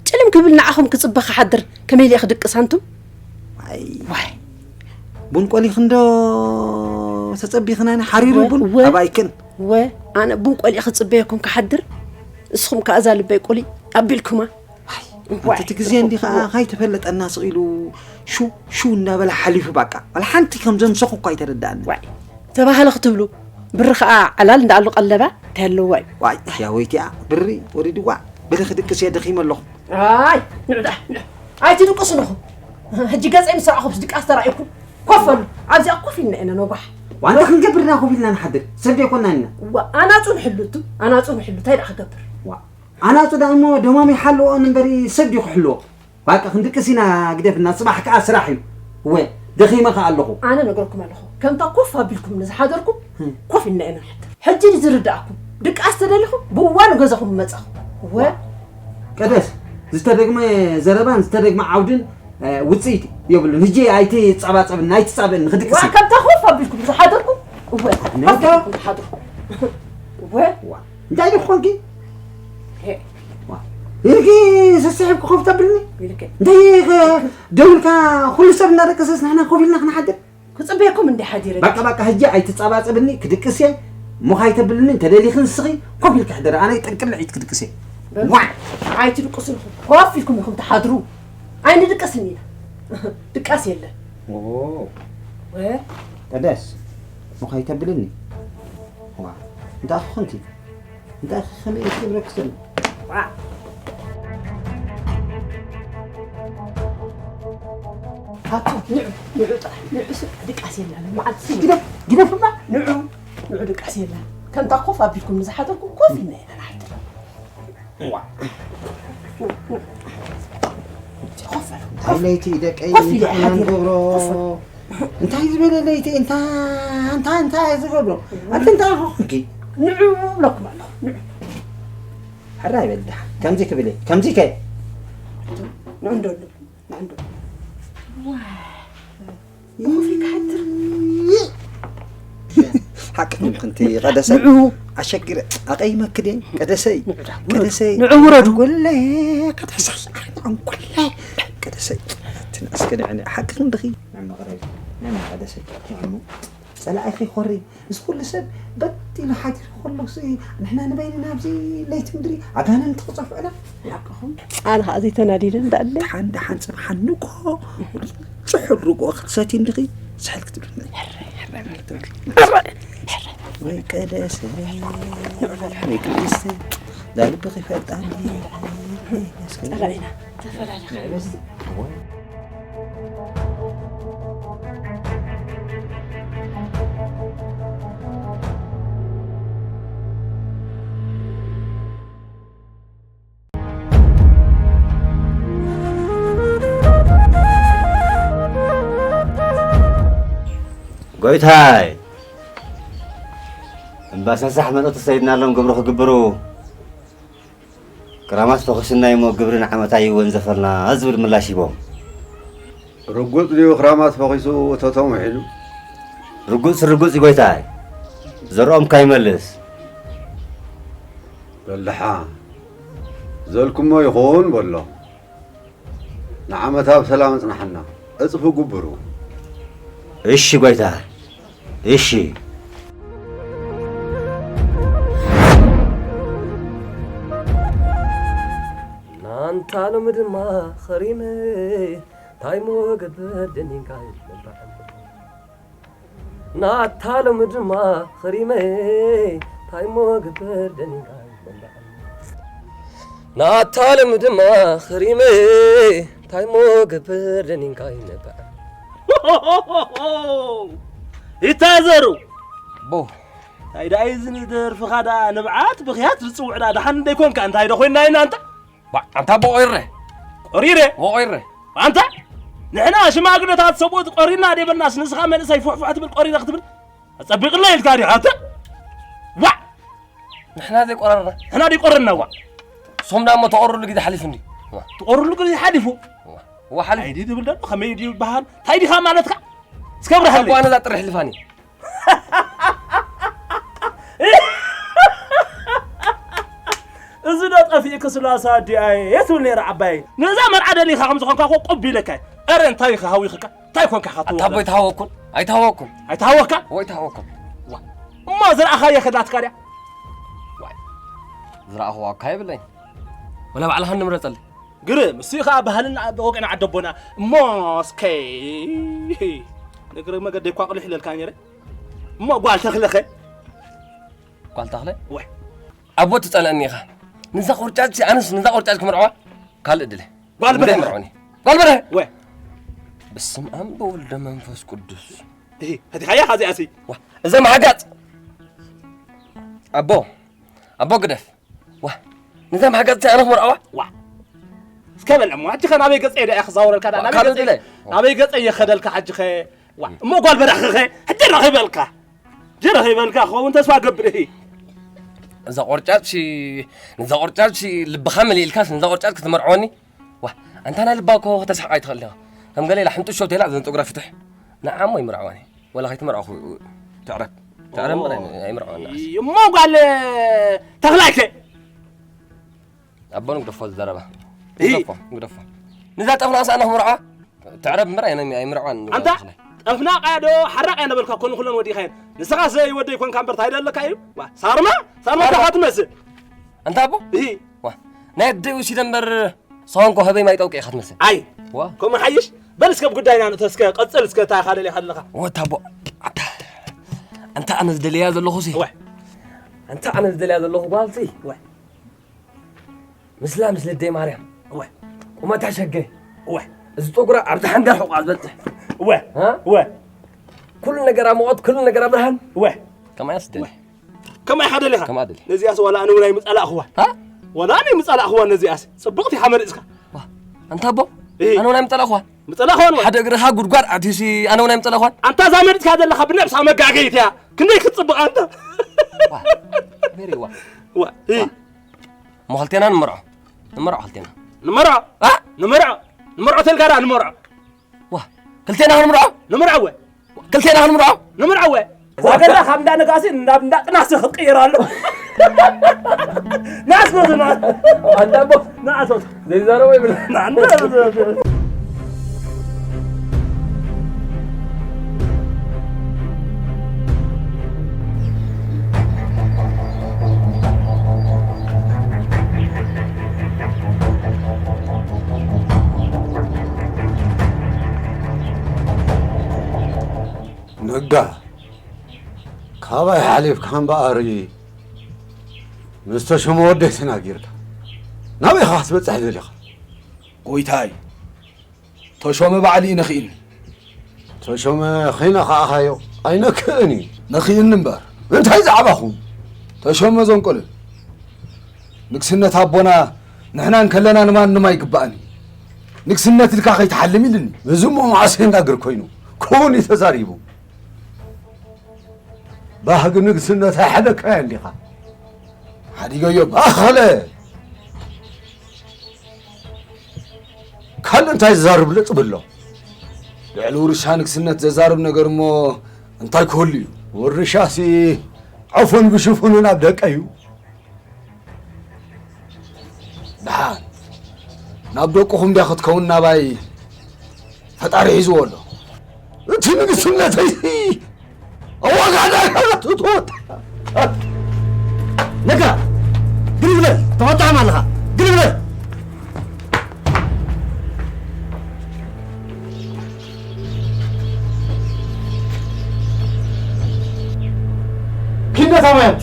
ጭልም ክብል ንዓኹም ክጽበ ክሓድር ከመይ ኢለ ክድቅስ ኣንቱም ዋይ ቡን ቆሊኽንዶ ተጸቢኽናኒ ሓሪሩ ቡን ኣባይክን ወ ኣነ ቡን ቆሊእ ክጽበየኩም ክሓድር እስኹም ከኣ እዛ ልበይ ቁሊ ኣቢልኩማ ኣንቲ እቲ ግዜ እንዲ ከዓ ካይተፈለጠና ስቕ ኢሉ ሹ ሹ እናበለ ሓሊፉ ባቃ ዋላ ሓንቲ ከም ዘምሰኹ እኳ ኣይተረዳእኒ ዋይ ተባህለ ክትብሉ ብሪ ከዓ ዕላል እንዳኣሉ ቀለባ እንታይ ኣለዋ እዩ ዋይ ያወይቲኣ ብሪ ወሪድዋ በለ ክድቅስ እየ ደኺመ ኣለኹ ኣይ ንዑ ደኣ ንዑ ኣይትድቅሱ ንኹም ሕጂ ገፀይ ምስ ረኣኹምስ ድቃስ ተራእዩኩም ኮፍ በሉ ኣብዚኣ ኮፍ ኢልና ኢና ነጓሕ ዋንታ ክንገብር ኢና ኮፍ ኢልና ንሓድር ሰብ ዘይኮና ኢና ኣናፁ ንሕሉ እቱ ኣናፁ ንሕሉ እንታይ ደኣ ክገብር ኣናፁ ደኣ እሞ ደሞም ይሓልዎን እምበሪ ሰብ ድዩ ክሕልዎ ባቃ ክንድቅስ ኢና ግደፍና ፅባሕ ከዓ ስራሕ እዩ እወ ደኺመ ከዓ ኣለኹ ኣነ ነግረኩም ኣለኹ ከምታ ኮፍ ኣቢልኩም ንዝሓደርኩም ኮፍ ኢልና ኢና ንሓድር ሕጂ ንዝርድኣኩም ድቃስ ተደሊኹም ብእዋኑ ገዛኹም መፃኹም እወ ቀደስ ዝተደግመ ዘረባን ዝተደግመ ዓውድን ውፅኢት የብሉን። ህጂ ኣይትፀባፀብኒ ኣይትፃበኒ ክድቅስ ዋ ከምታ ኮፍ ኣቢልኩም ዝሓደርኩም እወ ነውታ ሓድሩ እወ እንታይ ድኾንኪ ኢልኪ ሰስሒብኪ ኮፍ ተብልኒ እንታይ ደው ኢልካ ኩሉ ሰብ እናደቀሰስ ንሕና ኮፍ ኢልና ክንሓድር ክፅበየኩም እንዲ ሓዲረ በቃ በቃ ህጂ ኣይትፃባፅብኒ ክድቅስ እየ እሞ ካይተብልኒ እንተደሊኺ ንስኺ ኮፍ ኢልኪ ሕደሪ ኣነ ጠንቅልዒት ክድቅስ እየ ዋ ኣይትድቅሱ ኢኹም ኮፍ ኢልኩም ኢኹም ትሓድሩ ኣይንድቅስን ኢና ድቃስ የለን ቀደስ እሞ ካይተብልኒ ዋ እንታይ ክኾንኪ እንታይ ከመይ ክብረክስን ኣቱ ንዑ ንዑ ጥራሕ ንዑ ስ ድቃስ የላን መዓልቲ ግደፍ ግደፍማ ንዑ ንዑ ድቃስ የላን ከምታ ኮፍ ኣቢልኩም ንዝሓደርኩም ኮፍ ኢልና ኢና ንሓድር እንታይ ለይቲ ደቀይ እንታይ ኢና ንገብሮ እንታይ ዝበለ ለይቲ እንታይ እንታይ እንታይ ዝገብሮ ኣቲ እንታይ ኮንኪ ንዑ ብለኩም ኣለኹ ንዑ ሕራይ በል ድሓ ከምዚ ክብል እየ ከምዚ ከ ንዑ እንዶ ንዑ እንዶ ኮፊ ክሓድር ሓቅኩም ክንቲ ቀደሰይ ንዑ ኣሸግረ ኣቀይመክዴ ቀደሰይ ንዑ ዳ ውረዱ። ቀደሰይ ንዑ ውረዱ። ጎለይ ከተሕሳስ ኣንጎለይ ቀደሰይ ትንኣስከ ንዕነ ሓቂ ክንድኺ ንዕመ ቀደሰይ ንዕሙ ጸላኢኺ ኮሪ እዚ ኩሉ ሰብ በጥ ኢሉ ሓዲሩ ከሎ ንሕና ንበይንና ኣብዚ ለይቲ ምድሪ ኣጋንንቲ ክጸፍዑና ሓቅኹም ኣነ ከዓ ዘይተናዲደ እንዳለ ደሓን ደሓን ጽባሕ ንግሆ ጽሑል ርግኦ ክትሰቲ እንድኺ ስሕል ክትብል ወይ ቀደሰ ወይ ቅድስቲ ዳልቢ ኺፈጣን። ጸላኢና ተፈላለኻ። ጎይታይ፣ እምባሰሳሕ መኖት ሰይድና ኣሎም ግብሪ ክግብሩ፣ ክራማት ፈኺሱና እሞ ግብሪ ንዓመታ ይወንዘፈልና ዝብል ምላሽ ሂቦም። ርጉጽ ድዩ ክራማት ፈኺሱ እቶቶም ውሒዱ? ርጉጽ ርጉጽ እዩ ጎይታይ፣ ዘርኦም ካይመልስ። በልሓ፣ ዘልኩሞ ይኹን በሎ። ንዓመታ ብሰላም ኣጽንሓና፣ ዕጽፊ ግብሩ። እሺ ጎይታ፣ እሺ። ናንታ ሎሚ ድማ ኸሪመ፣ ታይ ሞ ገብር ደኒንካ ይትመባዕ። ናታ ሎሚ ድማ ኸሪመ፣ ታይ ሞ ገብር ደኒንካ ይትመባዕ። ናታ ሎሚ ድማ ኸሪመ፣ ታይ ሞ ገብር ደኒንካ ይትመባዕ። ይታዘሩ። ቦ። እንታይ ደኣ እዩ እዚ ንደርፍኻ ደኣ ንብዓት ብኽያት ዝጽውዕ ደኣ ደሓን እንደ ይኮንካ እንታይ ዶ ኮይንና ኢና ኣንታ? ባ-፣ ኣንታ ኣቦ ቆይረ። ቆሪረ? ኣቦ ቆይረ። ኣንታ ንሕና ሽማግለታት ሰብኡት ቆሪና ደበልናስ ንስኻ መንእሰይ ፉሕፉሕ ትብል ቆሪረ ክትብል? ኣጸቢቕለይ ኢልካ ዲኻ ኣንታ? ዋዕ! ንሕና ዘይቆረርና። ንሕና ዘይቆረርና ዋዕ! ሶም ደኣ እሞ ተቆርሉ ግዜ ሓሊፉ እንዲ። ዋዕ! ተቆርሉ ግዜ ሓሊፉ? ዋዕ! ዋዕ ሓሊፉ። እንታይ ድዩ ዝብል ዘሎ? ከመይ ድዩ ይበሃል? እንታይ ዲኻ ማለትካ? እስከ ኣብርሃለይ። ኣቦ ኣነ እዛ ጥሪ ሕልፋኒ። እዚ ዶ ጠፊእኪ ስላሳ ኣዲኣየ ትብል ነይራ ዓባየይ። ነዛ መርዓ ደሊኻ ከም ዝኾንካ እኮ ቁብ ኢለካ እየ። ኣረ እንታይ ኢኻ ሃዊኽካ? እንታይ ኮንካ ኢኻ ኣታ ኣቦ ትወርድ? ኣይተሃወኩን፣ ኣይተሃወኩን። ኣይተሃወካ? ወይ ተሃወኩን። ዋ፣ እሞ ዝረኣኻዮ ከዳትካ ድያ? ዋይ፣ ዝረኣኽዋ እኳ የብለይ። ወላ ባዕልኻ ንምረጸለይ። ግርም፣ እሱ ኸኣ ባህልና ወግዕና ዓዲ ኣቦና። እሞ እስከ ንግሪ መገደይ እኳ ቅልሕ ኢለልካ ነይረ። እሞ ጓል ተኽለኸ? ጓል ተኽለ? ወይ። ኣቦ ትጸልአኒ ኢኻ። ንዛ ቆርጫጭ፣ ኣነስ ንዛ ቆርጫጭ ክምርዓዋ ካልእ ድለ። ጓል እንደ በርሀ። ምርዖኒ። ጓል በርሀ? ወይ። በስመ ኣብ ወወልድ ወመንፈስ ቅዱስ። እሂ፣ ፈቲኻያ ኻዚኣሲ? ዋ፣ እዛ ማሓጋጽ። ኣቦ፣ ኣቦ ግደፍ። ዋ፣ ነዛ ማሓጋጽ ኣነ ክመርዓዋ? ዋ። እስከ በል እሞ፣ ሕጂ ኸ ናበይ ገጸይ ደኣ ክዛወረልካ ደኣ? ዋ፣ ናበይ ካልእ ገጸይ? ድለ። ናበይ ገጸይ የኸደልካ ሕጂ ኸ? ዋ፣ እሞ ጓል በርሀ ኸ? ሕጂ ረኺበልካ። ሕጂ ረኺበልካ ክኸውን ተስፋ ገብር። እሂ። እዛ ቆርጫጭ፣ ነዛ ቆርጫጭ ልብኻ መሊእልካስ ነዛ ቆርጫጭ ክትመርዓወኒ? ዋ፣ ኣንታ ናይ ልባ እኮ ከተስሕቓ ኣይትኽእል ኢኻ። ከም ገለ ኢላ ሕንጡሾ ተይላ እዘን ጸጉራ ፍትሕ። ንዓሞ ይምርዓዋኒ። ወላ ከይትመርዓኹ ትዕረብ። ትዕረብ እምበር ኣይ-፣ ኣይምርዓዋኒ። እሞ ጓል ተኽላይከ? ኣቦ ንግደፎ ዝዘረባ። እሂ። ንግደፎ፣ ንግደፎ። ነዛ ጠፍናስ ኣነ ክምርዓዋ? ትዕረብ እምበር ኣይ-፣ ኣይምርዓዋን ኣንታ ተኽላይ። ጠፍናቃ ዶ ሓራቃ ነበልካ ኮን ኩለን ወዲኻየን። ንስኻስ ዘይወደይ ኮንካ እምበር ታይ ደለካ እዩ? ዋ፣ ሳርማ? ሳርማ ኣታ ዶ ኻትመስል? ኣንታ ኣቦ? እሂ። ዋ፣ ናይ ኣደይ ወሲደ እምበር፣ ሰው እንኳ ህበይ ማይ ጠውቂ ኢኻ ትመስል። ኣይ፣ ዋ። ከምኡ ሓይሽ? በል እስከ ብጉዳይና ንእቶ፣ እስከ ቀጽል እስከ፣ እንታይ ኢኻ ደሊኻ ኣለኻ? ወታ ኣቦ፣ ኣታ፣ ኣንታ ኣነ ዝደልያ ዘለኹ ሲ። እወ። ኣንታ ኣነ ዝደልያ ዘለኹ ጓልሲ። እወ። ምስላ ምስ ልደይ ማርያም። እወ። ቁመታ ሸገ። እወ። እዚ ጸጉራ ኣብቲ ሓንጋር ሕቋ ዝበጽሕ። እወ። ሃ? እወ። ኩሉ ነገራ ሙቐት፣ ኩሉ ነገራ ብርሃን። እወ። ከማያስ ደሊ። እወ። ከማይ ሓደ ሌኻ? ከማይ ደሊ። ነዚኣስ ዋላ ኣነ እውን ኣይምጸላእኽዋን። ሃ? ዋላ ኣነ ኣይምጸላእኽዋን ነዚኣስ። ጽብቕቲ ኢኻ መሪጽካ። ዋ፣ ኣንታ ኣቦ፣ እሂ። ኣነ እውን ኣይምጸላእኽዋን። ምጸላእኽዋን ወይ? ሓደ እግርኻ ጉድጓድ ኣትዩሲ ኣነ እውን ኣይምጸላእኽዋን። ኣንታ እዛ መሪጽካ ዘለኻ ብነብሳ መጋገይት እያ። ክንደይ ክትጽብቕ ኣንታ። ዋ፣ ሜሪ ዋ። ዋ፣ እሂ። ዋ። እሞ ክልቴና ንመርዖ። ንመርዖ ክልቴና። ንመርዖ? ኣ? ንመርዖ? ንመርዖ ተልካ ደኣ ንመርዖ። ዋ፣ ክልቴና ክንምርዖ? ንምርዓወ። ክልቴና ክንምርዖ? ንምርዓወ። እዛ ገዛ ካብ እንዳ ነጋሲ ናብ እንዳ ጥናሲ ክትቅየር ኣሎ። ንኣስበሱ፣ ንኣ-፣ ኣንታ ኣቦ፣ ንኣስበሱ። ዘይዛረቦ ይብል። ንኣ-፣ ንኣ-፣ ነጋ፣ ካባይ ሓሊፍካ እምበኣር፣ ምስ ተሾመ ወደይ ተናጊርካ ናበይ ኢኻ ክትበጽሕ ደሊኻ? ጎይታይ፣ ተሾመ ባዕሉ እዩ ነኽእኒ። ተሾመ ኺነ ከኣኻዮ ኣይነክእን እዩ። ነኽእኒ እምበር። እንታይ ዛዕባኹም? ተሾመ ዘንቆልል። ንግስነት ኣቦና ንሕና እንከለና ንማንም ኣይግባእን እዩ። ንግስነት ኢልካ ከይትሓልም ኢልኒ። እዚ እሞ መዓስ የናግር ኮይኑ? ክውን እዩ ተዛሪቡ። ባህጊ ንግስነት ኣይሓደግካዮን ዲኻ? ሓዲገዮ እባ። ኣኸለ! ካልእ እንታይ ዝዛርብ ለጥብ ኣሎ? ልዕሊ ውርሻ ንግስነት ዘዛርብ ነገር እሞ እንታይ ክህሉ እዩ? ውርሻሲ ዕፉን ብሽፉኑ ናብ ደቀ እዩ። ደሓን ናብ ደቅኹም ድያ ክትከውን ናባይ ፈጣሪ ሒዝዎ ኣሎ። እቲ ንግስነተይ ኣዋጋዳ ትወጣ። ነጋ፣ ግልብለል፣ ተቆጣዕም ኣለኻ። ግልብለል። ኪነታ ማያት።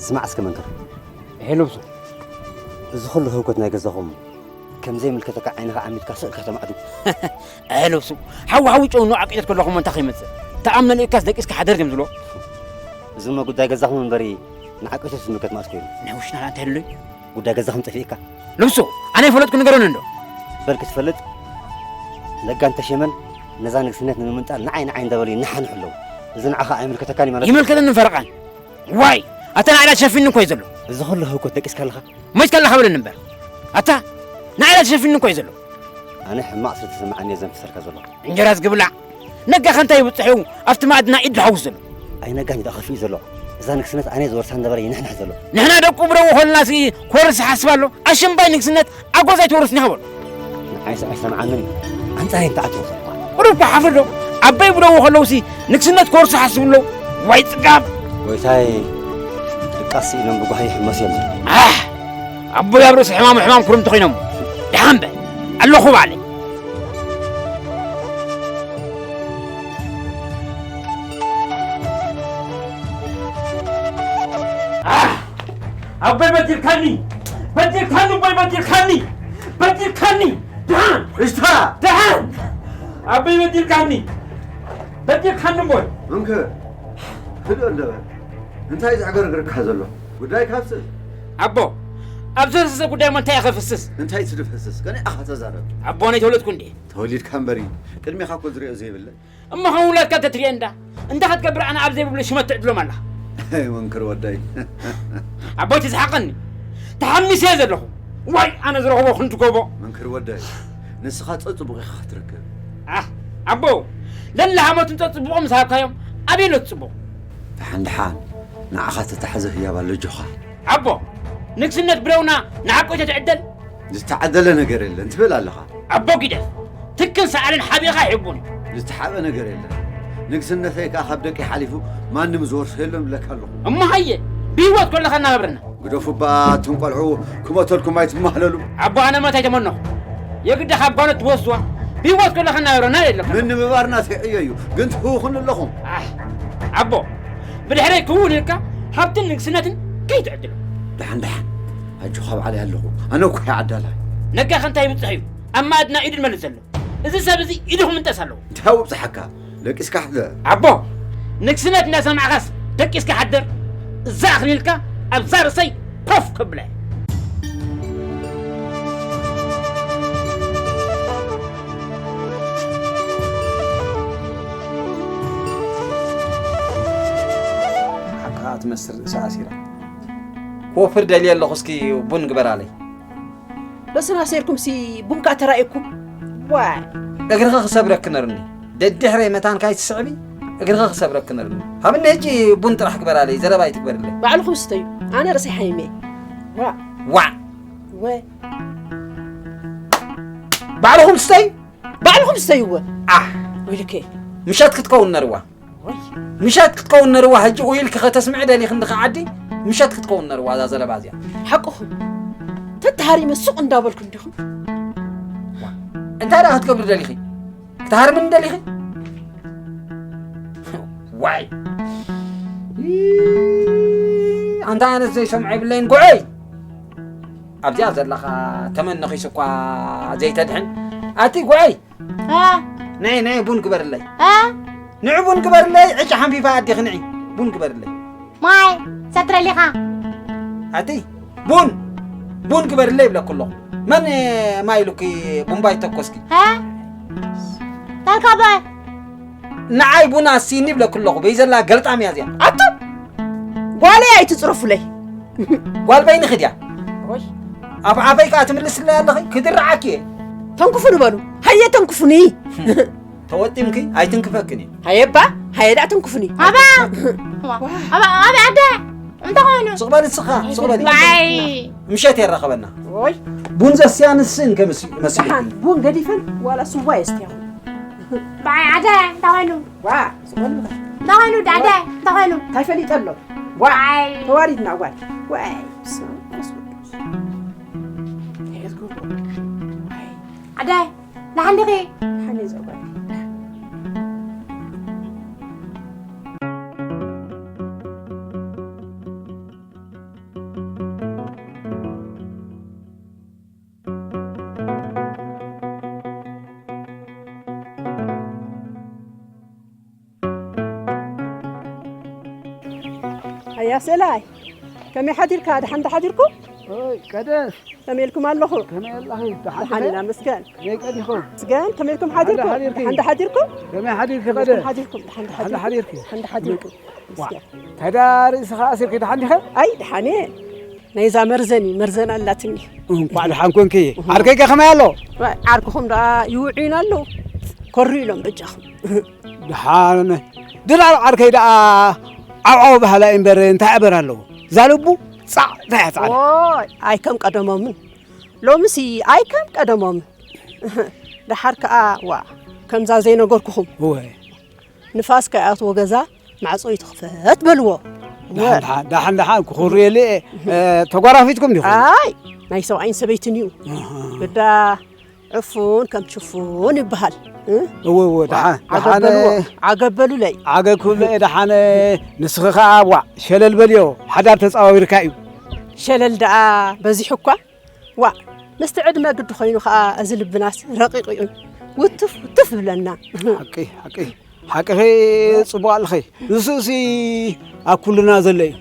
ስማዕ እስከ መንክር። ሄሎ፣ ብሱ። እዚ ኩሉ ህውከት ናይ ገዛኹም ከም ዘይምልከተካ ዓይንኻ ዓሚትካ ስቕ ኢልካ ተማዕዱ። ኣይ፣ ነብሱ፣ ሓዊ ሓዊ ጨው ንዓቂተት ከለኹም እንታይ ከይመጽእ? ተኣምነ ልእካስ ደቂስካ ሓደር ድዮም ዝብሎ? እዚ እሞ ጉዳይ ገዛኹም እምበሪ ንዓቂተት ዝምልከት ማለት ኮይኑ። ናይ ውሽና እንታይ ኣሎ? ጉዳይ ገዛኹም ጠፊእካ? ነብሱ፣ ኣነ ይፈለጥኩ ንገረኒ እንዶ። በል ክትፈልጥ፣ ለጋን ተሸመን ነዛ ንግስነት ንምምንጣል ንዓይ ንዓይ እንዳበሉ ይነሓንሑ ኣለዉ። እዚ ንዓኻ ኣይምልከተካን እዩ ማለት እዩ። ይምልከተኒ ፈረቓን። ዋይ! ኣታ ንዓይ ኢላ ትሸፊኒ እኮ እዩ ዘሎ። እዚ ኩሉ ህውከት ደቂስካ ኣለኻ? ሞይትካ ኣለኻ በለኒ እምበር። ኣታ ንዓይ ኢላ ትሸፊኒ እኮ እዩ ዘሎ። ኣነ ሕማቕ ስለ ተሰማዓኒ እየ ዘንፍሰልካ ዘለኹ። እንጀራ ዝግብላዕ ነጋኸ እንታይ ይብጽሕ እዩ ኣብቲ መኣድና ኢድ ዝሓውስ ዘሎ? ኣይ ነጋን እዩ ደኣ ከፊኡ ዘሎ። እዛ ንግስነት ኣነ ዝወርሳ እንዳበለ ይንሕንሕ ዘሎ። ንሕና ደቁ ብደው ኾልና ሲ ኮርስ ሓስብ ኣሎ። ኣሽምባይ ንግስነት ኣጎዛይ ተወርስኒ ሃበሉ። ንዓይስ ኣይሰምዓንን እዩ። ኣንጻረይ እንታይ ኣትወሰድኳ? ቁሩብ እኮ ሓፍር ዶ? ኣበይ ብለዎ ከለውሲ ንግስነት ኮርስ ሓስብ ኣለዉ። ዋይ ጽጋብ! ጎይታይ ድቃስ ስኢኖም ብጓሂ ይሕመሱ እዮም። ኣሕ! ኣቦይ ኣብ ርእሲ ሕማሙ ሕማም ክርምቲ ኮይኖም። ደሓን በል። ኣለኹ ባዕለይ። ኣሕ! ኣቦይ በዲልካኒ! በዲልካኒ ኣቦይ በዲልካኒ! በዲልካኒ! ደሓን! እሽታ! ደሓን! ኣቦይ በዲልካኒ! በዲልካኒ ኣቦይ! እንከ ህድእ እንደ በል። እንታይ ዘዕገርግርካ ዘሎ? ጉዳይ ካብስል። ኣቦ፣ ኣብ ዘፍስሰ ጉዳይ እሞ እንታይ ኢኻ ከፍስስ? እንታይ ትድፍስስ? ገና ኢኻ ተዛረብ። ኣቦ፣ ኣነ ተወለድኩ እንዴ? ተወሊድካ እምበሪ፣ ቅድሜኻ እኮ ዝሪኦ ዘይብለ። እሞ ከም ውላድካ እንተትሪኦ እንዳ፣ እንታይ ክትገብር ኣነ ኣብ ዘይብሉ ሽመት ትዕድሎም ኣለኻ? መንክር ወደይ። ኣቦይ ትስሓቐኒ። ተሓሚሰ እየ ዘለኹ። ዋይ፣ ኣነ ዝረኽቦ ክንዲ ጎቦ። መንክር ወደይ፣ ንስኻ ጸጽቡቕ ኢኻ ክትረክብ። ኣህ፣ ኣቦ፣ ለለ ሃመቱን ጸጽቡቑ ምስ ሃብካዮም፣ ኣበይ ኣሎ እቲ ጽቡቕ? ደሓን ደሓን፣ ንዓኻ ተታሕዘ ህያብ ኣሎ፣ ኣጆኻ። ኣቦ፣ ንግስነት ብደውና ንዓቆይ ተትዕደል? ዝተዓደለ ነገር የለን ትብል ኣለኻ። ኣቦ ጊደፍ፣ ትክን ሰኣልን ሓቢኻ ይሕቡን። ዝተሓበ ነገር የለን። ንግስነተይ ከኣ ካብ ደቂ ሓሊፉ ማንም ዝወርሶ የለን እብለካ ኣለኹ። እሞ ሃየ፣ ብህይወት ከለኻ እናበርና። ግደፉ እባ፣ እቶም ቆልዑ ክሞተልኩም ኣይትማህለሉ። ኣቦ፣ ኣነ ሞት ኣይተመነኹ። የግዳ ካብ ጓኖት ትወስዋ፣ ብህይወት ከለኻ እናበርና የለን። ምንብባርና ትዕዮ እዩ፣ ግን ትህውኹኒ ኣለኹም። ኣሕ፣ ኣቦ፣ ብድሕረይ ክውን ኢልካ ሃብትን ንግስነትን ከይትዕድሎ። ደሓን ደሓን፣ ኣጆኻ ባዕለይ ኣለኹ። ኣነ እኮ እየ ዓዳላይ። ነጋኸ እንታይ ይብጽሕ እዩ? ኣብ መኣድና ኢዱ ዝመልስ ዘሎ። እዚ ሰብ እዚ ኢዱ ክምንጠስ ኣለዎ። እንታይ ውብጽሓካ? ደቂስካ ሕደር። ኣቦ፣ ንግስነት እንዳሰማዕካስ ደቂስካ ሓደር። እዛ ኣኽሊልካ ኣብዛ ርእሰይ ኮፍ ከብለ። ሓቅኻ ትመስል ርእሲ ኣሲራ። ክወፍር ደልየ ኣለኹ፣ እስኪ ቡን ግበራለይ። ርእስና ሴርኩምሲ ቡንካ ተራእየኩም። ዋይ። እግርኺ ክሰብረኪ ነርኒ። ደድሕረይ መታን ካይትስዕቢ፣ እግርኺ ክሰብረኪ ነርኒ። ሃብኒ ሕጂ ቡን ጥራሕ ግበራለይ፣ ዘረባ ኣይትግበርለይ። ባዕልኹም ስተዩ። ኣነ ርእሰይ ሓሚመ። ዋዕ። ዋዕ። ወ። ባዕልኹም ስተዩ። ባዕልኹም ስተይዎ። ኣሕ። ወይልከ። ምሸት ክትከውን ነርዋ። ወይ። ምሸት ክትከውን ነርዋ፣ ሕጂ ኡይልኪ ከተስምዒ ደሊኺ እንድኺ ዓዲ፣ ምሸት ክትከውን ነርዋ እዛ ዘለባ እዚኣ። ሓቅኹም። ተተሃሪመ ሱቕ እንዳበልኩ እንዲኹም። እንታይ ደኣ ክትገብሪ ደሊኺ? ትሃርምኒ ደሊኺ? ዋይ! ኣንታ ኣነስ ዘይሰምዖ የብለይን፣ ጉዐይ! ኣብዚኣ ዘለኻ ተመን ነኺሱ እኳ ዘይተድሕን። ኣቲ ጉዐይ! እ? ነይ፣ ነይ፣ ቡን ግበርለይ። እ? ንዒ ቡን ግበርለይ፣ ዕጭ ሓንፊፋ ኣዴኺ፣ ንዒ ቡን ግበርለይ። ማይ ሰትረሊኻ። ኣቲ ቡን፣ ቡን ግበርለይ ይብለኩ ኣለኹ። መን ማይ ኢሉኪ ቡምባ ይተኮስኪ? እ? ታልካበ። ንዓይ ቡን ኣስይኒ ይብለኩ ኣለኹ። በይ ዘላ ገልጣም እያ እዚኣ። ኣታ ጓለይ ኣይትጽረፉለይ። ጓል በይንኺ ድያ? ኣፍ ዓፈይ ከኣ ትምልስለይ ኣለኺ? ክድርዓኪ እየ። ተንኩፉኒ በሉ። ሃየ ተንኩፉኒ። ተወጢምኪ ኣይትንክፈክን እዩ። ሃየባ፣ ሃየ ደኣ ተንኩፉኒ። ኣባ! ኣባ፣ ኣባ፣ ኣደ! እንታይ ኮይኑ? ስቕ በሊ ንስኻ፣ ስቕ በሊ። ዋይ! ምሸት የራኸበና። ኦይ! ቡን ዘስያ ንስን ከመስ-፣ መስል። ደሓን፣ ቡን ገዲፈን ዋላ ስዋ የስትያኹ። ባይ፣ ኣደ፣ እንታይ ኮይኑ? ዋ፣ ስቕ በሊ። እንታይ ኮይኑ፣ ኣደ? እንታይ ኮይኑ? እንታይ ፈሊጠ ኣሎ? ዋይ! ተዋሪድና፣ ዋይ! ዋይ! በስመ ኣብ መንፈስ ቅዱስ። እንታይ እየ ዝገብሮ? ዋይ! ኣደ! ደሓን ዲኺ? ደሓን እየ ዘጓል። ኣያ ሰላይ፣ ከመይ ሓዲርካ? ደሓን ዶ ሓዲርኩም? ኦይ፣ ቀደስ። ከመይ ኢልኩም ኣለኹ? ከመይ ኣለኺ? ደሓን ደሓን ዲኺ? ኢና፣ መስገን። ከመይ ቀዲኹም? መስገን፣ ከመይ ኢልኩም ሓዲርኩም? ደሓን ሓዲርኪ? ደሓን ዶ ሓዲርኩም? ከመይ ሓዲርኪ ከመይ ቀደስ? ኢልኩም ሓዲርኩም? ደሓን ዶ ደሓን ሓዲርኩም? ሓዲርኪ? ደሓን ዶ ሓዲርኩም? ዋ፣ መስገን። ተዳ ርእስኻ ኣሲርኪ ደሓን ዲኸ? ኣይ፣ ደሓን እየ። ናይዛ መርዘን እዩ፣ መርዘን ኣላትኒ። እንኳዕ ደሓን ኮንኪ። ዓርከይ ከ ከመይ ኣሎ? ዓርክኹም ደኣ ይውዕዩና ኣለዉ። ኮሪ ኢሎም በጃኹም። ደሓን። ድራር ዓርከይ ደኣ ዓውዓው ባህላ እዩ እምበር እንታይ ኣበር ኣለዎ? እዛ ልቡ ጻዕ እንታይ እያ ጻዕዳ? ኦይ፣ ኣይ ከም ቀደሞምን። ሎምሲ ኣይ ከም ቀደሞምን። ደሓር ከኣ፣ ዋ፣ ከምዛ ዘይነገርኩኹም። እወ። ንፋስ ከይኣትዎ ገዛ ማዕጾ ይትኽፈት በልዎ። ደሓን፣ ደሓን፣ ደሓን፣ ደሓን፣ ክኹርየሉ እየ። እ፣ ተጓራፊትኩም ዲኹም? ኣይ፣ ናይ ሰብኣይን ሰበይትን እዩ። ኣሃ። ግዳ ዕፉን ከም ሽፉን ይበሃል። እ? እወ፣ እወ፣ ደሓን፣ ዓገብ ደሓን፣ በልዎ፣ ዓገብ በሉለይ። ዓገብ ክብሎ እየ፣ ደሓን፣ ንስኺ ኸኣ፣ ዋዕ፣ ሸለል በልዮ፣ ሓዳር ተጻዋዊርካ እዩ። ሸለል ደኣ በዚሑ እኳ፣ ዋዕ፣ ምስቲ ዕድመ ግዲ ኮይኑ ኸኣ፣ እዚ ልብናስ ረቂቑ እዩ። ውትፍ፣ ውትፍ ይብለና። ሓቂ፣ ሓቂ። ሓቅኺ ጽቡቕ ኣለኺ። ንሱሲ ኣብ ኩልና ዘሎ እዩ።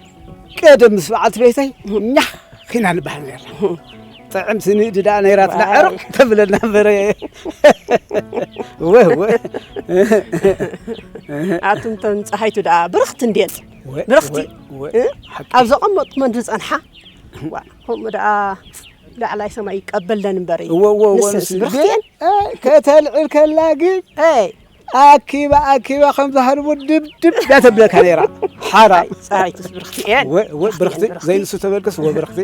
ቀደም ምስ በዓልቲ ቤተይ ኛኽ ኺና ንበሃል ነርና። ጥዕምቲ ንእዲ ደኣ ነይራትና ዋይ። ዕርቕ ተብለና እምበር። ወ፣ ወ። ኣቱም ተን ጸሃይቱ ደኣ ብርኽቲ እንድየን። ወ፣ ብርኽቲ። ወ፣ ወ። እ? ሓቂ። ኣብ ዘቐመጥኩመን ዝጸንሓ። ዋ፣ ከምኡ ደኣ ላዕላይ ሰማይ ይቀበለን እምበር እዩ። እወ፣ እወ፣ እወ፣ ንስንስ ንስ ብርኽቲ ግን፣ እየን። እ፣ ከተልዕል ከላ ግን፣ ኣይ። ኣኪባ፣ ኣኪባ ከም ዝሃርቡ ድብ፣ ድብ እያ ተብለካ ነይራ። ሓራ። ኣይ፣ ጸሃይቱስ ብርኽቲ እየን። እወ፣ እወ፣ ብርኽቲ ብርኽቲ፣ እየን፣ ብርኽቲ። ዘይንሱ ተበልክስ፣ እወ፣ ብርኽቲ፣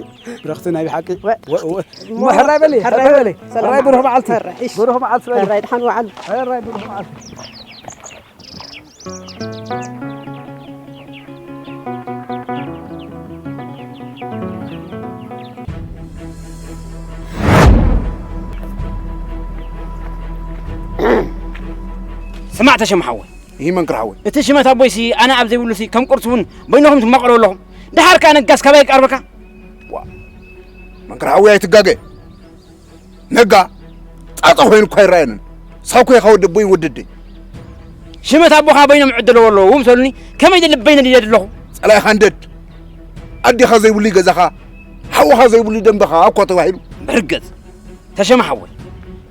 ብርኽቲ ናይ ብሓቂ። እወ። እወ፣ እወ። እሞ፣ ሕራይ በሊ፣ ሕራይ ሕራይ በሊ። በሊ። ሰላም ሕራይ ብሩኽ መዓልቲ። ሕራይ፣ እሺ። ብሩኽ መዓልቲ በሊ። ሕራይ፣ ሕራይ ብሩኽ መዓልቲ። ስማዕ ተሸም ሓወይ። ይህ መንክር ሓወይ። እቲ ሽመት ኣቦይሲ ኣነ ኣብ ዘይብሉሲ ከም ቁርሲ እውን በይንኹም ትማቐሩ ኣለኹም። ደሓር ከኣ ነጋስ ካባይ ይቀርበካ? ዋ፣ መንክር ሓወይ ኣይትጋገ። ነጋ ጻጸ ኮይኑ እኳ ይረኣየንን። ሳኮ ኢኻ ወዲ ኣቦይ ወዲ ኣደይ። ሽመት ኣቦኻ በይኖም ዕደለዎ ኣለዎ። ውም ሰሉኒ ከመይ ኢለ ልበይ ነዲደ ኣለኹ። ጸላኢኻ እንደድ። ኣዴኻ ዘይብሉ ገዛኻ፣ ሓውኻ ዘይብሉ ደንበኻ እኮ ተባሂሉ። ብርግጽ። ተሸመ ሓወይ።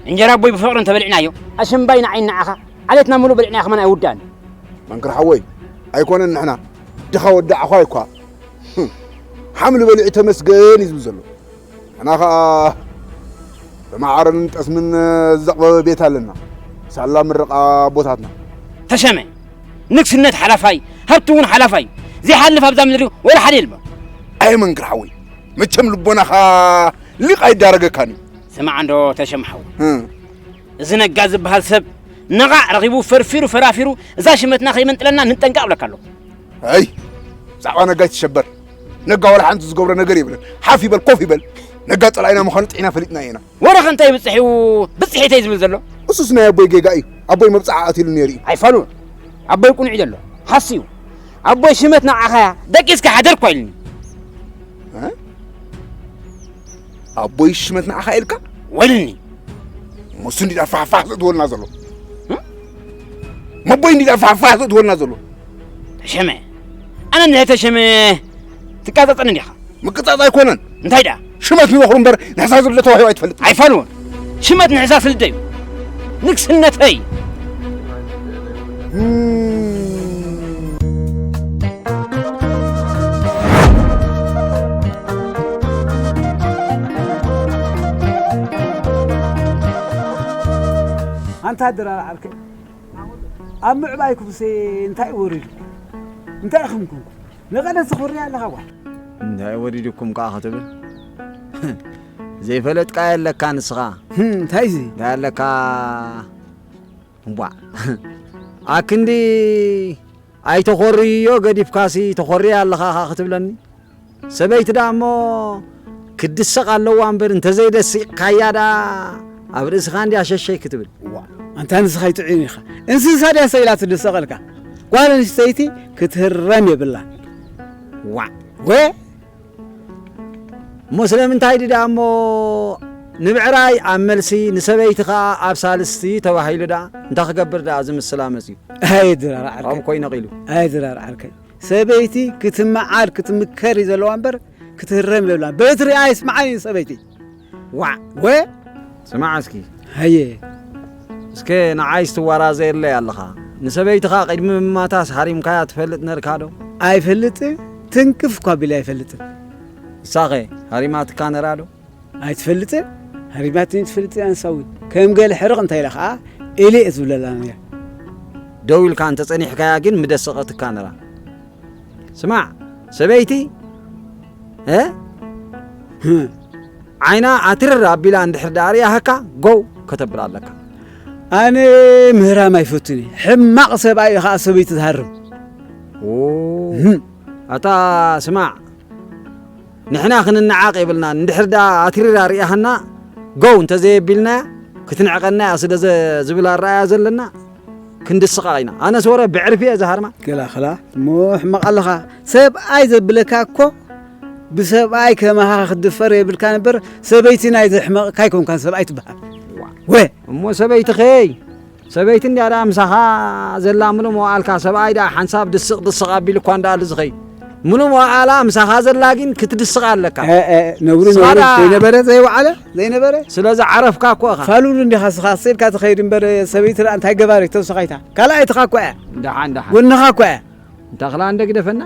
እንጀራ ኣቦይ ብፍቕሪ እንተበሊዕናዮ፣ ኣሸምባይ ንዓይ ንዓኻ፣ ዓሌትና ምሉእ በሊዕናዮ ከማን ኣይውዳእን። መንክር ሓወይ፣ ኣይኮነን ንሕና። ድኻ ወዲ ዓዃይ እኳ። ህም። ሓምሊ በሊዑ ተመስገን እዩ ዝብል ዘሎ። ንሕና ኸኣ ብማዕረን ጠስምን ዘቕበበ ቤት ኣለና። ሳላ ምርቓ ኣቦታትና። ተሸመ፣ ንግስነት ሓላፋይ፣ ሃብቲ እውን ሓላፋይ። ዘይሓልፍ ኣብዛ ምድሪ ወላ ሓደ የልቦን። ኣየ መንክር ሓወይ፣ መቸም ልቦናኻ ሊቕ ኣይዳረገካን እዩ። ስማዕ እንዶ ተሸመ ሓወይ። ህም። እዚ ነጋ ዝበሃል ሰብ ነቓዕ ረኺቡ ፈርፊሩ ፈራፊሩ እዛ ሽመትና ከይመንጥለና ንጠንቀቕ እብለካ ኣለኹ። ኣይ፣ ብዛዕባ ነጋ ኣይትሸበር። ነጋ ዋላ ሓንቲ ዝገብሮ ነገር የብለን። ሓፍ ይበል፣ ኮፍ ይበል። ነጋ ጸላኢና ምዃኑ ጥሒና ፈሊጥናዮ ኢና። ወረኸ እንታይ ይብጽሕ እዩ ብጽሒተይ ዝብል ዘሎ? እሱስ ናይ ኣቦይ ጌጋ እዩ። ኣቦይ መብጽዓ ኣትሉ ነይሩ እዩ። ኣይፋሉን። ኣቦይ ቁኑዕ እዩ ዘሎ። ሓስዩ። ኣቦይ ሽመት ንዓኻያ ደቂስካ ሓደርኳ ኢልኒ። እ? ኣቦይ ሽመት ንዓኻ ኢልካ? ወልኒ። መሱ እንዲዳ ፋሕፋሕ ዘእትወልና ዘሎ። እ? መቦይ እንዲዳ ፋሕፋሕ ዘእትወልና ዘሎ። ተሸመ። ኣነ እንድሕር ተሸመ ትቃጸጸኒ እንዲኻ። ምቅጻጽ ኣይኮነን። እንታይ ደኣ? ሽመት ንበኽሩ እምበር ንሕሳስ ልደ ተዋሂቡ ኣይትፈልጥ። ኣይፋልዎን። ሽመት ንሕሳስ ልደ እዩ። ንግስነተይ። ኣንታ ድራር ዓርከይ፣ ኣብ ምዕባይኩምሲ እንታይ ወሪዱ? እንታይ ኢኹም ኮንኩም? ንቐደስ ትኹሪ ኣለኻ ጓል። እንታይ ወሪዱኩም ከኣ ክትብል? ዘይፈለጥካ የለካ ንስኻ። ህም፣ እንታይ እዚ? እንታይ ኣለካ? እምቧዕ። ኣክንዲ ኣይተኾርዮ ገዲፍካሲ ተኾርዮ ኣለኻ ኸኣ ክትብለኒ? ሰበይቲ ደኣ እሞ ክትድሰቕ ኣለዋ እምበር፣ እንተዘይደሲቕካያ ደኣ ኣብ ርእስኻ እንድያ ሸሸይ ክትብል። ዋ፣ ኣንታ ንስኻ ኣይጥዑይን ኢኻ። እንስሳ ድያ ሰኢላ ትድሰቐልካ? ጓል ኣንስተይቲ ክትህረም የብላን። ዋዕ። ወ-፣ እሞ ስለምንታይ ድኣ እሞ ንብዕራይ ኣብ መልሲ፣ ንሰበይቲ ኸኣ ኣብ ሳልስቲ ተባሂሉ ደኣ? እንታይ ክገብር ደኣ እዚ ምስላ መጺኡ? ኣይ ድራር ዓርከይ። ከምኡ ኮይኑ ነቒሉ። ኣይ ድራር ዓርከይ። ሰበይቲ ክትመዓድ፣ ክትምከር እዩ ዘለዋ እምበር፣ ክትህረም የብላን። በትሪ ኣይስምዓን እዩ ሰበይቲ። ዋዕ። ወ-፣ ስማዕ እስኪ። ሃየ። እስከ ንዓይስ ትወራዘየለይ ኣለኻ። ንሰበይትኻ ቅድሚ ምማታስ ሃሪምካያ ትፈልጥ ነርካ ዶ? ኣይፈልጥን። ትንክፍ እኳ ቢለ ኣይፈልጥን። ንሳኸ ሃሪማትካ ነራ ዶ? ኣይትፈልጥን? ሃሪማትኒ ትፈልጥ ኣንሳዊ። ከም ገለ ሕርቕ እንታይ ኢላ ኸዓ ኤሌ እየ ዝብለላ ነይረ። ደው ኢልካ እንተጸኒሕካያ ግን ምደሰቐትካ ነራ። ስማዕ፣ ሰበይቲ፣ እ? ህም። ዓይና ኣትርር ኣቢላ እንድሕር ደኣ ርኣሃካ፣ ጎው ከተብላ ኣለካ። ኣነ ምህራም ኣይፈቱን እየ። ሕማቕ ሰብኣይ እዩ ኸዓ ሰበይቲ ዝሃርም። ኦ። ህም። ኣታ ስማዕ፣ ንሕና ክንነዓቕ የብልናን። እንድሕር ደኣ ኣትሪራ ርኢኻና፣ ጎው እንተዘየቢልናያ፣ ክትንዕቐና እያ ስለ ዘ-፣ ዝብል ኣረኣእያ ዘለና፣ ክንድስቓ ኢና። ኣነስ ወረ ብዕርፊ እየ ዝሃርማ። ገላኽላ፣ እሞ ሕማቕ ኣለኻ። ሰብኣይ ዘብለካ እኮ፣ ብሰብኣይ ከማኻ ክትድፈር የብልካን እምበር፣ ሰበይቲ ናይ ዘሕመቕካ ኣይኮንካን ሰብኣይ ትበሃል። ዋ። ወ-፣ እሞ ሰበይትኸይ? ሰበይቲ እንድያ ደኣ ምሳኻ ዘላ ምሉእ መዋእልካ፣ ሰብኣይ ደኣ ሓንሳብ ድስቕ ድስቕ ኣቢሉ እኳ እንዳኣሉ ዝኸይድ። ምሉእ መዋእላ ምሳኻ ዘላ ግን ክትድስቕ ኣለካ። እ፣ እ፣ ነውሪ፣ ንስኻ ነውሪ። ደኣ ዘይነበረ፣ ዘይወዓለ፣ ዘይነበረ። ስለ ዝዓረፍካ እኮ ኢኻ። ፋሉል እንዲኻ ንስኻ፣ ኣስኢልካ ትኸይድ እምበር፣ ሰበይቲ ደኣ እንታይ ገባሪት ተውሳኻይታ? ካልኣይትኻ እኮ እያ። ደሓን፣ ደሓን። ጎንኻ እኮ እያ። እንታ ክላ እንደ ግደፈና፣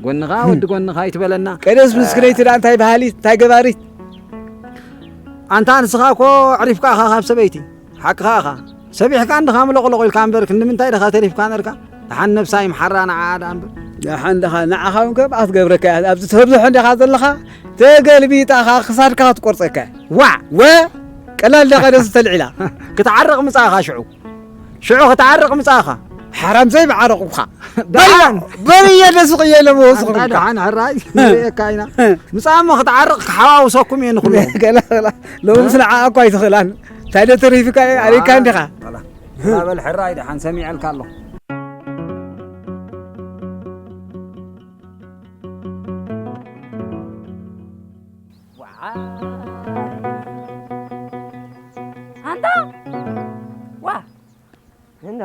ጎንኻ፣ ህም። ወዲ ጎንኻ ኣይትበለና። ቀደስ ምስ ክለይቲ ደኣ እንታይ በሃሊት፣ እንታይ ገባሪት? ኣንታ ንስኻ እኮ ኣዕሪፍካ ኢኻ ካብ ሰበይቲ። ሓቅኻ ኢኻ። ሰቢሕካ እንድኻ ምሎቕሎቕ ኢልካ እምበር፣ ክንዲ ምንታይ ድኻ ተሪፍካ ነርካ? ደሓን ነብሳ ይምሓራ ንዓኣ ደኣ እምበር። ደሓን ድኻ ንዓኻ እውን ከም ኣትገብረካ እያ። ኣብዚ ተብዝሖ እንዲኻ ዘለኻ፣ ተገልቢጣ ኸኣ ክሳድካ ክትቆርጸካ እያ። ዋዕ! ወ-፣ ቀላል ዳኻ ደስ ተልዒላ። ክትዓርቕ ምጻእኻ ሽዑ። ሽዑ ክትዓርቕ ምጻእኻ። ሓራም ዘይምዓረቑኻ። ደሓን። በል-፣ በል እየ ደስ ኽየ ኢለ ምወስኹም ኣንታ ኢልካ። ደሓን ሕራይ ንርእየካ ኢና። ምጻእ እሞ ክትዓርቕ ክሓዋውሰኩም እየ ንኹሉ። ገላ፣ ገላ። ሎምስ ንዓኣ እኳ ኣይትኽእላን። እንታይ ዶ ተሪፍካ እየ? ኣሪካ እንዲኻ። በላ። በላ በል ሕራይ ደሓን ሰሚዐልካ ኣለኹ። ኣንታ ዋ እንዳ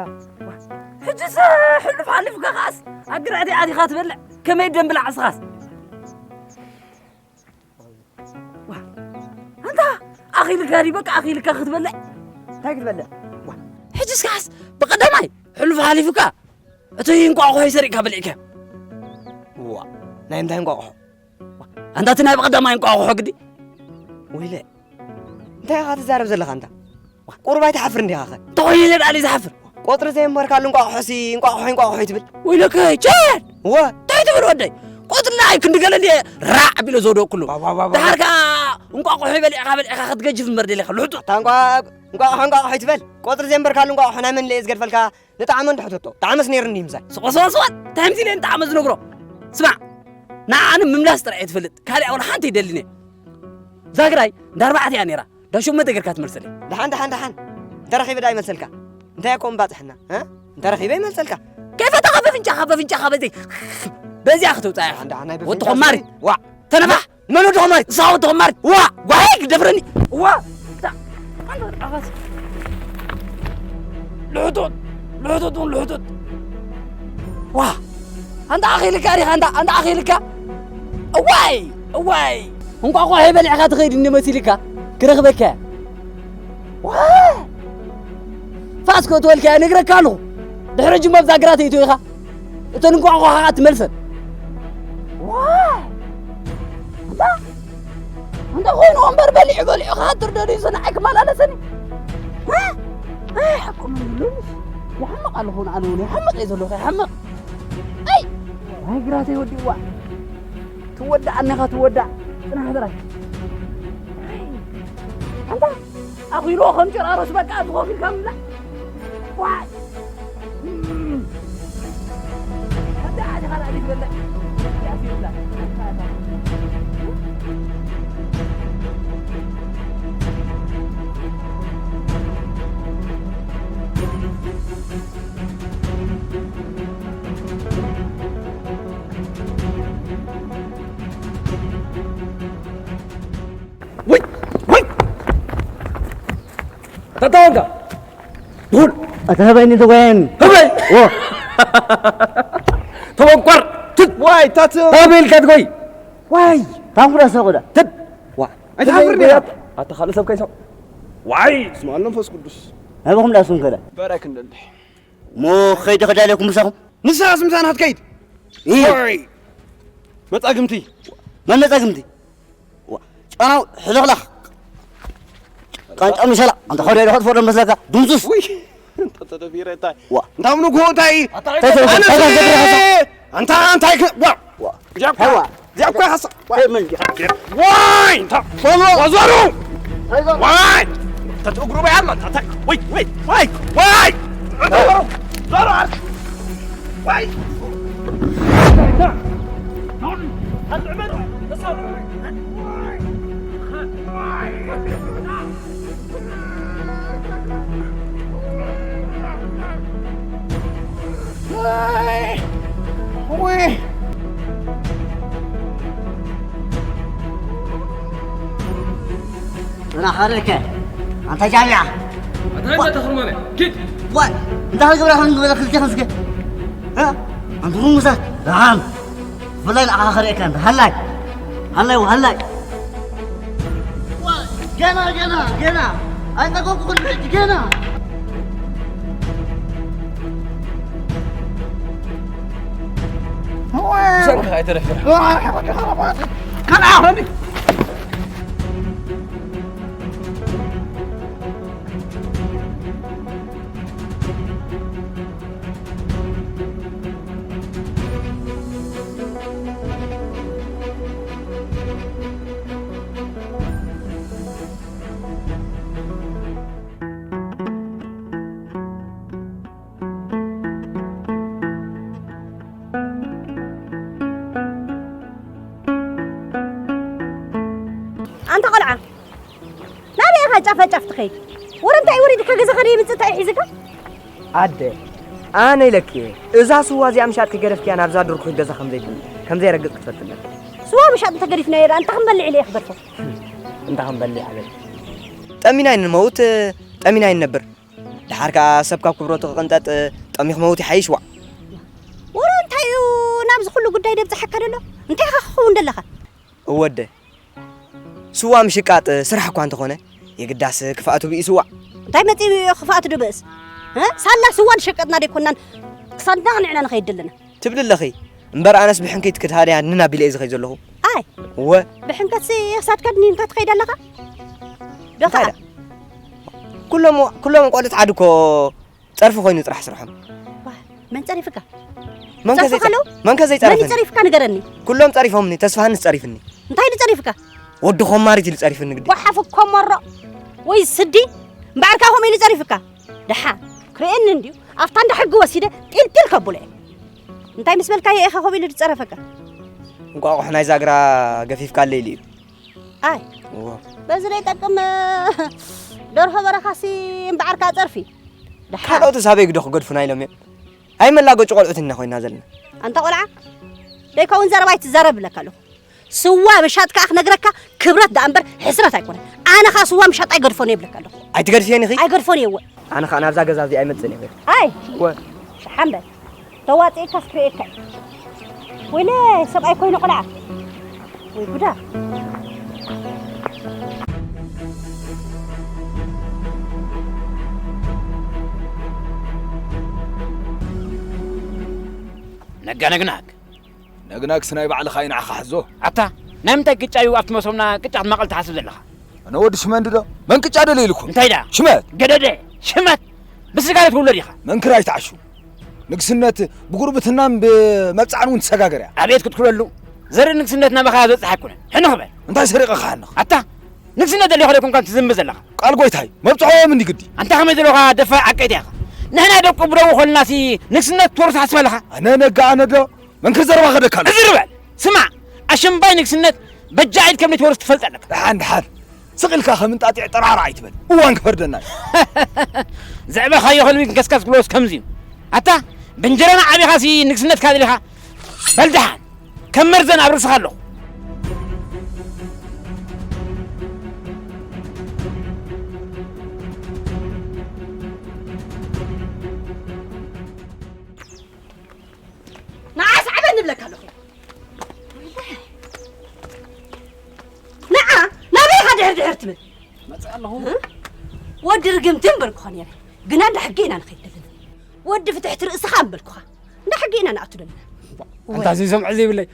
ሕጅስ ሕሉፍ ሓሊፍካ ኸኣስ ኣግርዕቲ ኣቲኻ ትበልዕ ከመይ ደም ብላዕ እስኻስ ዋ ኣንታ ኣኺልካ ዲ በቃ ኣኺልካ ክትበልዕ እንታይ ክትበልዕ ዋ ሕጅስ ከኣስ ብቐዳማይ ሕሉፍ ሓሊፍካ እቲ እንቋቑሖ ሰሪቕካ በሊዕካ ዋ ናይ እንታይ እንቋቑሖ ኣንታ እቲ ናይ ብቐዳማይ እንቋቑሖ ግዲ ወይለ እንታይ ኢኻ ትዛረብ ዘለኻ ኣንታ ቁሩብ ኣይትሓፍር እንዲኻ ኸ ተኾይነ ዳሊ ዝሓፍር ቆፅሪ ዘየንበርካሉ እንቋቑሖ ሲ እንቋቑሖ እንቋቑሖ ይትብል ወይለከ ጨን እወ እንታይ ትብል ወደይ ቆፅሪ ንዓይ ክንዲ ገለ እንዲ ራዕ ቢሎ ዘውደቕኩሉ ድሓር ከዓ እንቋቑሖ በሊዕኻ በሊዕኻ ክትገጅፍ እምበር ደሊኻ ልሕጡ እንቋቑሖ እንቋቑሖ ይትበል ቆፅሪ ዘየንበርካሉ እንቋቑሖ ናይ መን ለየ ዝገድፈልካ ንጣዕመ እንዶ ሕተቶ ጣዕመስ ነይሩ እንዲ ምሳይ ስቆስቆስቆስ እንታይ ምሲለ ንጣዕመ ዝነግሮ ስማዕ ንዓነ ምምላስ ጥራሕ እየ ትፈልጥ ካሊእ ኣውላ ሓንቲ ይደሊነ ዛግራይ እንዳ ኣርባዕተ እያ ነይራ ዳሾመ ተገርካ ትመልሰለይ ደሓን ደሓን ደሓን እንተረኺበ ዳ ይመልሰልካ። እንታይ እኮ እምባጽሕና፣ እ? እንተረኺበ ይመልሰልካ። ከይፈተኻ በፍንጫኻ፣ በፍንጫኻ በዚ፣ በዚኣ ክትውጻእ ኢኻ። ኣንዳ ናይ ወዲ በፍንጫ ኾማሪ። ስኒ። ዋዕ። ተነፋሕ። መን ወዲ ኾማሪ? ንስኻ ወዲ ኾማሪ። ዋዕ። ዋይ፣ ክደፍረኒ። ዋዕ። ኣንታ፣ ኣንታ፣ ኣንታ። ልሕጡጥ፣ ልሕጡጥ፣ ልሕጡጥ። ዋዕ። ኣንታ ኣኺልካ ዲኻ? ኣንታ፣ ኣንታ ኣኺልካ? እዋይ፣ እዋይ። እንቋቑሖ በሊዕካ ትኸይድ እንዲ መሲልካ ክረኽበካ። ዋ! ፋስ ክትበልካ እየ፣ ነግረካ ኣለኹ። ድሕሪ ጅማ ኣብዛ ግራት እትእትዮ ኢኻ። እተን እንቋቑሖ ኸዓ ትመልሰን። ዋ! ኣንታ፣ ኣንታ ኮይኑ ወንበር በሊዑ በሊዑ ክሃድር ደልዩ ንዓይ ክመላለሰኒ። እ? ኣይ፣ ሓቁ ምን ይብሉ? ይሓምቕ ኣለኹ፣ ንኣነ እውን ይሓምቕ እየ ዘለኹ፣ ይሓምቕ። ኣይ! ኣይ፣ ግራተይ ወዲእዋ። ትወዳእ ኣነኻ ትወዳእ። ጽናሕ ጥራይ። ኣንታ ኣኺልዎ ከም ጭራሮስ በቃ እዚ ኮፍ ኢልካ ምብላዕ። ዋይ! ኣታ ኣታ ካልኣ ዘይትበልዕ። ያሲብላ። ወይ! ወይ! ኣታታወንካ! ድኹል! ኣታ ህበይኒ ተጓየኒ። ህበይ! ዎ! ተወንቋር! ትት! ዋይ፣ ታት! ህበይ ኢልካ ትጎይ! ዋይ! ታንኩዳ ሰቑዳ። ትት! ዋ! ኣይትሓፍርን ኢኻ? ኣታ ካልእ ሰብ ከይሰው። ዋይ! ስም ኣሎ መንፈስ ቅዱስ። ናባኹም ዳስኩም ከዳ? በረክ እንደልሕ። ሞ ኸይደ ከዳለኩም ምሳኹም? ንስኻ ስምሳና ክትከይድ? እ። ወይ! መጻግምቲ። መን መጻግምቲ? ዋ፣ ጨናው ሕልኽላኽ። ቃንጫ ምሸላ፣ ኣንተ ኸዶ ዶ ክትፈርዶ መስለካ? ድምሱስ። ውይ! እንተ ተደፊረ እንታይ? ዋ። እንታ ምኑ ጎ እንታይ? ኣታ ተተ-፣ ኣነ ተተ-፣ ስለ-፣ ተተ-፣ ኣንታ እንታይ ከ-፣ ዋ። ዋ። ዚያብካ፣ ዋ። ዚያብካ ሓሳ-፣ ዋ። ምን ዲኻ? ዋይ! እንታ ቶሎ። ወዘሩ! ቶሎ። ዋይ! ተትእግሩ በይ ኣላ፣ እንታይ? ወይ፣ ወይ፣ ወይ፣ ወይ! ቶሎ። ቶሎ። ወይ! أنا خارجك. أنت جامعة. أنت ما تخرمني. كيف؟ وين؟ أنت هاي قبل خلينا نقول لك كيف نسكت. ها؟ أنت مو مسا. نعم. والله أنا خارجك أنت. هلاي. هلاي وهلاي. ገና፣ ገና፣ ገና። ኣይጠገብኩን ሕጂ፣ ገና። ብሰንክኻ ኣይተረፍና። ከነኣ፣ ኣንታ ቆልዓ፣ ናበይ ኢኻ ጫፋ ጫፍ ትኸይድ? ወረ እንታይ ወሪድካ ገዛኻ ደይምጽእ እንታይ ሒዝካ? ኣደ፣ ኣነ ኢለኪ እየ። እዛ ስዋ እዚኣ ምሻጥ ክገደፍክያ ናብዛ ድርኩ ገዛ ከም ዘይትብል፣ ከም ዘይረግጽ ክትፈልጥ ኣለኪ። ስዋ ምሻጥ እንተገዲፍናዮ ደኣ እንታይ ክንበልዕ ኢለ እየ ክገድፎ? እንታይ ክንበልዕ ኣበይ? ጠሚና ኣይንመውት፣ ጠሚና ኣይንነብር። ደሓር ከኣ ሰብ ካብ ክብረቱ ክቕንጠጥ፣ ጠሚኹ መውት ይሓይሽ ዋእ። ወረ እንታይ እዩ ናብዚ ኩሉ ጉዳይ ደብጽሓካ ደሎ? እንታይ ኢኻ ክኸውን ደለኻ? እወ ኣደ፣ ስዋ ምሽቃጥ ስራሕ እኳ እንተኾነ፣ የግዳስ ክፍኣቱ ብኢሱ ዋእ። እንታይ መጺኡ እዩ ክፍኣቱ ድብእስ? እ? ሳላ ስዋ ዝሸቀጥና ደይኮናን ክሳድና ንዕና ንኸይድ ደለና። ትብሊ ኣለኺ። እምበር ኣነስ ብሕንከይት ክትሃድያ ንን ኣቢለ እየ ዝኸይድ ዘለኹ። ኣይ። እወ። ብሕንከትሲ ክሳድካ ድኒንካ ትኸይድ ኣለኻ? ዶ እንታይ ከዓ? ደኣ? ኩሎም፣ ኩሎም ቆልዑት ዓዲ እኮ ጸርፊ ኮይኑ ጥራሕ ስርሖም። ዋይ፣ መን ጸሪፍካ? መን ከ ጸርፊ ዘይጸ-፣ ከለው? መን ከ መን ዘይጸረፈኒ? ጸሪፍካ ንገረኒ። ኩሎም ጸሪፎምኒ፣ ተስፋሃንስ ጸሪፍኒ። እንታይ እዩ ጸሪፍካ? ወዲ ኾማሪት ኢሉ ጸሪፍኒ ግዲ። ጓሓፍ ኮመሮ ወይ ስዲ እምበኣርካ ከምኡ ኢሉ ጸሪፍካ። ደሓ ክርእየኒ እንድዩ፣ ኣብታ እንዳ ሕጊ ወሲደ ጢልጢል ከብሎ እየ። እንታይ ምስ በልካዮ ኢኻ ከምኡ ኢሉ ዝጸረፈካ? እንቋቑሖ ናይ ዛግራ ገፊፍካለይ ኢሉ እዩ። ኣይ፣ እዎ። በዚ ዘይጠቅም ደርሆ በረኻሲ እምበዓርካ ጸርፊ። ደሓር። ካልኦትስ ኣበይ ግዶ ክገድፉና ኢሎም እዮም? ኣይመላገጩ ቆልዑት ኢና ኮይና ዘለና። ኣንታ ቆልዓ፣ ደይከውን ዘረባ ኣይትዛረብ ብለካ ኣለኹ። ስዋ ምሻጥ ከኣ ክነግረካ ክብረት ደኣ እምበር ሕስረት ኣይኮነን። ኣነ ከኣ ስዋ ምሻጥ ኣይገድፎን እየ ብለካ ኣለኹ። ኣይትገድፍየን ኢኺ? ኣይገድፎን እየ እወ። ኣነ ከኣ ናብዛ ገዛ እዚኣ ኣይመጽእን እየ። ኣይ፣ ወ- ሸሓምበል። ተዋጺእካስ ክርእየካ እዩ። ወይለ ሰብኣይ ኮይኑ ቆልዓ። ወይ ጉዳ። ነጋ ነግናግ። ነግናግስ ናይ ባዕልኻ እዩ ንዓኻ ሕዞ። ኣታ፣ ናይ ምንታይ ቅጫ እዩ ኣብቲ መሶብና ቅጫ ክትማቐል ትሓስብ ዘለኻ? ኣነ ወዲ ሽመንዲ ዶ? መን ቅጫ ደልየ ኢልኩም? እንታይ ደኣ? ሽመት! ገደደ! ሽመት! ብስጋ ዶ ትውለድ ኢኻ? መንክር ኣይትዓሹ። ንግስነት ብጉርብትናን ብመብጽዓን እውን ትሰጋገር እያ። ኣቤት ክትኩለሉ! ዘርኢ ንግስነት ናባኻ ዝበጽሕ ኣይኮነን። ሕንኽ በል! እንታይ ሰሪቐኻ ሕንኽ? ኣታ! ንግስነት ደሊኻ ዶ ኮንካ ትዝምብ ዘለኻ? ቃል ጎይታይ፣ መብጽዖ ምኒ ግዲ። ኣንታ ከመይ ዘለኻ ደፋር ዓቀይቲ ኢኻ። ንሕና ደቁ ብደው ኾልናሲ ንግስነት ትወርስ ሓስባ ኣለኻ? ኣነ ነጋ ኣነ ዶ? መንክር ዘረባ ከደካ ኣሎ። እዝር በል! ስማዕ! ኣሽምባይ ንግስነት በጃ ኢድ ከም ዘይትወርስ ትፈልጥ ኣለካ። ደሓን፣ ደሓን። ስቕ ኢልካ ከም እንጣጢዕ ጠራራ ኣይትበል። እዋን ክፈርደና እዩ። ዘዕበኻዮ ከልቢ ክንከስከስ ክብሎስ ከምዚ እዩ። ኣታ፣ ብእንጀራና ዓቢኻሲ ንግስነትካ ደሊኻ? በል ደሓን! ከም መርዘን ኣብ ርእስኻ ኣለኹ። ንዓ ስዓበኒ እብለካ ኣለኹ። ንዓ ናበይ ኢኻ ድሕር ድሕር ትብል? መጽእ ኣለኹ። እ? ወዲ ርግምቲ እምበር ክኾን እየ። ግና እንዳ ሕጊ ኢና ንኸይድ ዘለና። ወዲ ፍትሕቲ ርእስኻ እምበልኩኻ። እንዳ ሕጊ ኢና ንኣቱ ዘለና። ኣንታ ዘይሰምዖ ዘይብለይ።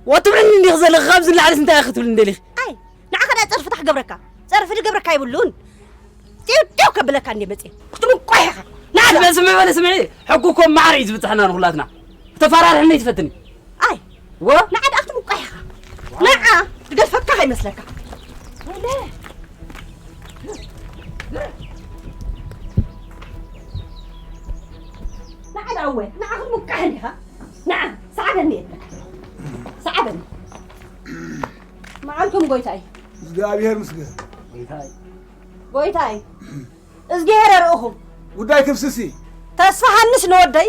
ወትብዕኒ እንዲኽ ዘለኻ ካብዚ ንላዕሊስ እንታይ ክትብል እንደሊኺ? ኣይ፣ ንዓኻ ደኣ ጸርፊ እንታይ ክገብረካ? ጸርፊ ድገብረካ የብሉን። ጢው ጢው ከብለካ እንዴ መጽእ። ክትምቋሕ ኢኻ። ንዓ ስምዒ፣ ስምዒ በለ፣ ስምዒ። ሕጊ እኮ ማዕረ እዩ ዝብጽሐና ንኹላትና። ተፈራርሕኒ ትፈትኒ። ኣይ። ወ? ንዓ ደኣ ክትምቋሕ ኢኻ። ንዓ ትገድፈካ ከይመስለካ። ወለ። ንዓ ደኣ እወ፣ ንዓ ክትምቋሕ እንዲኻ። ንዓ፣ ሰዓበኒ የብለካ። ሰዓበኒ። መዓልኩም ጎይታይ። እግዚኣብሔር ምስገን። ጎይታይ። ጎይታይ። እዝግሄር የርእኹም። ጉዳይ ክብስሲ። ተስፋ ሃንስ ንወደይ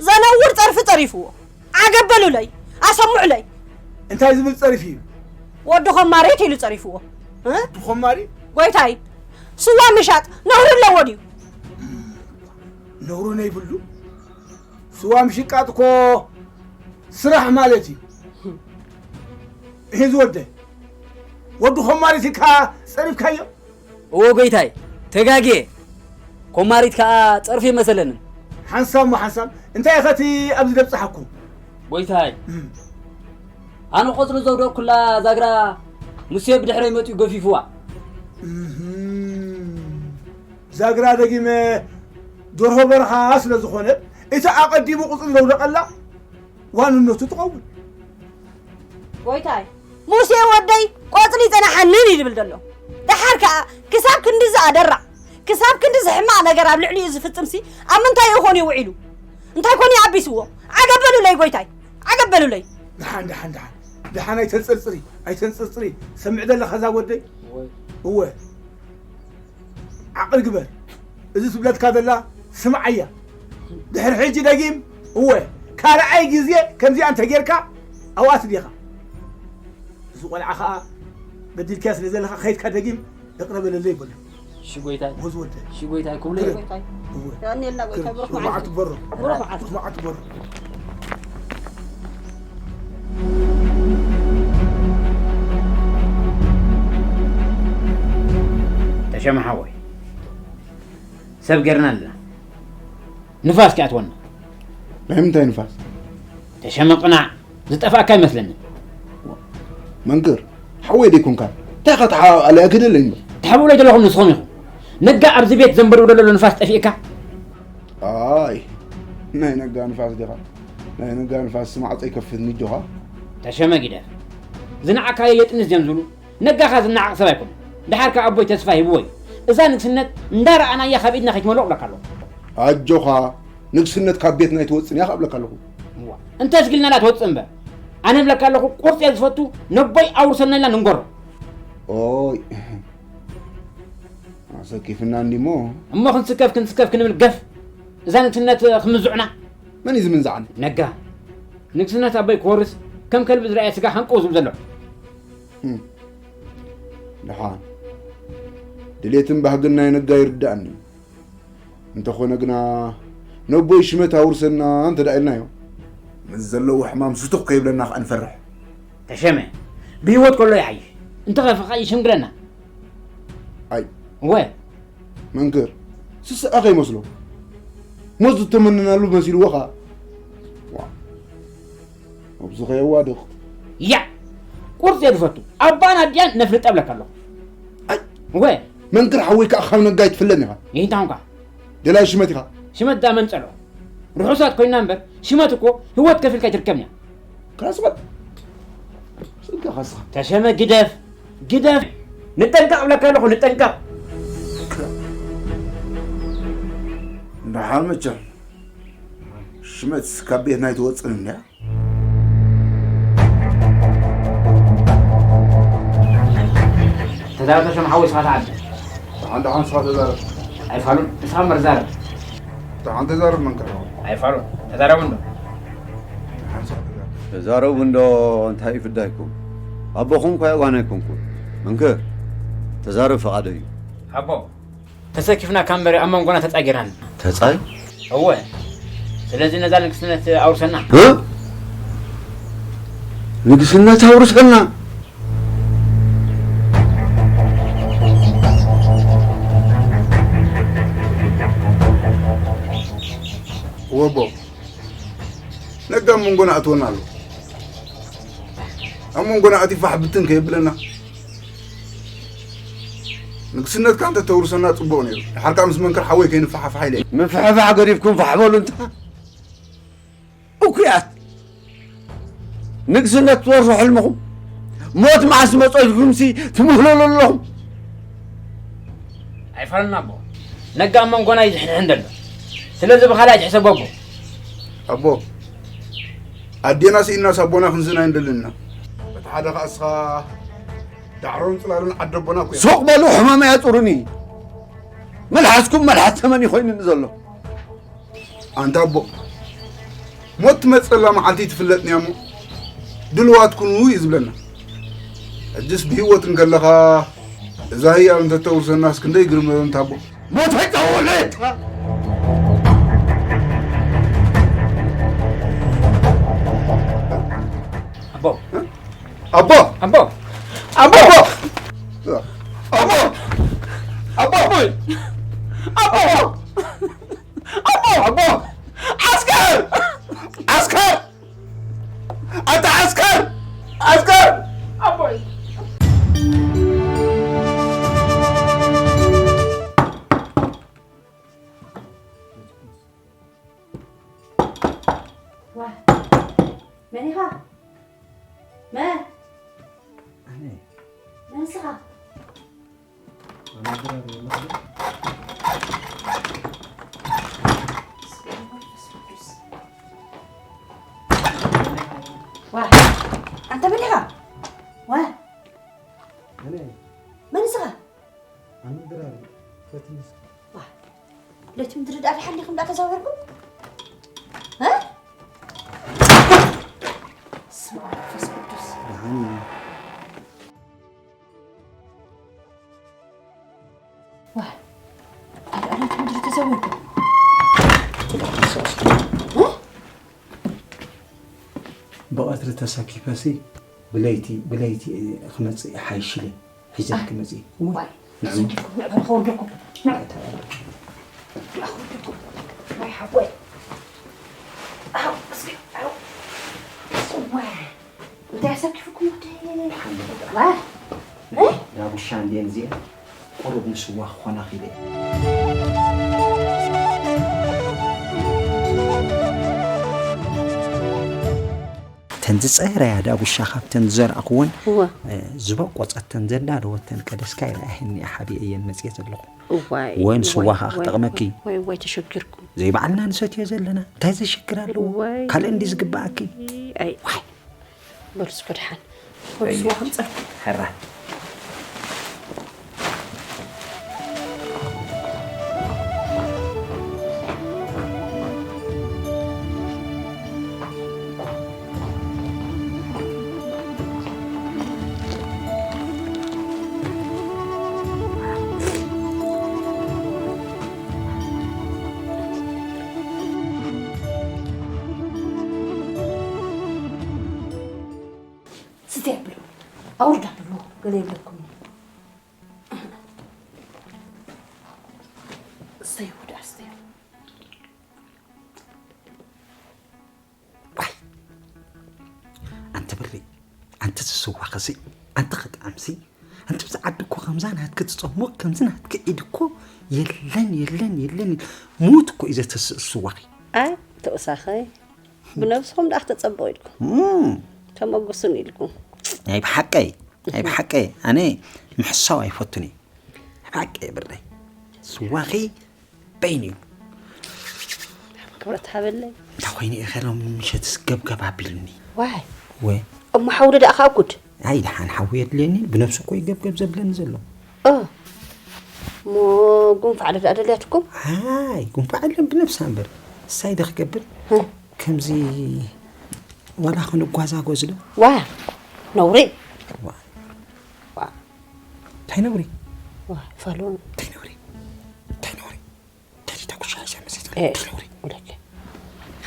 ዘነውር ጸርፊ ጸሪፍዎ። ዓገብ በሉለይ፣ ኣሰምዑለይ። እንታይ ዝብል ጸሪፍ እዩ? ወዲ ኾማሪት ኢሉ ጸሪፍዎ። እ? ወዲ ኾማሪት? ጎይታይ፣ ስዋ ምሻጥ ነውሪ ኣለዎ ድዩ? ነውሪ ነይብሉ። ስዋ ምሽቃጥ እኮ ስራሕ ማለት እዩ። ይሄ ዝወደ ወዲ ኾማሪት ኢልካ ጸሪፍካዮ? እዎ ጎይታይ፣ ተጋግየ። ኮማሪት ከኣ ጸርፊ መሰለንን። ሓንሳብ እሞ ሓንሳብ፣ እንታይ ኢኸ እቲ ኣብዚ ደብጽሓኩም? ጎይታይ፣ እም። ኣነ ቆጽሊ ዘውደቕኩላ ዛግራ ሙሴ ብድሕረይ መጺኡ ገፊፍዋ። እህም። ዛግራ ደጊመ ደርሆ በረኻ ስለ ዝኾነ፣ እቲ ኣቐዲሙ ቁጽሊ ዘውደቐላ ዋንነቱ ትኸውን። ጎይታይ፣ ሙሴ ወደይ ቆጽሊ ይጸናሓንን እዩ ዝብል ዘሎ። ደሓር ከኣ ክሳብ ክንድዚ ኣደራዕ፣ ክሳብ ክንድዚ ሕማቕ ነገር ኣብ ልዕሊኡ ዝፍጽምሲ ኣብ ምንታይ ይኾን እዩ ውዒሉ? እንታይ ኮን እዩ ኣቢስዎ? ዓገብ በሉለይ ጎይታይ፣ ዓገብ በሉለይ። ደሓን፣ ደሓን፣ ደሓን። ደሓን ኣይተንጸርጽሪ፣ ኣይተንጸርጽሪ። ሰምዕ ዘለኻ እዛ ወደይ? እወ። እወ። ዓቕሊ ግበር። እዚ ትብለትካ ዘላ ስምዓያ። ድሕሪ ሕጂ ደጊም፣ እወ፣ ካልኣይ ግዜ ከምዚኣ እንተጌርካ ኣብኣ ትዲኻ። እዚ ቆልዓ ኸኣ በዲልካዮ ስለ ዘለኻ ከይድካ ደጊም ይቕረ በለለይ በሎ። እሺ ጎይታይ። ወዝ ወደ። እሺ ጎይታይ፣ ክብሎ ግረ። እየ። ጎይታይ። እወ። ያኔላ ጎይታይ፣ ግረ። ብሩኽ መዓልቲ። መዓልቲ በሮ። ብሩኽ መዓልቲ። ብሩኽ መዓልቲ በሮ። ተሸመ ሓወይ፣ ሰብ ጌርና ኣለና። ንፋስ ከይኣትወና። ናይ ምንታይ ንፋስ? ተሸመ ቅናዕ፣ ዝጠፋእካ ኣይመስለንን። መንክር፣ ሓወይ ደይኮንካ? እንታይ ኢኻ ተሓባባእ ኣለያ ግደለይ እምበር። ትሓብኡለይ ዘለኹም ንስኹም ኢኹም። ነጋ ኣብዚ ቤት ዘንበድብዶ ዘሎ ንፋስ ጠፊእካ? ኣይ፣ ናይ ነጋ ንፋስ ዲኻ? ናይ ነጋ ንፋስ ማዕጾ ይከፍት ንጆኻ? ተሸመ ጊደፍ፣ ዝነዓካዮ የጥንስ ድዮም ዝብሉ? ነጋኻ ዝነዓቕ ሰብ ኣይኮነን። ደሓር ከኣ ኣቦይ ተስፋ ሂብዎ እዩ። እዛ ንግስነት እንዳረኣናያ ካብ ኢድና ከይትመልኦ እብለካ ኣለኹ። ኣጆኻ፣ ንግስነት ካብ ቤትና ኣይትወጽን እያ ከኣ እብለካ ኣለኹ። እዋ፣ እንተ ኣስጊልና ደኣ ትወጽእ እምበር። ኣነ እብለካ ኣለኹ፣ ቁርጺ እየ ዝፈቱ፣ ነቦይ ኣውርሰና ኢልና ንንገሮ። ኦይ። ሰኪፍና እንዲሞ። እሞ ክንስከፍ ክንስከፍ ክንብል ገፍ። እዛ ንግስነት ክምዝዑና። መን እዩ ዝምንዝዓኒ? ነጋ። ንግስነት ኣቦይ ክወርስ ከም ከልቢ ዝረኣየ ስጋ ሃንቀው ዝብል ዘሎ። እም። ደሓን። ድሌትን ባህግን ናይ ነጋ ይርዳእኒ። እንተኾነ ግና ነቦይ ሽመት ኣውርሰና እንተ ደኣ ኢልናዮ፣ ምስ ዘለዎ ሕማም ስቱኽ ከይብለና ከኣ ንፈርሕ። ተሸመ፣ ብህይወት ከሎ ይሓይሽ። እንተኸፈኻ ይሽምግለና። ኣይ። እወ። መንክር፣ ስስዐ ከይመስሎ። ሞት ዝተመነናሉ መሲልዎ ኸኣ። ዋ። ኣብዚ ኸየዋድቕ። ያ! ቁርጺ እየ ዝፈቱ። ኣባን ኣዲያን ነፍልጠ እብለካ ኣለኹ። ኣይ! እወ። መንክር ሓወይ ከኣ ካብ ነጋ ኣይትፍለን ኢኻ። ይንታ ኾንካ? ደላይ ሽመት ኢኻ። ሽመት ደኣ መን ጸልኦ? ርሑሳት ኮይና እምበር፣ ሽመት እኮ ህይወት ከፊልካ ኣይትርከብን እያ። ክላስ በል። ስጋ ኻስኻ። ተሸመ ግደፍ፣ ግደፍ። ንጠንቀቕ እብለካ ኣለኹ፣ ንጠንቀቕ። ደሓን መቸም። ሽመት ካብ ቤትና ኣይትወጽእን እንድያ። ተዛረብ ተሾም ሓወይ፣ ስኻ ተዓደ። ደሓን ደሓን፣ ስኻ ተዛረብ። ኣይፋሉን፣ ንስኻ እምበር ዛረብ። ደሓን ተዛረብ መንክር ሓወይ። ኣይፋሉን፣ ተዛረቡ እንዶ። ደሓን ስኻ ተዛረብ። ተዛረቡ እንዶ፣ እንታይ እዩ ፍዳይኩም? ኣቦኹም እኳ የጓና ኣይኮንኩን። መንክር፣ ተዛረብ ፈቓደይ እዩ። ኣቦ፣ ተሰኪፍና ካብ እምበር ኣብ መንጎና ተጻይ ጌርና ኣለና። ተጻይ? እወ። ስለዚ ነዛ ንግስነት ኣውርሰና። እ? ንግስነት ኣውርሰና? እወ ኣቦ፣ ነጋ ኣብ መንጎና ኣትወና ኣሎ። ኣብ መንጎና ኣትዩ ፋሕ ብትን ከየብለና። ንግስነትካ እንተተውርሰና ጽቡቕ ነይሩ። ድሓር ከኣ ምስ መንክር ሓወይ ከይንፈሓፍሓ ኢለ እየ። ምፍሕፋሕ ገዲፍኩም ፋሕ በሉ እንታ። እኩያት! ንግስነት ትወርሱ ሕልምኹም። ሞት መዓስ መጾ ኢልኩምሲ ትምህለሉ ኣለኹም። ኣይፋልና ኣቦ። ነጋ ኣብ መንጎና እዩ ዝሕንሕን ዘሎ። ስለዚ ብኻልእ ኣይትሕሰቦ ኣቦ። ኣቦ፣ ኣዴና ስኢናስ ኣቦና ክንስእን ኣይንደልን ኢና። በቲ ሓደ ኸኣ እስኻ ዳዕሮን ጽላልን ዓዲ ኣቦና እኮ እያ። ሱቕ በሉ፣ ሕማም ኣያጹሩኒ። መልሓስኩም መልሓስ ተመን እዩ ኮይኑኒ ዘሎ። ኣንታ ኣቦ፣ ሞት ትመጸላ መዓልቲ ትፍለጥን እያ እሞ፣ ድሉዋት ኩኑ እዩ ዝብለና። ሕጅስ ብህይወት እንከለኻ እዛ ህያብ እንተተውርሰናስ ክንደይ ግርም ነበረ ኣንታ ኣቦ። ሞት ኣይተወለድካ። ኣቦ። ኣቦ! ኣቦ! ኣቦ! ኣቦ! ኣቦ! ኣቦ! ኣቦ! ኣቦ! ኣቦ! ዓስከር! ዓስከር! ኣታ ዓስከር! ዓስከር! ኣቦይ! ዋ፣ መን ኢኻ? መን? ኣነ። መን ንስኻ? ኣነ ድራር እየ። ዋ፣ ኣንተ መን ኢኻ? ዋ። ኣነ። መን ንስኻ? ኣነ ድራር እየ። ፈትኒ እስኪ። ዋ፣ ለይቲ ምድሪ ዳር ሓሊኹም ዳ ተዛወርኩም? እ? ስመ ኣብ መንፈስ ቅዱስ። ደሓን እየ። ዋ፣ ኣብ ለይቲ ምድሪ ተዛወርኩም? እ? ብቐትሪ ተሰኪፈሲ ብለይቲ፣ ብለይቲ ክመጽእ ይሓይሽ ኢለ። ሒዘ ክመጽእ። ዋይ፣ ንዑ። ሰኪፍኩም፣ ንዑ፣ ከወርደኩም። ንዑ። ንዑ፣ ከወርደኩም። ዋይ፣ ሓወይ። ኣው፣ እስኪ፣ ኣው። ዋይ፣ እንታይ ኣሰኪፍኩም ወዲ? ሓንቲ ዋይ። እ? ዳጉሻ እንድየን እዚአን ቁሩብ ንስዋ ክኾና ኺለ። እተን ዝጸረያ ዳጉሻ ካብተን ዝዘርኣኽወን፣ እወ። እ፣ ዝበቆጸተን ዘዳለወተን ቀደስካ ይረኣየኒ፣ ሓቢኤየን መጽየ ዘለኹ። እዋይ፣ ወይን እዋይ፣ ስዋ ኸኣ እዋይ፣ ክጠቕመኪ። እዋይ፣ እዋይ፣ ተሸጊርኩም። ዘይበዓልና ንሰትዮ ዘለና፣ እንታይ ዘሽግር ኣለዎ? እዋይ። ካልእ እንዲ ዝግብኣኪ። ኣይ። ዋይ። በሉ እስከ ደሓን። በሉ ስዋ ከምጸልኩም። ሕራይ። ስትያ ብሉ፣ ኣውርዳ ብሉ፣ ገለ የብለኩም። እሰይ፣ ውዳ፣ እሰይ። ዋይ፣ ኣንቲ ብሪ፣ ኣንቲ ዝስዋ ኸሲ፣ ኣንቲ ኸጥዓምሲ፣ ኣንቲ ብዚ ዓዲ እኮ ከምዛ ናትኪ ትጸሙቕ፣ ከምዚ ናትኪ ኢድ እኮ የለን፣ የለን፣ የለን። ሙት እኮ እዩ ዘተስእ ስዋኺ። ኣይ፣ ተወሳኸይ፣ ብነብስኹም ደኣ ክተጸብቑ ኢልኩም። እም። ተመጉሱን ኢልኩም። ናይ ብሓቀይ፣ ናይ ብሓቀይ፣ ኣነ ምሕሳው ኣይፈቱን እየ። ናይ ብሓቀይ ብረይ። ስዋኺ በይኑ እዩ። ክብረት ሃበለይ። እንታይ ኮይኑ ኢኸ ሎም ምሸትስ ገብገብ ኣቢሉኒ? ዋይ። ወይ። እሞ ሓውሊ ደኣ ከኣ ጉድ። ኣይ፣ ደሓን ሓዊ የድልየኒ፣ ብነብሱ እኮ እዩ ገብገብ ዘብለኒ ዘሎ። ኦ። እሞ ጉንፋዕ ዶ ደኣ ደልያትኩም? ኣይ፣ ጉንፋዕ የለን፣ ብነብሳ እምበር። እሳይ ዶ ክገብር? እ። ከምዚ ዋላ ክንጓዛጎዝ ዶ? ዋ፣ ነውሪ። ዋ። ዋ። እንታይ ነውሪ? ዋ፣ ፈሉ። እንታይ ነውሪ? እንታይ ነውሪ? እንታይ ደልታ ኩሻ ሒዛ መጺኣ? እ፣ እንታይ ነውሪ? ወለከ።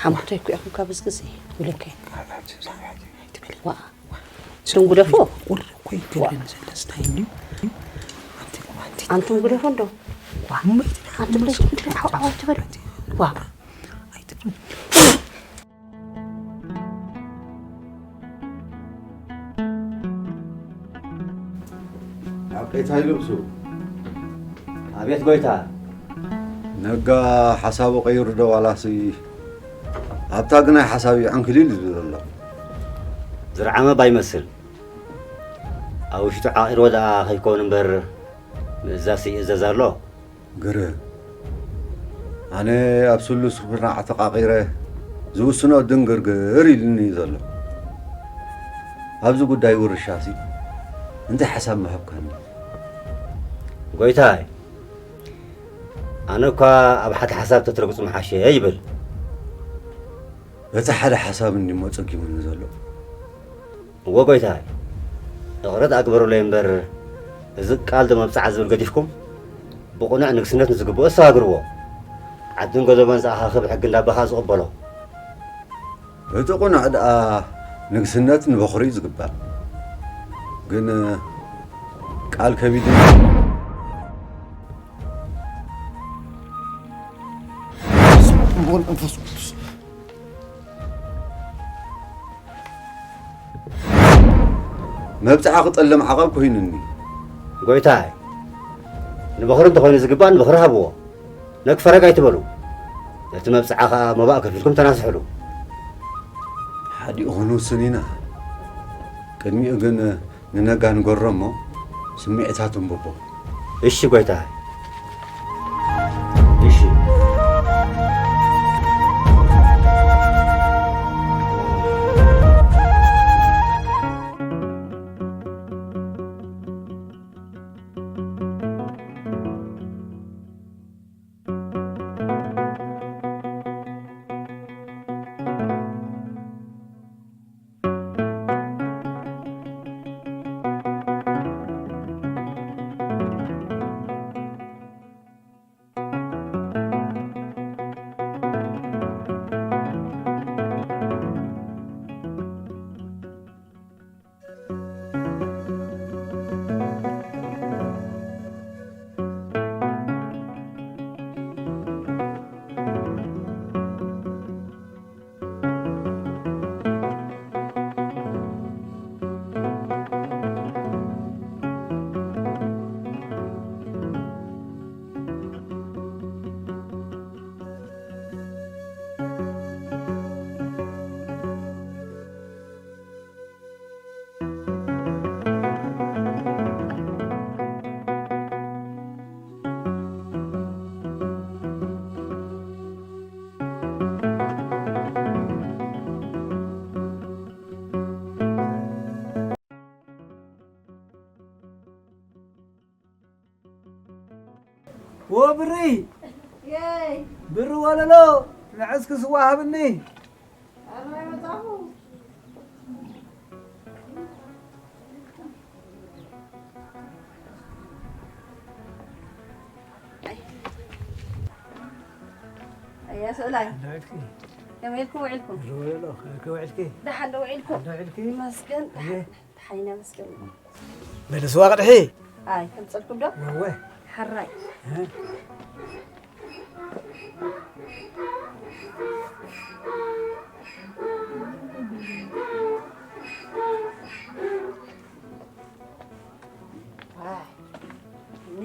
ሓሙኽተይ እኮ ኢኹም ካብ እዚ ግዜ። ወለከ። ኣይትበሊ። ዋ። ዋ። ስም ጉደፎ? ቁር እኮ ይገብረኒ ዘሎ ስታይል እዩ። ኣንቲ፣ ኣንቲ። ኣንቱም ጉደፎ እንዶ። ዋ። እሞ ኣይትበሊ። ኣንቱም ደስ ትብሉ፣ ዓው፣ ዓው ኣይትበሉ። ዋ። ኣይትበሊ። ሓቀይታ ይልብሱ። ኣቤት ጎይታ። ነጋ ሓሳቡ ቀይሩ ዶ ዋላሲ ኣብታ ግናይ ሓሳብ እዩ ዕንክሊል ዝብል ዘሎ? ዝረዓመ ባይመስል። ኣብ ውሽጡ ዓቒርዎ ደኣ ከይከውን እምበር ምእዛዝ ይእዘዝ ኣሎ። ግርም። ኣነ ኣብ ስሉስ ኩርናዕ ተቓቒረ ዝውስኖ ድንግርግር ኢሉኒ እዩ ዘሎ። ኣብዚ ጉዳይ ውርሻሲ እንታይ ሓሳብ ምሃብካኒ? ጎይታይ፣ ኣነ እኳ ኣብ ሓደ ሓሳብ ተትረግጹ ምሓሸ ይብል። እቲ ሓደ ሓሳብ እንዲሞ ጸጊሙኒ ዘሎ። እወ ጎይታይ፣ እቕረት ኣግበሩለይ እምበር፣ እዚ ቃል ዶ መብጽዓ ዝብል ገዲፍኩም፣ ብቕኑዕ ንግስነት ንዝግብኦ ኣሰጋግርዎ። ዓድን ጎደቦን ዝኣኻኽብ ሕጊ እንዳባኻ ዝቕበሎ። እቲ ቕኑዕ ደኣ ንግስነት ንበኹሪ እዩ ዝግባእ። ግን ቃል ከቢድ እዩ። በስመ አብ ወወልድ ወመንፈስ ቅዱስ። መብጽዓ ክጠልም ዓቐብ ኮይኑኒ። ጎይታይ፣ ንበኹሪ እንተኾይኑ ዝግባእ ንበኹሪ ሃብዎ። ነግ ፈረግ ኣይትበሉ። ነቲ መብጽዓ ኸኣ መባእ ከፊልኩም ተናስሕሉ። ሓዲኡ ክንውስን ኢና። ቅድሚኡ ግን ንነጋ ንገሮ እሞ ስምዒታቱ ኣንብቦ። እሺ ጎይታይ። እሺ። ወብሪ! የይ! ብሪ ወለሎ፣ ንዕስኪ ስዋ ሃብኒ። ኣረ መጻኹ። ኣያ ስእላይ። ደሓን ውዒልኪ? ከመይ ኢልኩም ውዒልኩም? ብሪ ወለሎ፣ ከመይ ውዒልኪ? ደሓን ዶ ውዒልኩም? ደሓን ውዒልኪ? ይመስገን። ኣየ። ኣይነመስገን። በል ስዋ ቅድሒ። ኣይ ከምፀልኩም ዶ? ወወ ሓራይ። ኣይ፣ እኔ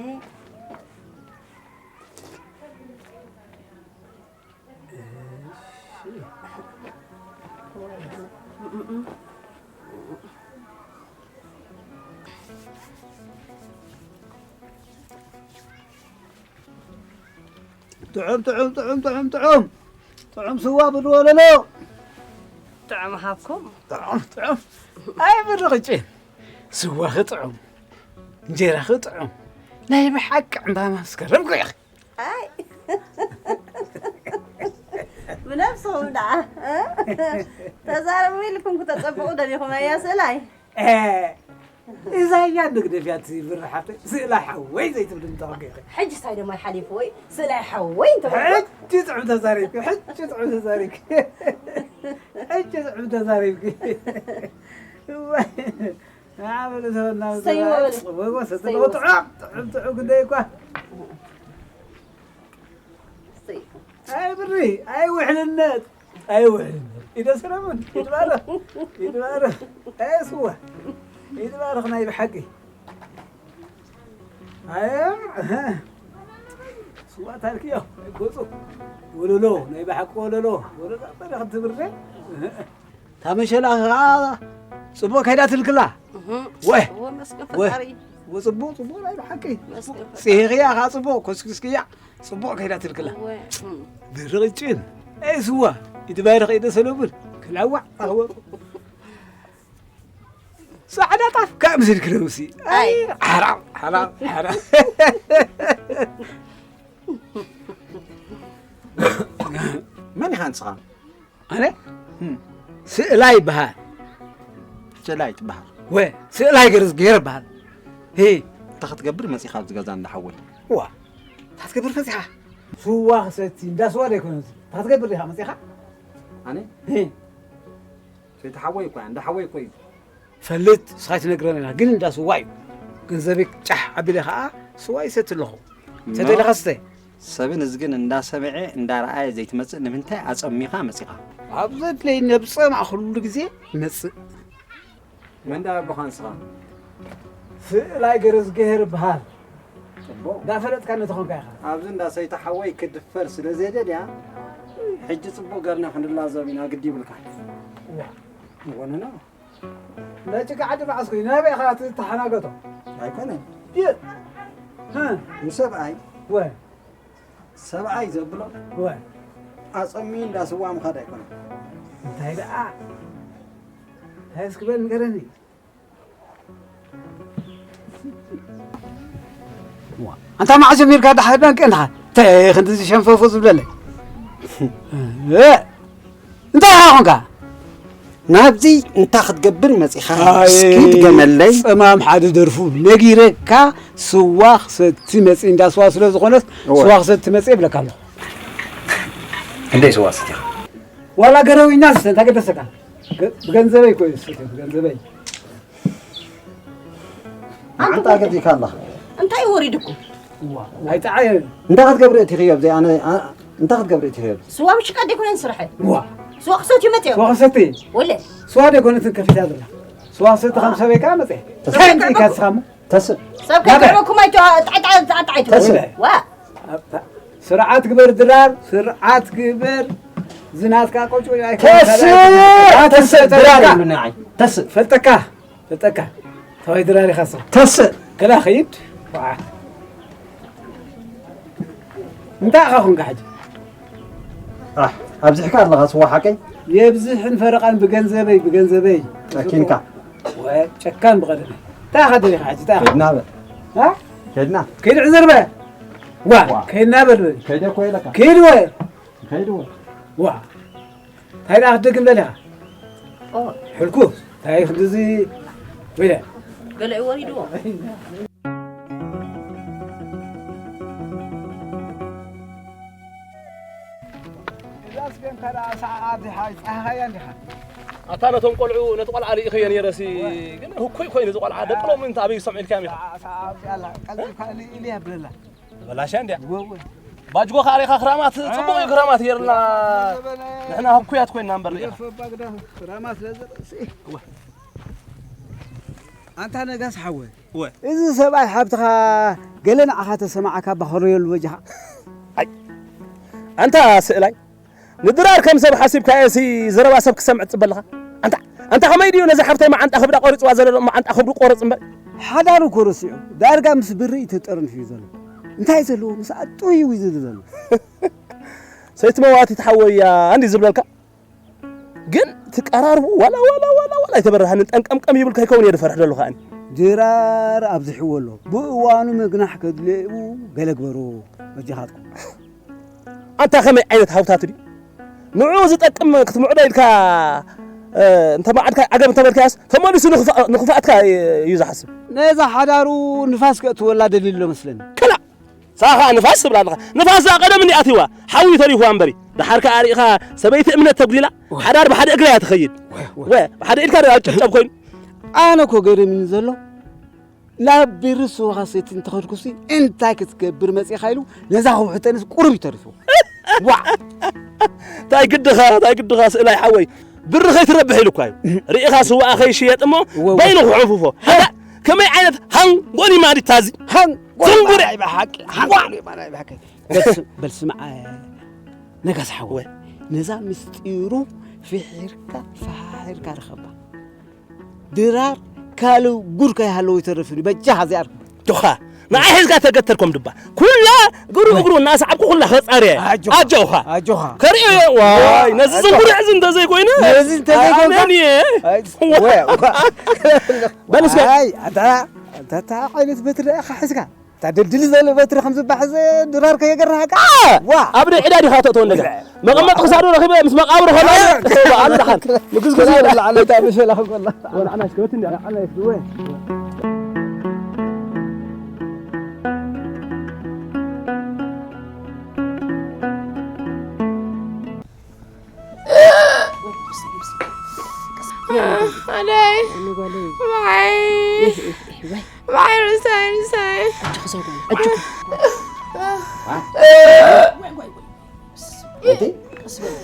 ጥዑም ጥዑም ጥዑም ጥዑም ጥዑም ጥዑም ስዋ ብድወለሎ ጥዑም ሃብኩም። ጥዑም ጥዑም ኣይ ብርቕጭ ስዋኺ ጥዑም እንጀራኺ ጥዑም ናይ ብሓቂ ዕምባባ መስከረም ኮ ኢኺ። ኣይ ብነብስኹም ደኣ ተዛረቡ ኢልኩም ክተፀብቑ ደሊኹም ኣያ ሰላይ። እዛ እያ ንግደፍያ ትብር ሓፍተይ ስእላ ሓወይ ዘይትብል እንተኾንከ ኢኺ። ሕጂ ሳይ ደማይ ሓሊፉ ወይ ስእላይ ሓወይ እንተበልኩ ሕጂ ጥዑም ተዛሪብኪ ሕጂ ጥዑም ተዛሪብኪ ሕጂ ጥዑም ተዛሪብኪ። ኣበለ ሰበና ሰይዎ በለ። ወሰተ ጥዑም ጥዑም ጥዑም ግደይ እኳ እሰይ። ኣይ ብሪ ኣይ ውሕልነት ኣይ ውሕልነት ኢደ ሰለሙን ይድባረ ይድባረ ኣይ ስዋ ይድባረኽ ናይ ብሓቂ ኣየ ስዋ ታልክዮ ጎፁ ወለሎ ናይ ብሓቂ ወለሎ ወለሎ ኣበለ ክትብርደ እታ መሸላ ከዓ ፅቡቅ ከይዳ ትልክላ እህ፣ ወይ እዎ መስገን ወይ ፈጣሪ ወፅቡቅ ፅቡቅ ናይ ብሓቂ መስገን ፈጣሪ። ፅሂኽያ ከዓ ፅቡቅ ኮስክስክያ ፅቡቅ ከይዳ ትልክላ እወ፣ እም። ብርቕጭን ኣይ ስዋ ይትባረኽ ኢደ ሰለሙን ክላዋዕ ኣኽበሩ ጻዕዳ ጣፍ ካብ ምስል ክለውሲ ኣይ ሓራም ሓራም ሓራም መን ኢኻ ንስኻ? ኣነ ስእላይ ይበሃል ስእላይ ትበሃል። ወ ስእላይ ገርዝ ገይር ይበሃል ሂ እንታይ ክትገብር መፂኻ ኣብዚ ገዛ እንዳሓወይ? ዋ እንታይ ትገብር መፂኻ ስዋ ክሰቲ እንዳ ስዋ ዶ ኣይኮነ እንታይ ትገብር ዲኻ መፂኻ ኣነ ሂ ሰይቲ ሓወይ እኮ እያ፣ እንዳ ሓወይ እኮ እዩ። ፈልጥ ስኻ ትነግረና ግን እንዳ ስዋ እዩ ገንዘበይ ጫሕ ኣቢለ ከዓ ስዋ ይሰቲ ኣለኹ ሰተለኻ ስተ ሰብን እዝግን እንዳሰምዐ እንዳረኣየ ዘይትመፅእ ንምንታይ ኣፀሚኻ መፂኻ? ኣብ ዘድለይ ነብፀ ማእኸሉ ግዜ ይመፅእ መን እንዳበልኻ ንስኻ? ስእላይ ገረዝገሄር ይበሃል ፅቡቕ እንዳፈለጥካ ነተኾንካ ኢኻ ኣብዚ እንዳ ሰይቲ ሓወይ ክድፈር ስለ ዘይደልያ ሕጂ ፅቡቕ ገርና ክንላዘብ ኢና ግዲ ይብልካ ይኾነና ነጭቃ ዓዲ መዓስ ኮይኑ ናበይ ኢኻ ትተሓናገጦ ኣይኮነን ይእ ንሰብኣይ ወ ሰብኣይ ዘብሎ ወ ኣፀሚ እንዳ ስዋ ምኻድ ኣይኮነን እንታይ ደኣ እንታይ እስክበል ንገረኒ ኣንታ መዓስ ጀሚርካ ዳሓር ደንቀ እንድኻ እንታይ ክንዲ ዝሸንፈፉ ዝብለለይ እንታይ ኢኻ ኾንካ ናብዚ እንታይ ክትገብር መፂኻ እስኪ ድገመለይ ፀማም ሓደ ደርፉ ነጊረካ ስዋ ክሰቲ መፂ እንዳ ስዋ ስለ ዝኾነት እወ። ስዋ ክሰቲ መፂ ይብለካ ኣለኹ እንደይ ስዋ ስቲኻ ዋላ ገረዊና ስተ እንታይ ገደሰካ ገ- ብገንዘበይ እኮ እዩ ዝሰትዮ ብገንዘበይ መዓንጣ ገዲካ ኣለኻ እንታይ ወሪድኩም እዋ ኣይፀዓየ እንታይ ክትገብር እቲኽዮ ኣብዘይ ኣነ ኣ- እንታይ ክትገብር እቲኽዮ ኣብዚ ስዋ ምሽቃ ደይኮነን ስርሐ እዋ ስዋ ክሰትዩ መፅዮም ስዋ ክሰቲ ወለ ስዋ ደይኮነትን ከፊታ ዘላ ስዋ ክሰቲ ከም ሰበይ ከዓ መፀ እንታይ ኢልካ ስኻሞ ተስእ ሰብ ከይቅርበኩም ኣይቶ ጣዕጣዕጣዕጣዕቱ ተስእ ዋ ስርዓት ግበር ድራር ስርዓት ግበር ዝናትካ ቆጭ ተስእ ተስእ ድራር እዩ ንዓይ ተስእ ፈልጠካ ፈልጠካ ተባይ ድራር ኢኻ ሰው ተስእ ገላ ኸይድ ዋ እንታይ ኢኻ ኹንካ ሕጂ ኣሕ ኣብዚሕካ ኣለኻ ስዋ ሓቀይ የብዝሕን ፈረቓን ብገንዘበይ ብገንዘበይ ጨኪንካ ወይ ጨካን ብቐደመ እንታይ ኢኻ ደሊኻ ሕጂ እንታይ ኢኻ ከድና በል እ? ከድና ከይድ ዕዝር በ ዋ ዋ። ከይድና በል በል ከይደ እኮ ኢለካ ከይድ ወ ከይድ ወ ዋ እንታይ ደኣ ክትደግም ደሊኻ ኦ ሕልኩ እንታይ ክንድዚ ወይለ ገለ እዩ ወሪድዎ እዛ ስገንካ ደኣ ሰዓት ዲኻ ይፀሃኻያ እንዲኻ ኣታ ነቶም ቆልዑ፣ ነቲ ቆልዓ ርኢኸዮ ነይረሲ፣ ግን ህኩይ ኮይኑ እዚ ቆልዓ፣ ደቂ ሎሚ እንተ ኣበይ ይሰምዑ ኢልካዮም ኢኻ። ሰዓብ ያላ ቀልጢፍካ ኢሊ ኢሊ ያብለላ። በላሻ እንድያ። ወወ። ባጅጎ ካሊኻ ክራማት፣ ጽቡቕ እዩ ክራማት ጌርና። ንሕና ህኩያት ኮይና እምበር ርኢኻ። ገፈባ ግዳ ክራማት ለዘ-፣ ሲ-፣ ወ። ኣንታ ነጋስ ሓወ። ወ። እዚ ሰብኣይ ሓብትኻ ገለ ንዓኻ ተሰማዓካ ባኸረየሉ በጃኻ። ኣይ። ኣንታ ስእላይ፣ ንድራር ከም ሰብ ሓሲብካዮ ሲ ዘረባ ሰብ ክሰምዕ ትጽበ ኣለኻ? ኣንታ፣ ኣንታ ከመይ ድዩ ነዚ ሓብተይ መዓንጣ ከብዳ ቆሪጽዋ ዘሎ መዓንጣ ከብዱ ቆረጽ እምበር። ሓዳሩ እኮ ረሲዑ፣ ዳርጋ ምስ ብሪ እዩ ተጠርኒፉ እዩ ዘሎ። እንታይ ዘለዎ? ምስ ኣጡ እዩ ዝብል ዘሎ። ሰይቲ መዋቲት ሓወያ እንዲ ዝብለልካ። ግን ትቀራርቡ ዋላ፣ ዋላ፣ ዋላ፣ ዋላ ኣይተበራህንን። ጠንቀምቀም ይብል ከይከውን እየ ዝፈርሕ ዘለኹ ኣነ። ድራር ኣብዚሕዎ ኣሎ። ብእዋኑ ምግናሕ ከድልዮ እዩ፣ ገለ ግበሩ በጃኻትኩም። ኣንታ ከመይ ዓይነት ሃውታት ድዩ? ንዕኡ ዝጠቅም ክትምዕዶ ኢልካ፣ እ፣ እንተ መዓድካ ዓገብ እንተበልካያስ ተመሊሱ ንኽፋ-፣ ንኽፋኣትካ እዩ ዝሓስብ። ነዛ ሓዳሩ ንፋስ ከእትወላ ደልዩ ኣሎ መስለኒ። ከላ! ሳኻ ንፋስ ትብላ ኣለኻ። ንፋስ እዛ ቀደም እንዲኣ ኣትይዋ፣ ሓዊ ተሪፍዋ እምበሪ። ደሓር ከኣ ርኢኻ ሰበይቲ እምነት ተጉዲላ፣ ወ-፣ ሓዳር ብሓደ እግራ እያ ትኸይድ። ወ-፣ ወ-፣ ወ-፣ ብሓደ ኢድካ ዶ ኣብ ጨብጨብ ኮይኑ? ኣነ እኮ ገርምኒ ዘሎ፣ ናብ ቢሪ ስዋ ሰቲ እንተኸድኩሲ እንታይ ክትገብር መጺኻ ኢሉ ነዛ ከውሒ ተንስ ቁሩብ ይተርፎ። ዋ! እንታይ ግድኻ፣ እንታይ ግድኻ ስእላይ ሓወይ። ብሪ ከይትረብሕ ኢሉ እኳ እዩ። ርኢኻ ስዋኣ ከይሽየጥ እሞ እወ፣ እወ። በይኑ ክሕንፍፎ። ሓዳ ከመይ ዓይነት ሃንጎል እዩ ማዲታ እዚ? ሃንጎል ዘንጉረ። ማይ ብሓቂ፣ ሃንጎል እዩ ማይ ብሓቂ። በል ስ-፣ በል ስምዓ፣ ነጋስ ሓወይ። እወ። ነዛ ምስጢሩ ፍሒርካ፣ ፈሓሒርካ ርኸባ። ድራር ካልእ ጉድ ከይሃለዎ ይተርፍ እዩ። በጃኻ እዚኣ ርኸባ። ጆኻ፣ ንዓይ ሒዝካ ተገተርኩም ድባ። ኩላ እግሩ እግሩ እናሰዓብኩ ኩላ ከጻርየ። ኣጆኻ። ኣጆኻ። ኣጆኻ። ከርእዮ እየ። ዋይ፣ ነዚ ኣጆኻ። ዝንጉርዕ እዚ እንተዘይኮይነ፣ ነዚ እንተዘይኮንካ። ኣነ እየ። ኣይ፣ ወ-፣ ወ-፣ በል እስከ። ኣይ፣ ኣንታ፣ ኣንታ፣ ኣንታ ዓይነት በትሪ ኢኻ ሒዝካ? እታ ድልድል ዝበለ በትሪ ከም ዝባሕዘ ድራር ከየገርሃካ? አ! ዋ! ኣብ ደይ ዕዳ ዲኻ ተእትዎ እንደገና? መቐመጢ ክሳዱ ረኺበ ምስ መቃብር ኾና። ኣይ! ኣሉ ደሓን። ምግዝግዝ ይበል። ኣላ ዓለታ መሸላ ኾላ። ወላ ዓና እስከ በትን ዲያ፣ ዓና እስከ ወይ። ኣደይ። ኣነ ጓለይ። ባይ። እህ፣ እህ፣ እህ፣ ዋይ። ባይ፣ ርሳይ፣ ርሳይ። ኣጆኺ እዛ ጓል፣ ኣጆኺ። ኣንቲ? ቀስ በል።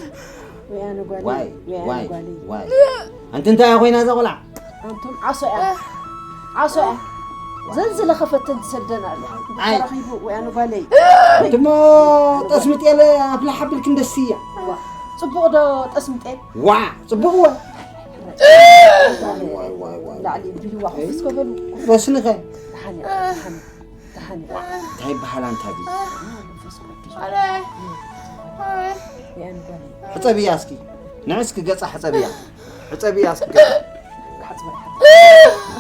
ወይ ኣነ ጓለይ፣ ዋይ፣ ወይ ኣነ ዋይ፣ ጓለይ። ዋይ። ኣንቲ እንታይ ኮይና እዛ ቆልዓ? ኣንቱም ዓሶ እያ። ዓሶ እያ። ዘንዝለ ከፈተን ትሰደን ኣለ። ኣይ። ተረኺቡ ወይ ኣነ ጓለይ። ኣንቲ እሞ ጠስምጤ ኣፍላሕ ኣቢልኪ እንደስያ። ዋ፣ ጽቡቕ ዶ ጠስምጤ? ዋ፣ ጽቡቕ እወ። ዋይ፣ ዋይ፣ ዋይ፣ ዋይ። ላዕሊ ቢልዋ ኮፍ እስከ በሉ። ረስንኸ? ደሓን እያ፣ ደሓን እያ፣ ደሓን እያ። እንታይ ይበሃል ኣንታ ድዩ? መንፈስ ቅዱስ። ወይ ኣነ ጓለይ። ሕጸብያ እስኪ። ንዒ እስኪ ገጻ ሕጸብያ። ሕጸብያ እስኪ ገጻ።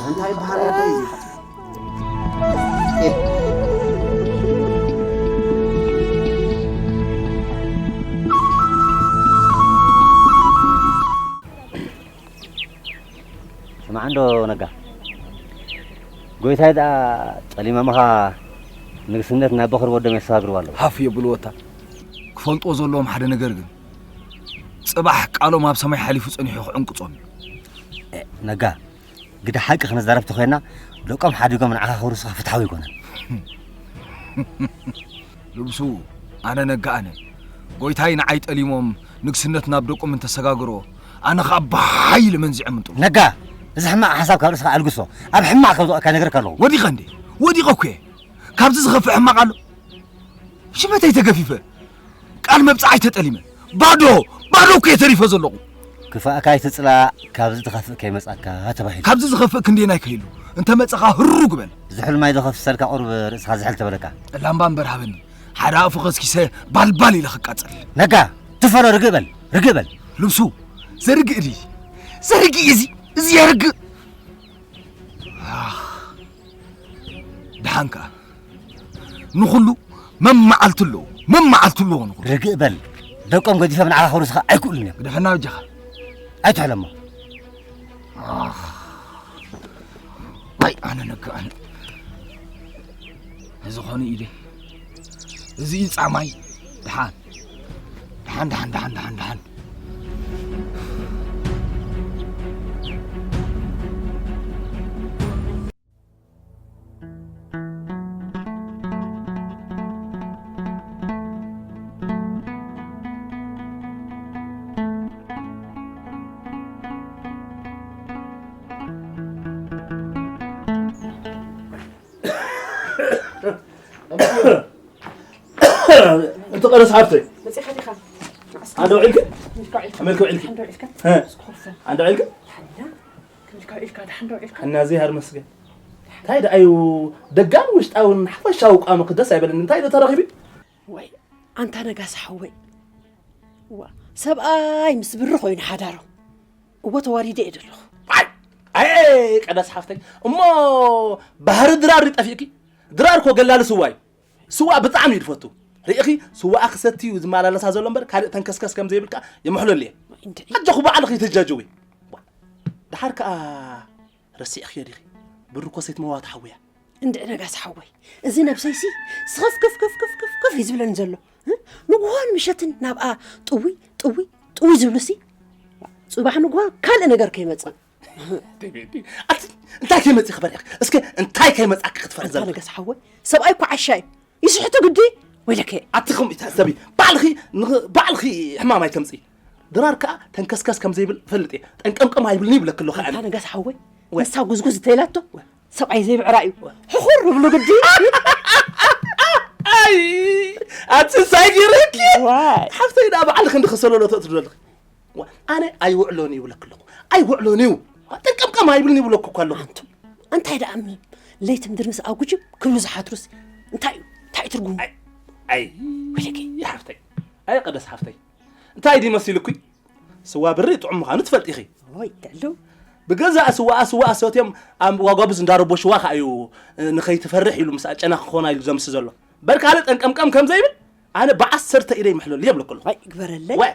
እንታይ ይበሃል ኣንታ እዩ? ስማዕ እንዶ ነጋ፣ ጎይታይ ደኣ ጠሊሞምኻ ንግስነት ናብ በኹሪ ወዶም የሰጋግርዋ ኣለዉ። ሃፍ የብልዎ እታ ክፈልጥዎ ዘለዎም ሓደ ነገር ግን፣ ጽባሕ ቃሎም ኣብ ሰማይ ሓሊፉ ጸኒሑ ክዕንቅጾም እዩ። እ፣ ነጋ፣ ግደ ሓቂ ክንዛረብ ተኾይንና፣ ደቆም ሓዲጎም ንዓኻ ከውርስኻ ፍትሓዊ ኣይኮነን። ልብሱ፣ ኣነ ነጋ ኣነ። ጎይታይ ንዓይ ጠሊሞም ንግስነት ናብ ደቆም እንተሰጋግሮ፣ ኣነ ኸኣ ብሓይሊ መንዚዐ ምንጥሎ። ነጋ፣ እዚ ሕማቕ ሓሳብ ካብ ርእስኻ ኣልግሶ። ኣብ ሕማቕ ከም ዝወድቕካ ይነግረካ ኣለኹ። ወዲቐ እንዴ? ወዲቐ እኮ እየ። ካብዚ ዝኸፍእ ሕማቕ ኣሎ? ሽመተይ ተገፊፈ። ቃል መብጽዓይ ተጠሊመ። ባዶ፣ ባዶ እኮ እየ ተሪፈ ዘለኹ። ክፋእካ ኣይትጽላእ፣ ካብዚ ዝኸፍእ ከይመጻካ ተባሂሉ። ካብዚ ዝኸፍእ ክንደየናይ ከይሉ? እንተ መጻኻ ህሩግ በል። ዝሑል ማይ ዶ ከፍሰልካ ቁሩብ ርእስኻ ዝሕል ተበለካ። ላምባ እምበር ሃበኒ። ሓደ ኣፉ ከስኪሰ ባልባል ኢለ ክቃጸል። ነጋ፣ ትፈሎ ርግእ በል፣ ርግእ በል። ልብሱ፣ ዘርግእ ድዩ? ዘርግእ እዚ፣ እዚ የርግእ። ኣኽ፣ ደሓን ከኣ። ንኹሉ መመዓልቲ ኣለዎ፣ መመዓልቲ ኣለዎ ንኹሉ። ርግእ በል። ደቆም ገዲፎም ንዓኻ ከውርስኻ ኣይክእሉን እዮም። ግደፈና በጃኻ። ኣይትሕለሞ። ኣኽ። ኣይ፣ ኣነ ነጋ፣ ኣነ። እዚ ኾነ ኢደ። እዚ እዩ ጻማይ። ደሓን። ደሓን፣ ደሓን፣ ደሓን፣ ደሓን፣ ደሓን። ተስሓብተይ። መጺኻ ዲኻ? ንዓስከ ኣንዶ ዒልክ? ምልካ ዒልካ። ኣመልካ ዒልክ? ሓንዶ ዒልካ? ሀ? እስኪ ኮፍ። ኣንዶ ዒልክ? ሓና? ምልካ ዒልካ፣ ሓንዶ ዒልካ? ሓና ዘይሃር መስገን። እንታይ ደኣዩ ደጋን ውሽጣውን ሓፈሻዊ ቋሚ ክደስ ኣይበለኒ። እንታይ ዶ ተረኺቢ? ወይ፣ ኣንታ ነጋሲ ሓወይ። ዋ፣ ሰብኣይ ምስ ብሪ ኮይኑ ሓዳሩ። እዎ ተዋሪደ እየ ዘለኹ። ኣይ፣ ኣይ፣ ቀደስ ሓፍተይ። እሞ ባህሪ ድራር ይጠፊእኪ? ድራር እኮ ገላሊ ስዋ እዩ። ስዋ ብጣዕሚ እዩ ዝፈቱ። ርኢኺ፣ ስዋኣ ክሰቲ እዩ ዝመላለሳ ዘሎ እምበር፣ ካልእ ተንከስከስ ከም ዘይብልካ የምሕለሉ እየ። እንድዒ። ኣጆኹ ባዕልኺ ተጃጀዊ። ዋ፣ ደሓር ከኣ ረሲዕኽዮ ዲኺ? ብሪ እኮ ሰይትመዋ ተሓውያ። እንድዒ ነጋሲ ሓወይ፣ እዚ ነብሰይሲ ስኽፍ ክፍ ክፍ ክፍ ክፍ ክፍ እዩ ዝብለኒ ዘሎ። እ? ንግሆን ምሸትን ናብኣ ጥውይ ጥውይ ጥውይ ዝብሉሲ፣ ጽባሕ ንግሆ ካልእ ነገር ከይመጽእ። ኣቲ እንታይ ከይመጽእ ክፈርሕ? እስከ እንታይ ከይመጻእኪ ክትፈርሒ ኣንታ ዘለኺ? ነጋሲ ሓወይ፣ ሰብኣይ እኮ ዓሻ እዩ። ይስሕቱ ግዲ ወይለከ። ኣቲ ከምኡ ይትሕሰቢ። ባዕልኺ ንኽ-፣ ባዕልኺ ሕማም ኣይተምጽኢ። ድራር ከኣ ተንከስከስ ከም ዘይብል እፈልጥ እየ። ጠንቀምቀም ኣይብልኒ ይብለኪ ኣለኹ ኣነ። ኣንታ ነጋሲ ሓወይ፣ ወይ። ንሳ ጉዝጉዝ እንተኢላቶ፣ ወይ። ሰብኣይ ዘይብዕራይ እዩ። ወይ። ሕኹር ብሉ ግዲ። ኣይ፣ ኣቲ እንታይ ገይረኪ? ዋይ። ሓፍተይ ደኣ ባዕልኺ እንዲ ከሰለሎ ተእትዱ ዘለኺ። ዋ፣ ኣነ ኣይውዕሎን እዩ ይብለኪ ኣለኹ። ኣይውዕሎን እዩ። ጠንቀምቀም ኣይብልን ይብለኪ እኮ ኣለኹ። ኣንቱም፣ እንታይ ደኣ ም-፣ ለይቲ ምድሪ ምስ ኣጉጅም ክብሉ ዝሓድሩስ እንታይ እዩ? እንታይ እዩ ትርጉሙ? ኣይ፣ ኣይ፣ ወይለከ። ሓፍተይ። ኣይ፣ ቀደስ ሓፍተይ። እንታይ ድዩ መሲልኩ? ስዋ ብሪ ጥዑም ምዃኑ ትፈልጢ ኢኺ። ወይ፣ ልዕሉ። ብገዛእ ስዋኣ ስዋ ኣሰትዮም ኣብ ዋጓብዝ እንዳረቦሽዋ ከኣ እዩ ንኸይትፈርሕ ኢሉ ምስኣ ጨና ክኾና ኢሉ ዘምሲ ዘሎ። በር ካልእ ጠንቀምቀም ከም ዘይብል ኣነ ብዓሰርተ ኢደይ ይምሕለሉ የብለኩ ኣለኹ። ወይ፣ ይግበረለይ። ወይ፣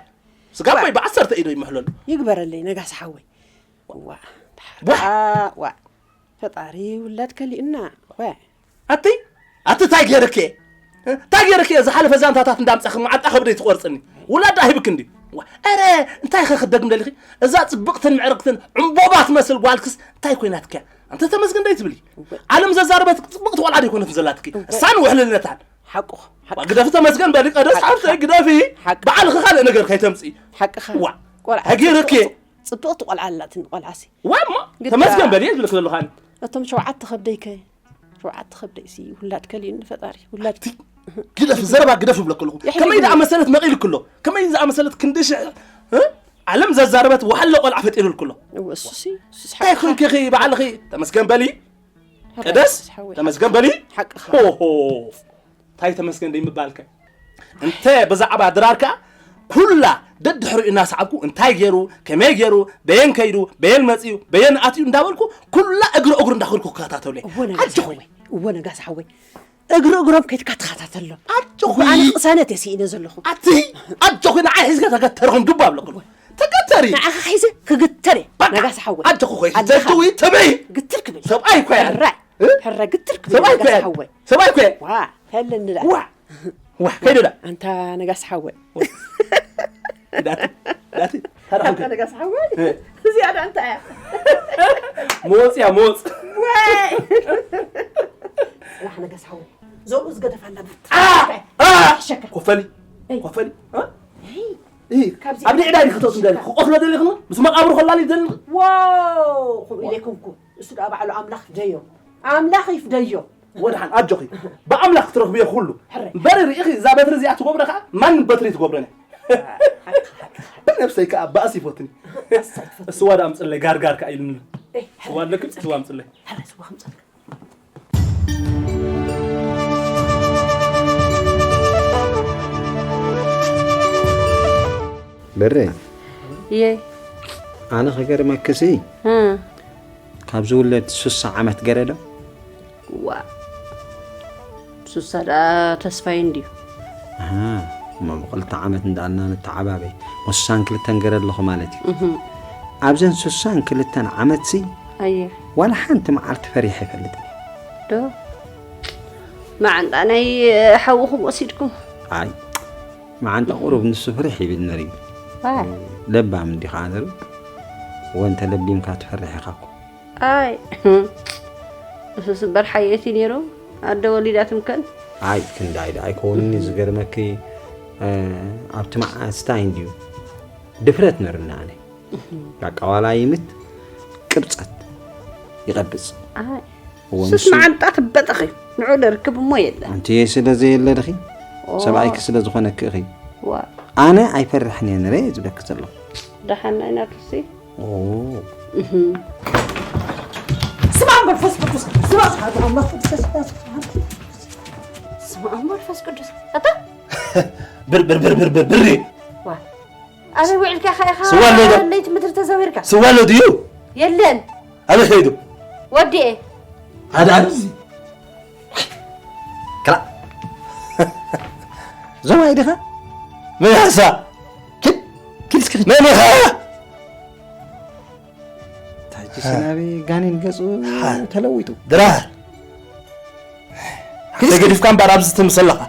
ስጋብ ወይ። ወይ ብዓሰርተ ኢደይ ይምሕለሉ። ይግበረለይ ነጋሲ ሓወይ። ዋ፣ ዋ። ዋ፣ ዋ። ፈጣሪ ውላድ ከሊእና። ዋ። ኣቲ፣ ኣቲ እንታይ ገይርኪ? እንታይ ገይርኪ? ዝሓለፈ ዛንታታት እንዳምጻኺ መዓጣ ከብደይ ትቆርጽኒ። ውላድ ዳ ሂብክ እንዲ? ዋ፣ ኣረ፣ እንታይ ከ ክደግም ደሊኺ? እዛ ጽብቕትን ምዕርግትን ዕምቦባ ትመስል ጓልክስ እንታይ ኮይናትኪ? ኣንተ ተመስገን ደይ ትብሊ? ዓለም ዘዛረበት ጽብቕቲ ቆልዓ ደይኮነትን ዘላትኪ? እሳን ውሕልልነታን። ሓቁ፣ ሓቁ። ዋ፣ ግደፊ ተመስገን በሊ፣ ቀደስ ሓቅኻ። ሓፍተይ ግደፊ። ሓቅኻ። ባዕልኺ ካልእ ነገር ከይተምጽኢ። ሓቅኻ። ዋ፣ ቆልዓ ሃገርኪ። ጽብቕቲ፣ ጽብቕቲ ቆልዓ ኣላትኒ፣ ቆልዓሲ። ዋ፣ እሞ ግዳ ተመስገን በሊ እየ ዝብለኪ ዘለኹ ኣነ። እቶም ሸውዓተ ከብደይከ? ሸውዓተ ከብደይሲ ውላድ ከሊኡኒ ፈጣሪ፣ ውላድ። ግደፊ፣ ዘረባ ግደፊ ይብለኪ ኣለኹ። የሕልፍ ከመይ ደኣ ይብለኪ። መሰለት መቒልኪ ኣሎ? ከመይ ዝኣመሰለት ክንዲ ሽሕ፣ እ? ዓለም ዘዛረበት ወሓለ ቆልዓ ፈጢሩልኪ ኣሎ? እወ፣ እሱሲ፣ እሱሲ እንታይ ሓቅኻ። ኮንኪ ኢኺ ባዕልኺ? ተመስገን በሊ። ሓራይ ቀደስ፣ ሓወይ፣ ተመስገን ሓቅኻ። በሊ። ሓቅኻ። ሆ፣ ሆ። እንታይ ተመስገን ደይ ምባልከ? እንተ ብዛዕባ ድራር ከኣ ኩላ ደድሕሪኡ እናሰዓብኩ እንታይ ገይሩ፣ ከመይ ገይሩ፣ በየን ከይዱ፣ በየን መጺኡ፣ በየን ኣትዩ እንዳበልኩ ኩላ እግሪ እግሩ እንዳኸድኩ ክከታተሎ እየ። እወ ነጋሲ ኣጆኹ። ሓወይ፣ እወ ነጋሲ ሓወይ። እግሪ እግሮም ከይድካ ተኸታተሎ። ኣጆኹ። እወ ኣነ ቅሳነት እየ ስኢነ ዘለኹ። ኣቲ ኣጆኺ ንዓይ ሒዝካ ተገተርኹም ግባ ኣብለኹ። እወ። ተገተሪ። ንዓኻ ሒዘ ክግተር እየ። በቃ። ነጋሲ ሓወይ። ኣጆኹ ኾይ ኣለኻ። ተትዊ ትብዒ። ግትር ክብል። ሰብኣይ እኮ እያ። ሕራይ። እ? ሕራይ ግትር ክብል ሰብኣይ እኮ ነጋሲ እያ። ሓወይ። ሰብኣይ እኮ እያ። ዋ፣ ተለኒ ደኣ። ዋ። ዋ፣ ከይዱ ደኣ። ኣንታ ነጋሲ ሓወይ። ዳቲ፣ ዳቲ፣ ታዲያ ኣንታ ከ-፣ ነጋሲ ሓወይ። እ። እዚኣ ደኣ እንታይ እያ? መወጽ እያ፣ መወጽ። ወይ። ጽባሕ ነጋሲ ሓወይ። ዘብኡ ዝገደፋ ኣላ። አ! አ! ሸካ። ኮፈሊ፣ እይ። ኮፈሊ። እ? እይ። እይ። ካብዚ ኣብ ንዕዳ ዲኺ ተወስዱ ደሊኺ? ክቆፍሎ ደሊኺ? ምስ መቃብሩ ከላሊ ደሊኺ? ዋው! ከምኡ ኢለ ኣይኮንኩ። እሱ ደኣ ባዕሉ ኣምላኽ ይፍደዮ። ኣምላኽ ይፍደዮ። ወድሓን ኣጆኺ። ብኣምላኽ ክትረኽብዮ ኩሉ። ሕረ። በሪ ርኢኺ፣ እዛ በትሪ እዚኣ ትጎብረ ከኣ ማንም በትሪ ትጎብረን እያ። ሓቂ፣ ሓቂ፣ ሓቂ። ብነብሰይ ከኣ ባእሲ ይፈትኒ። ባእሲ ኣይትፈትኒ። ስዋ ደኣ ኣምጽለይ፣ ጋርጋር ከኣ ኢሉኒ። እይ፣ ስዋ ኣለኪ? ስዋ ኣምጽለይ። ሕረ፣ ስዋ ኣምጽለይ። ብሬ፣ እየ። ኣነ ክገርመክሲ፣ እ። ካብ ዝውለድ ሱሳ ዓመት ገረ ዶ? ዋ። ሱሳ ደኣ ተስፋይ እንድዩ። ኣሃ፣ እሞ ብኽልተ ዓመት እንዳኣልና ንተዓባበይ። ሱሳን ክልተን ገረ ኣለኹ ማለት እዩ። እህ። ኣብዘን ሱሳን ክልተን ዓመትሲ፣ ኣየ። ዋላ ሓንቲ መዓልቲ ፈሪሐ ኣይፈልጥን። ዶ? መዓንጣ ናይ ሓውኹም ወሲድኩም? ኣይ፣ መዓንጣ ቁሩብ ንሱ ፍርሕ ይብል ነይሩ እዩ። ኣይ። ለባም እንዲኻ ነይሩ። ወንተ ለቢምካ ትፈርሕ ኢኻ እኮ። ኣይ። እሱስ እምበር ሓየት እዩ ነይሩ። ኣደ ወሊዳ ትምከን። ኣይ፣ ክንዳይ ደኣ ኣይከውንን እዩ ዝገርመኪ። እ፣ ኣብቲ መዓስ እንታይ እንድዩ ድፍረት ነይሩና ኣነ። በቃ ዋላ ይምት ቅብጸት ይቐብጽ። ኣይ። እወ፣ ሱስ ንሱ መዓንጣ ትበጠኽ እዩ። ንዑ ደርክብ እሞ የለ። ኣንቲ ስለ ዘየለ ድኺ? ሰብኣይኪ ስለ ዝኾነኪ ኢኺ። ዋ። ኣነ ኣይፈርሕን እየ ንረ ዝብለኪ ዘለኹ። ደሓና ኢና ዱሲ። ኦ። እህም። ስማ መንፈስ ቅዱስ፣ ስማ መንፈስ ቅዱስ፣ ስማ መንፈስ ቅዱስ። ስማ መንፈስ ቅዱስ። ኣታ? ብር፣ ብር፣ ብር፣ ብር፣ ብር፣ ብር። ዋ። ኣበይ ውዒልካ ኢኻ ኢኻ ስዋ ኣሎ ዶ? ለይቲ ምድሪ ተዘዊርካ? ስዋ ኣሎ ድዩ? የለን። ኣበይ ከይዱ? ወዲኤ። ሓደ ኣብዚ። ክላ። ዞማይ ዲኻ? መን ኢኻ? ኪድ፣ ኪድ እስኪ ኪድ። መን ኢኻ? ታጂ ስናቢ ጋኔን ገጹ ተለዊጡ። ድራር። ተገዲፍካ እምበኣር ኣብዚ ትምሰል ኣለኻ።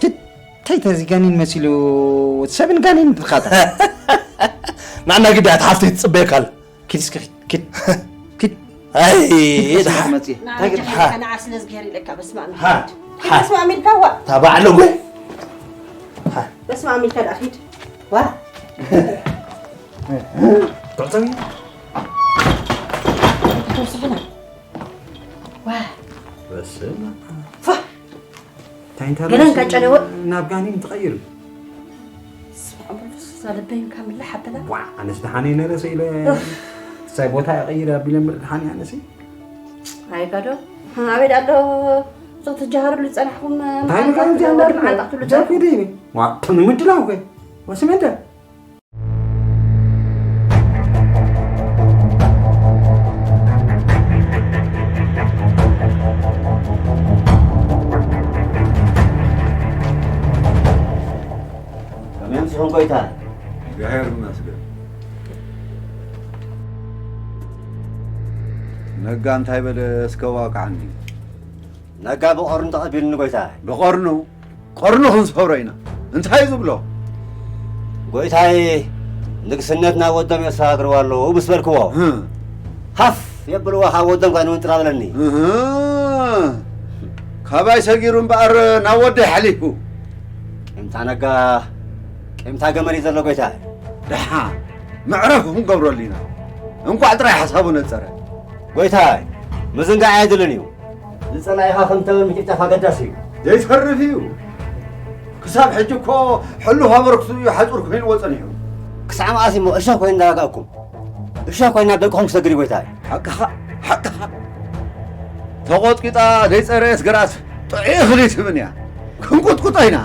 ኪድ፣ እንታይ ተዚ ጋኔን መሲሉ? ሰብን ጋኔን ድኻታ። ናና ግዳ፣ እቲ ሓፍተይ ትጽበየካ ኣላ። ኪድ እስኪ ኪድ፣ ኪድ፣ ኪድ። ኣይ፣ ኪድ፣ ኪድ፣ ደሓ-፣ መጽየ። ና፣ እንታይ ገለ-፣ ደሓ-፣ ከነዓ ስለ ዝገር ኢለካ፣ በስመ ኣብ ሃ፣ ኢልካ። ሃ። በስመ ኣብ ኢልካ፣ ዋ። እታ በዓል እኮ። ሃ። በስመ ኣብ ኢልካ ደኣ ኪድ። ዋ። ትዕጸዊ። ትወስድና። ዋ። በስመ ኣብ። ፋ። እንታይ እንታይ ገለን ርእሲ ካጨለወ። ናብ ጋኔን ትቐይሩ? ስማ መንፈስ እዛ ልበይን ካብ ምልሕ ኣበላ። ዋ፣ ኣነስ ደሓነይ ነረሰ ኢለ እፍ። ሳይ ቦታ ይቐይር ኣቢለ እምበር ደሓነይ ኣነሲ። ኣይ ጋዶ፣ ኣበይ ኣሎ? እዞም ትጀሃርሉ ዝጸናሕኩም እንታይ መዓልታት ነገር እዚኣ ትብሉ፣ እንዳትብሉ፣ መዓልታት ትብሉ ጃኪ ዲኒ። ዋ፣ ተምኑ ምድላው ከ? ወስመንተ? ከመይ ኣምሲኹም ጎይታ? እግዚኣብሔር ይመስገን። ነጋ እንታይ በለ እስከ ዋቅዓኒ። ነጋ ብቐርኑ ተቐቢሉኒ ጎይታይ። ብቐርኑ? ቀርኑ ክንሰብሮ ኢና። እንታይ ዝብሎ? ጎይታይ፣ ንግስነት ናብ ወዶም የሰጋግርዋ ኣለዉ ምስ በልክዎ፣ እ። ሃፍ የብልዎ፣ ካብ ወዶም ጋር ንውንጥር በለኒ። እህ። ካባይ ሰጊሩ እምበኣር ናብ ወደይ ሓሊፉ። ቂምታ ነጋ፣ ቂምታ ገመል እዩ ዘሎ ጎይታይ። ደሓ፣ መዕረፊ ክንገብረሉ ኢና። እንቋዕ ጥራይ ሓሳቡ ነጸረ። ጎይታይ፣ ምዝንጋዕ ኣየድልን እዩ። ንጸላኢኻ ከም ተመን ምጭፍጫፍ ኣገዳሲ እዩ። ዘይተርፍ እዩ። ክሳብ ሕጂ እኮ ሕሉፍ ኣበርክቱ እዩ ሓጹር ኮይንዎ ጸኒሑ። ክሳዕ መኣስ እሞ እሾኽ ኮይኑ እንዳረጋእኩም? እሾኽ ኮይኑ ናብ ደቅኹም ክሰግር እዩ ጎይታይ። ሓቅኻ፣ ሓቅኻ። ተቖጥቂጣ ዘይጸረየት ግራት ጥዑይ እኽሊ ትህብን እያ። ክንቁጥቁጦ ኢና።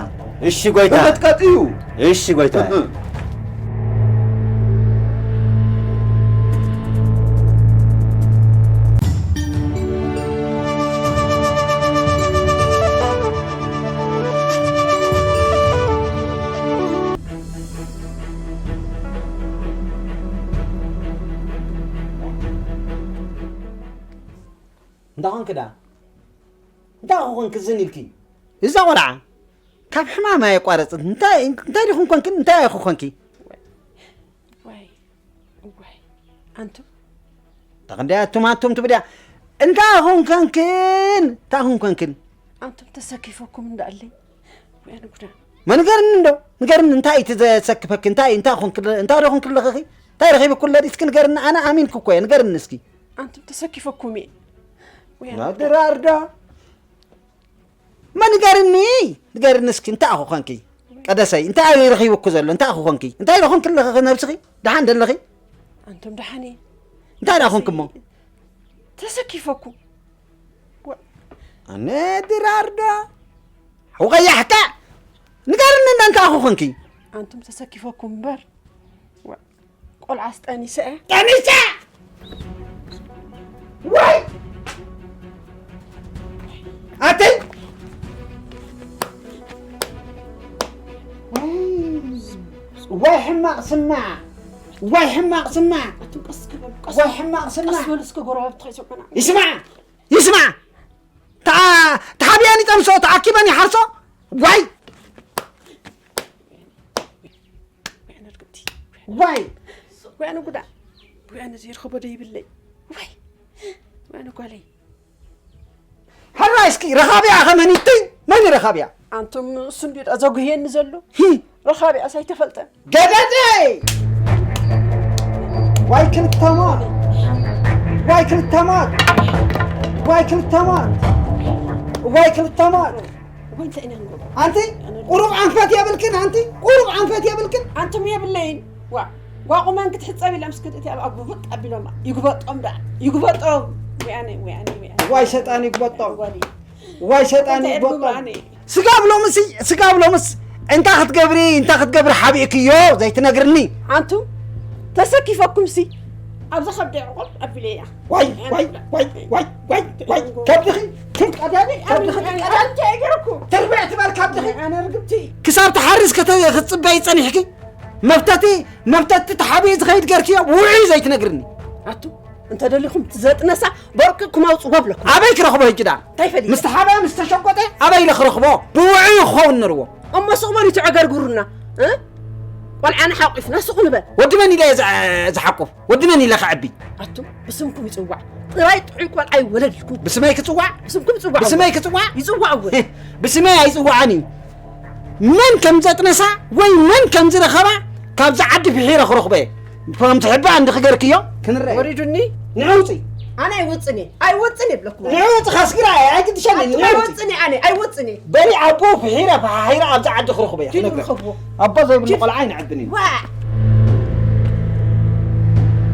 እሺ ጎይታ። ተቐጥቀጥ እዩ። እሺ ጎይታ። እንታይ ኾንክ ደኣ? እንታይ ኾንክ ዝን ኢልኪ? እዛ ቖልዓ ካብ ሕማም ኣየቋረጽን። እንታይ፣ እንታይ ዲኹም ኮንክን? እንታይ ኢኹ ኮንኪ? ዋይ፣ ዋይ፣ ኣንቱም። ተኽንደይ ኣቱም፣ ኣቱም ትብልያ? እንታይ ኹን ከንክን? እንታይ ኹን ከንክን? ኣንቱም ተሰኪፈኩም እንዳኣለይ። ወይ ኣነ ጉዳ። መ ንገርኒ እንዶ፣ ንገርኒ፣ እንታይ እዩ እቲ ዘሰክፈኪ? እንታይ፣ እንታይ ኹን ክለ-፣ እንታይ ዶ ኹን ክለኸኺ? እንታይ ረኺብኩ ኣለዲ? እስኪ ንገርኒ፣ ኣነ ኣሚንኩ እኮ እየ፣ ንገርኒ እስኪ። ኣንቱም ተሰኪፈኩም እየ። ወይ ኣነ ጉዳ። ድራር ዶ? መ ንገርኒ፣ ንገርኒ እስኪ፣ እንታይ ኢኹ ኾንኪ? ቀደሰይ፣ እንታይ እዩ ረኺቡኩ ዘሎ? እንታይ ኢኹ ኾንኪ? እንታይ ዶ ኾንኪ ኣለኺ ነብስኺ? ደሓን ደለኺ? ኣንቱም ደሓን እየ። እንታይ ዳ ኾንኪ እሞ? ተሰኪፈኩም። ወ- ኣነ ድራር ዶ? ሓው ቀያሕካ? ንገርኒ እንዳ እንታይ ኢኹ ኾንኪ? ኣንቱም ተሰኪፈኩም እምበር። ወ- ቆልዓስ ጠኒሰ እየ። ጠኒሰ? ዋይ! ኣተይ! ዋይ! ዋይ ሕማቕ ስማዕ! ዋይ ሕማቕ ስማዕ! ኣቱም ቀስ ክበሉ፣ ቀስ ዋይ ሕማቕ ስማዕ! ቀስ በሉ እስከ ጎረባብቲ ከይሰምዑና። ይስማዕ! ይስማዕ! ተዓ-፣ ተሓቢአን ይጠንሶ፣ ተኣኪበን ይሓርሶ። ዋይ! ወይ ኣነ ርግምቲ። ዋይ! ወይ ኣነ ጉዳ። ወይ ኣነ ዘይረኸቦ ዶ ይብለይ። ወይ! ወይ ኣነ ጓለይ። ሕራይ እስኪ ረኻቢያ ኸመኒትይ? መን እዩ ረኻቢያ? ኣንቱም እሱ እንድዩ ደኣ ዘጉህየኒ ዘሎ። ሂ! ረኻቢያስ ኣይተፈልጠን። ገደደይ! ዋይ ክልተ ሞት! ዋይ ክልተ ሞት! ዋይ ክልተ ሞት! ዋይ ክልተ ሞት! ወይ እንታይ ኢና ንገብሮ? ኣንቲ ኣነ ቁሩብ ኣንፈት የብልክን ኣንቲ፣ ቁሩብ ኣንፈት የብልክን። ኣንቱም የብለይን። ዋ፣ ጓቑመን ክትሕጸብ ኢሎም እስኪ እቲ ኣብ ጉብጥ ኣቢሎም ይግበጦም ደኣ፣ ይግበጦም። ወያነ፣ ወያነ፣ ወያነ። ዋይ ሰጣን ይግበጦም። ዋይ ሰጣን ይግበጦም። ስጋብ ሎምስ፣ ስጋብ ሎምስ እንታይ ክትገብሪ፣ እንታይ ክትገብሪ ሓቢእክዮ ዘይትነግርኒ? ኣንቱም ተሰኪፈኩምሲ ኣብዛ ከብዲ ዕቑብ ኣቢለያ። ዋይ፣ ዋይ፣ ዋይ፣ ዋይ፣ ዋይ፣ ዋይ። ከብድኺ ትንቀደኒ፣ ከብድኺ ትንቀደኒ። እንታይ ገይረኩ? ትርብዕ ትበል ከብድኺ። ኣነ ርግብቲ። ክሳብ ትሓርስ ከተ-፣ ክትጽበይ ጸኒሕኪ? መፍተቲ፣ መፍተቲ ተሓቢኡ ዝኸይድ ገርክዮ፣ ውዑይ ዘይትነግርኒ። ኣቱ፣ እንተ ደሊኹም ትዘጥነሳ፣ በርቂቕኩም ኣውጽዎ ብለኩም። ኣበይ ክረኽቦ ሕጂ ደኣ? እንታይ ፈሊጠ? ምስ ተሓበ፣ ምስ ተሸጎጠ፣ ኣበይ ኢለ ክረኽቦ? ብውዑይ ክኸውን ነርዎ። እሞ ስቕ በሉ፣ ይትዕገርግሩና፣ እ? ቆልዓና ሓቂፍና ስቕ ንበል። ወዲ መን ኢለ እየ ዝዓ-፣ ዝሓቁፍ? ወዲ መን ኢለ ክዕቢ? ኣቱም ብስምኩም ይጽዋዕ። ጥራይ ጥዑይ ቆልዓ ይወለድ ኢልኩም። ብስመይ ክጽዋዕ? ብስምኩም ይጽዋዕ። ብስመይ ክጽዋዕ? ይጽዋዕ እወ። ብስመይ ኣይጽዋዕን እዩ። መን ከም ዘጥነሳ ወይ መን ከም ዝረኸባ ካብዛ ዓዲ ፍሒረ ክረኽቦ እየ። ከም ትሕባ እንዲ ክገርክዮ ክንረአ። ወሪዱኒ። ንዕውፂ። ኣነ ኣይወፅን እየ። ኣይወፅን እየ ብለኩም። ንዕውፂ ካስግራ እየ። ኣይግድሸኒ። ኣቱም ንዕውፂ። ኣይወፅን እየ ኣነ። ኣይወፅን እየ። በሊ ኣቦ ፍሒረ ፈሓሒረ ኣብዛ ዓዲ ክረኽቦ እየ። ኪዱ ክነግረካ። ርኸብዎ። ኣቦ ዘይብሉ ኪዱ። ቆልዓ ኣይንዕብን እዩ። ዋ!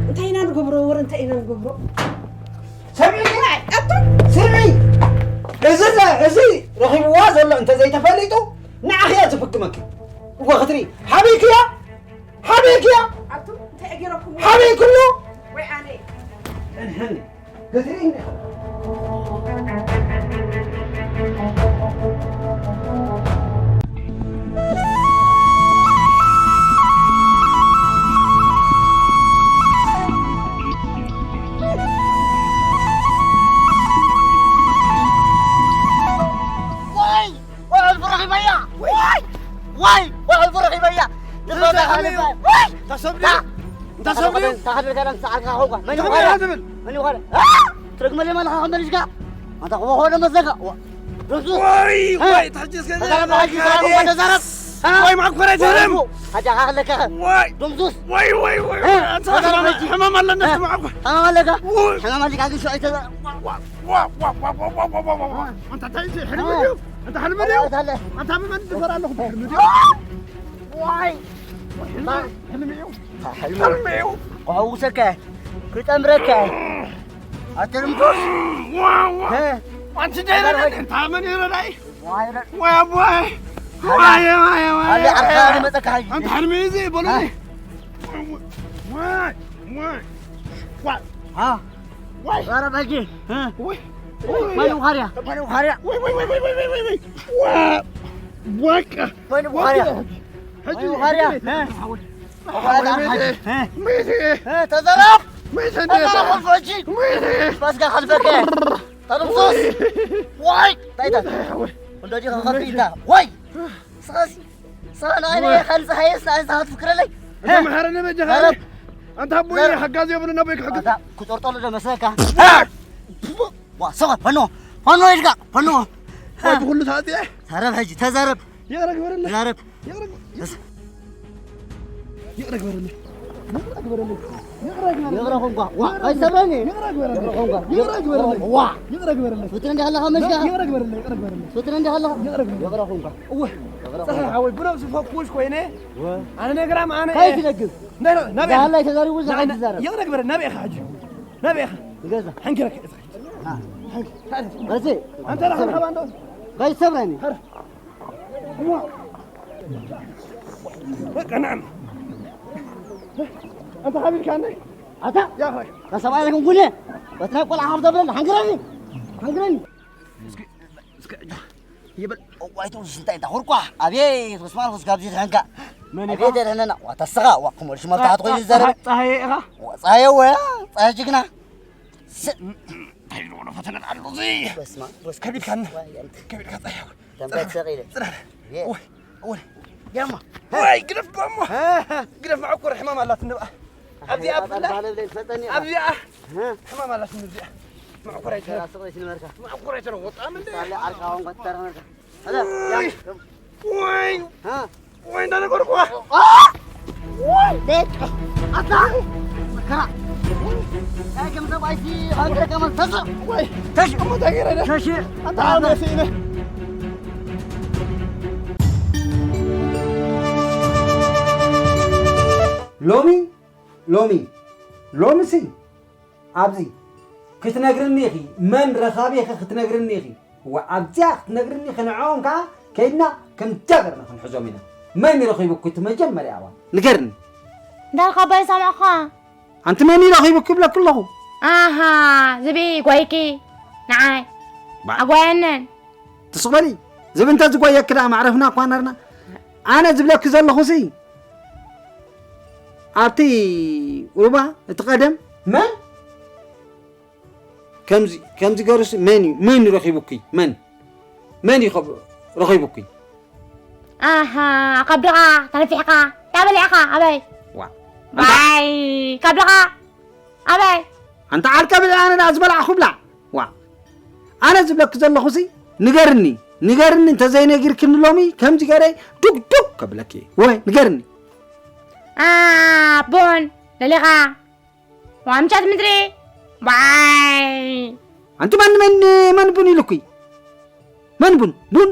እንታይ ኢና ንገብሮ? ወረ እንታይ ኢና ንገብሮ? ሰሚዕኒ? ኣቱም! ስምዒ! እዚ ዘ-፣ እዚ ረኺብዋ ዘሎ እንተዘይተፈሊጡ፣ ንዓኺ እያ ዝፍግመኪ። እወ ክትርኢ። ሓቢእክያ? ሓቢእክያ? ኣቱም፣ እንታይ ገይረኩም? ሓቢእክሉ? ወይ ኣነ? እንሕኒ። ክትርኢ እንዲኻ። ዋይ! ዋይ! ኣልቦ ረኺበያ! ዋይ! ዋይ! ዋይ! ኣልቦ ረኺበያ! እንታይ ተሰብሪ? እንታይ ሰብሪ? እንታይ ሰብሪ? እንታይ ክብለካ ደም ሰዓርካ ኾንካ? መን እንታይ ይኾነ? ትብል? መን ይኾነ? አ! ትረግመለይ ማለኻ ከም በልሽካ? ኣንታ ክቦ ኾነ መዘጋ። ዋ! ዶምሱስ! ዋይ! እ! ዋይ! ታሕጂ እስከ ተዛረብ፣ ተዛረብ፣ ተዛረብ፣ ተዛረብ! እ! ዋይ! ማዕኮር ኣይትህረም! ኣጃኻ ክለካ! ዋይ! ዶምሱስ! ዋይ! ዋይ! ዋይ! እ! ኣንታ ተዛረብ ሕማም፣ ሕጂ! ሕማም ኣለና እ! እስቲ ማዕኮር! ሕማም ኣለካ? ዋይ! ሕማም ኣለካ ግን ሸው ኣይተዛ-፣ ዋ! ዋ! ዋ! ኣንታ እንታይ እዚ ሕልሚ እ! ድዩ? ኣንታ ሕልሚ ድዩ? ኣታ ኣለ። ኣንታ ብመን ዝፈራ ኣለኹ? ሕልሚ ድዩ? ዋይ! ሕልሚ እዩ። ሕልሚ እዩ። ክሕውሰካ፣ ክጠምረካ። ኣትርምቶስ። ዋ፣ ዋ። እ? ኣንቲ ደይረ፣ ኣንታ መን ይረዳይ? ዋይ፣ ረ- ዋይ፣ ዋይ። ኣለ። ዋይ፣ ዋይ፣ ዋይ፣ ኣለ፣ ዋይ። ኣርካ ዝመጸካ ሕጂ። ኣንታ ሕልሚ እዚ በሉኒ። እ? ዋይ፣ ዋይ። ዋይ። አ። ዋይ። ኧረ በጂ። እ? ወይ። ማነው ኻርያ? ማነው ኻርያ? ወይ፣ ወይ፣ ወይ። ዋ። በቃ። ማነው ኻርያ? ሕጂ ማነው ኻርያ? እ? እ? ተዘረፍ! ተዘረፍ ወፎጂ! በስጋ ከልበከ! ተርምሶስ! ዋይ! ታይታ! እንደዚህ ከኸፊታ! ዋይ! ስኻሲ! ስኻ ንኣነ ወይ! ኻን ፀሃየስ ንኣነ ዝሃት ፍክረለይ! መሓረነ በጃኻ! ኣንታ ኣቦይ ሓጋዚ የብሉን ኣቦይ ክሕግዝ! ኣታ ክጦርጦሉ ዶ መስለካ? ዋ፣ ስኻ! ፈኖ! ፈኖ ኢልካ! ፈኖ! ወይ ብኹሉ ተኣፅየ! ተረብ ሕጂ! ተዘረብ! ይቕረ ግበረለይ! ተዘረብ! ይቕረ ግበረለይ! ይቕረ ግበረለይ! ይቕረ ግበረለይ! ይቕረ ግበረለይ! ይቕረ ኾንኳ! ዋ! ኣይሰብረኒ! ይቕረ ግበረለይ! ይቕረ ኾንኳ! ይቕረ ግበረለይ! ዋ! ይቕረ ግበረለይ! ፍትነ እንዲህ ኣለኻ መሽካ? ይቕረ ግበረለይ! ይቕረ ግበረለይ! ፍትነ እንዲህ ኣለኻ? ይቕረ ግበረለይ! ይቕረ ኾንኳ! እወ! ይቕረ ጸሓይ ኾንኳ! ሓወይ፣ ብነብሲ ፈኩሽ ኮይነ፣ ወ! ኣነ ነግራም ኣነ ነግራም ኣነ እየ። ከይትደግም። ነ-፣ ነ-፣ ነቢያ። ዛሃላይ ተዛሪቡ ዝሓጅ ነ-፣ ይዛረብ። ይቕረ ግበረለይ! ናበይ ኢኻ ሕጂ? ናበይ ኢኻ? ንገዛ። ሓንኪረካ ኢኻ። አ። ሓንኪ-፣ ሓንኪ-፣ በዚ። ኣንተ ራስኻ ሰብረኒ። ባንዶ። ባይሰብረኒ። ሀረ። እሞ። በቃ ንዓም። ኣንታ ሓቢርካኒ። ኣታ። ያ ኸይ። ከሰብኣይ ይኹን ጉኔ። በትናይ ቆልዓ ሃብ ዘብለል፣ ሓንግረኒ። ሓንግረኒ። እስኪ፣ እስኪ፣ ይበል። እዋይ፣ ትውስ እንታይ እንዳ ኹርኳ። ኣቤት፣ በስመ ኣብ፣ እስካብ ዚ ድሕንካ። መን ኢኻ? ኣቤት፣ የድሕነና። ዋ፣ ተስኻ፣ ዋ፣ ክሞል ሽመል ታሕት ኮይኑ ዝዛረብ። ጸሃየ ኢኻ? ዋ፣ ጸሃየ ወያ፣ ጸሃየ ጅግና። ስ-፣ እንታይ ኢሉ ነው ፈተነን ኣሉ እዚ? በስመ ኣብ፣ በስመ ኣብ። ከቢድካና። ዋይ፣ ኣንተ። ከቢድካ ጸሃየ። ተንበት ሰቕ ኢለ። ጽናሕ። የ-፣ ወይ፣ ወይ። ያማ። ወይ፣ ግደፍ እኮ እሞ። ሀ፣ ሀ። ግደፍ፣ መዕኮር ሕማም ኣላት እንብኣ። ኣብዚኣ ኣይ፣ ብፍላይ። ባለ ብለይ ትፈልጠኒ ኢኻ። ኣብዚኣ። ሀ። ሕማም ኣላት እንብዚኣ። መዕኮር ኣይተረው-፣ ስቕ ኢለ ስንበርካ። መዕኮር ኣይተረው-፣ ወጣ ምን እንደ ሳለ ዓርካ ሆንኳ ትተረመርካ። ሀለ፣ ወይ። ያ። ወይ። ሀ። ወይ እንዳነበርኩ። አ! ወይ! በቃ። ኣታ! መከራ! ናይ ከም ሰብኣይሲ፣ ኣንተ ከመን ተስዕ! ወይ! ተሽ! እሞ እንታይ ገይረ? ተሽ! ኣንተ ኣታ! ዓመት ኢለ። ሎሚ ሎሚ ሎምሲ ኣብዚ ክትነግርኒ ኢኺ፣ መን ረኻቢ ኢኺ ክትነግርኒ ኢኺ። እዋ ኣብዚኣ ክትነግርኒ ኢኺ፣ ንዕኦም ከኣ ከይድና ከምቲ ሃገርና ክንሕዞም ኢና። መን እዩ ረኺቡኪ እቲ መጀመርያ እዋን? ንገርኒ። እንዳልካ ኣባይ ሰማዕካ? ኣንቲ መን እዩ ረኺቡኪ ይብለኪ ኣለኹ። ኣሃ፣ ዝብኢ ጓይኪ ንዓይ ባ- ኣጓየነን። ትስቕ በሊ። ዝብኢ እንተ ዝጓየኪ ደኣ ማዕረፍና እኳ ነርና። ኣነ ዝብለኪ ዘለኹሲ ኣብቲ ሩባ እቲ ቀደም መን ከምዚ ከምዚ ገሩሲ መን እዩ መን እዩ ረኺቡኪ መን መን እዩ ከብ- ረኺቡኪ ኣሃ ካብ ድኻ ተነፊሕካ እንታይ በሊዕኻ ኣበይ ዋ ባይ ካብ ድኻ ኣበይ ኣንታ ዓርከ ብልዕ ኣነ ደኣ ዝበላዕኹ ብላዕ ዋ ኣነ ዝብለኪ ዘለኹሲ ንገርኒ ንገርኒ እንተዘይነጊርክኒ ሎሚ ከምዚ ገይረ ዱግ ዱግ ከብለኪ እየ ወይ ንገርኒ ቡን ለሊኻ ዋምቻት ምድሪ ዋይ ኣንቲ ማን መን መን ቡን ኢሉኪ መን ቡን ቡን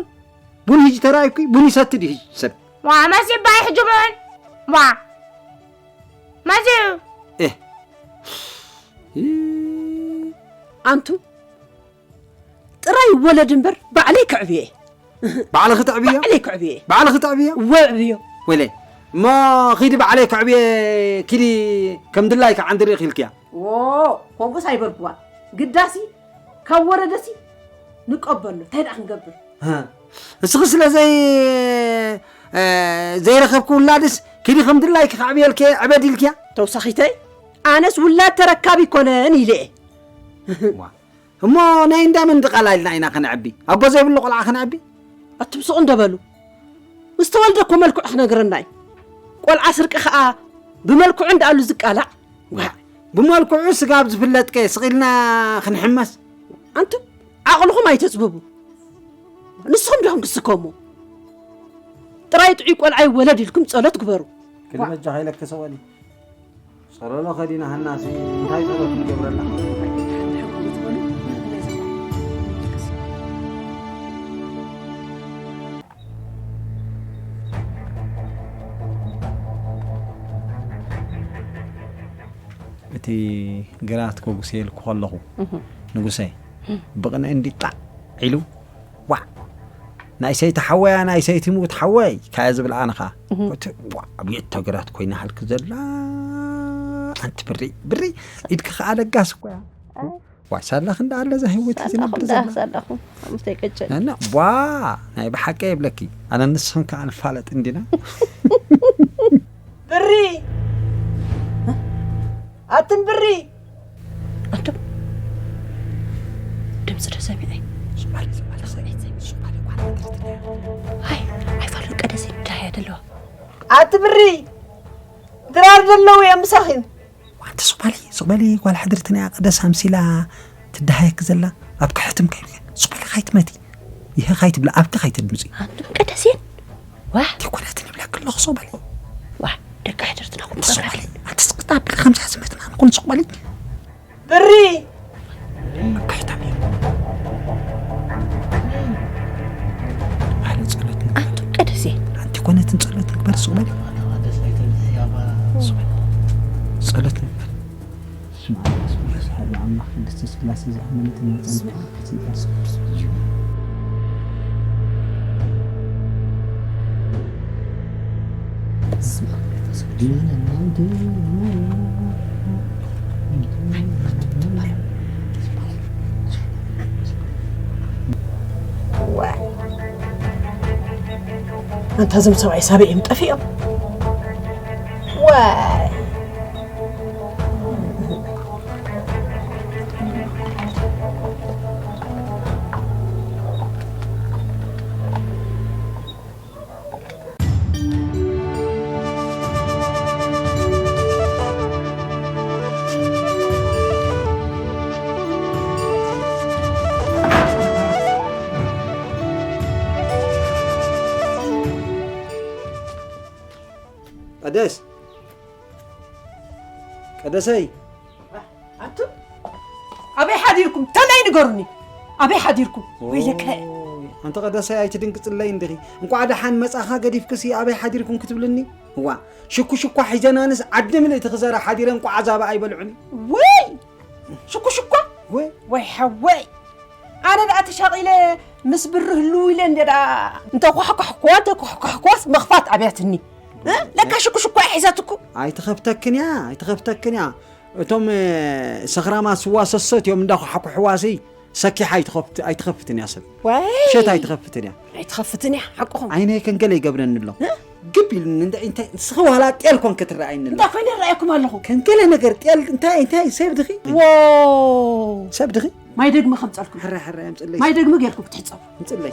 ቡን ሂጂ ተራእይኩ ቡን ይሰቲ ድዩ ሂጂ ሰብ ዋ መሲ ባይ ሕጂ ቡን ዋ መሲ እህ ኣንቱ ጥራይ ወለድ እምበር ባዕለይ ክዕብየ ባዕልኺ ተዕብዮ ባዕለይ ክዕብየ ባዕልኺ ተዕብዮ ወዕብዮ ወለ እሞ ኺዲ ባዕለይ ከዕብየ ኪዲ ከም ድላይካ ዓንዲ ርኢኺ ኢልክያ ዎ ኮንጎስ ኣይበልኩዋ ግዳሲ ካብ ወረደሲ ንቀበሎ እንታይ ደኣ ክንገብር እስኺ ስለ ዘይ ዘይረኸብኩ ውላድስ ኪዲ ከም ድላይኪ ከዕብየልኪ ዕበድ ኢልክያ ተውሳኺተይ ኣነስ ውላድ ተረካቢ ይኮነን ኢለ እሞ ናይ እንዳ መን ድቓላ ኢልና ኢና ከነዕቢ ኣቦ ዘይብሉ ቆልዓ ከነዕቢ ኣቱም ስቕ እንደበሉ ምስ ተወልደ እኮ መልክዑ ክነግረና እዩ ቆልዓ ስርቂ ከዓ ብመልክዑ እንዳኣሉ ዝቃላዕ ብመልክዑ ስጋብ ዝፍለጥ ከ ስቕ ኢልና ክንሕመስ ኣንቱም ዓቕልኹም ኣይተፅብቡ ንስኹም ዲኹም ክስከሙ ጥራይ ጥዑይ ቆልዓ ይወለድ ኢልኩም ፀሎት ግበሩ ክልበጃ ከይለክሰወኒ ጸሎሎ ከዲና ሃናሲ እንታይ ጸሎት ንገብረላ እቲ ግራት ከጉሰየልኩ ከለኹ ንጉሰይ ብቕንኢ እንዲጣዕ ኢሉ ዋዕ ናይ ሰይቲ ሓወያ ናይ ሰይቲ ምውት ሓወይ ካያ ዝብል ኣነ ኸዓ እቲ ዋዕ ኣብየት ተግራት ኮይና ሃልክ ዘላ ኣንቲ ብሪ ብሪ ኢድኪ ኸዓ ለጋስ እኮ እያ ዋዕ ሳላ ክንዳ ኣለ እዛ ህይወት ዝነብር ዘላ ሳላኹ ኣምስተይ ቀጨ እና ቧ ናይ ብሓቂ የብለኪ ኣነ ንስኽን ከዓ ንፋለጥ እንዲና ብሪ ኣትን ብሪ ኣንቱም ድምፂ ዶ ሰሚዐ ኣይ ኣይፋሉ ቀደሲ እንታይ እያ ዘለዋ ኣቲ ብሪ ድራር ዘለዉ እዮም ምሳኺ ዋንቲ ሱባሊ ሱባሊ ጓል ሕድርቲ ናይ ቀደስ ኣምሲላ ትደሃየክ ዘላ ኣብ ክሕትም ከይዱ ሱባሊ ካይትመቲ ይሄ ካይትብላ ኣብኪ ካይተድምፂ ኣንቱም ቀደስየን ዋ ቴኮናትን ይብለክ ኣለኹ ሱባሊ ዋ ደቂ ሕድርትና ኩሉ ሱባሊ ኣንተ ስቅጣ ብለ ከምዚ ሕዝመትና ንኩን ሱባሊ ብሪ ኣካይታም እዩ ኣለ ጸሎት ንግበር ኣንቱም ቀደስየን ኣንቲ ኮነትን ጸሎት ንግበር ሱባሊ ጸሎት ንግበር ስብሐት ለአምላክ ቅድስት ስላሴ ዘአመነ ተመጸን ኣንታ እዞም ሰብኣይ ሳበይ እዮም ጠፊኦም ዋይ ቀደስ ቀደሰይ ኣቱም ኣበይ ሓዲርኩም ተለይ ንገሩኒ ኣበይ ሓዲርኩም ወይለከ ኣንተ ቀደሰይ ኣይትድንግጽለይ እንዲኺ። እንቋዕ ደሓን መጻኻ ገዲፍክሲ ኣበይ ሓዲርኩም ክትብልኒ? እዋ ሽኩሽኳ ሒዘናንስ ዓዲ ምልእቲ ክዘራ ሓዲረ እንቋዕ ኣዛባ ኣይበልዑኒ። ወይ ሽኩሽኳ ወይ ወይ ሓወይ ኣነ ደኣ ተሻቒለ ምስ ብሪ ህልው ኢለ እንደ ደኣ እንተ ኳሕኳሕኳ እንተ ኳሕኳሕኳስ ምኽፋት ኣብያትኒ። እ? ለካ ሽኩሽኳ እያ ሒዛትኩ። ኣይትኸፍተክን እያ ኣይትኸፍተክን እያ። እቶም እ፣ ሰኽራማት ስዋ ሰሰት እዮም እንዳኳሕኩሕዋሲ ሰኪሓ ኣይትኸፍት- ኣይትኸፍትን እያ ሰብ። ወይ ሸት ኣይትኸፍትን እያ። ኣይትኸፍትን እያ ሓቅኹም። ዓይነይ ከንገለ ይገብረኒ ኣሎ። ግብ ኢሉኒ እንታይ እንታይ ንስኺ ዋላ ጤል ኮንክ ትረኣይኒ ኣሎ። እንታይ ኮይነ ይረኣየኩም ኣለኹ። ከንገለ ነገር ጤል እንታይ እንታይ ሰብ ድኺ? ዎ ሰብ ድኺ? ማይ ደግመ ከምፀልኩም ሕራይ ሕራይ ኣምፅለይ። ማይ ደግመ ጌርኩም ክትሕፀቡ። ምፅለይ።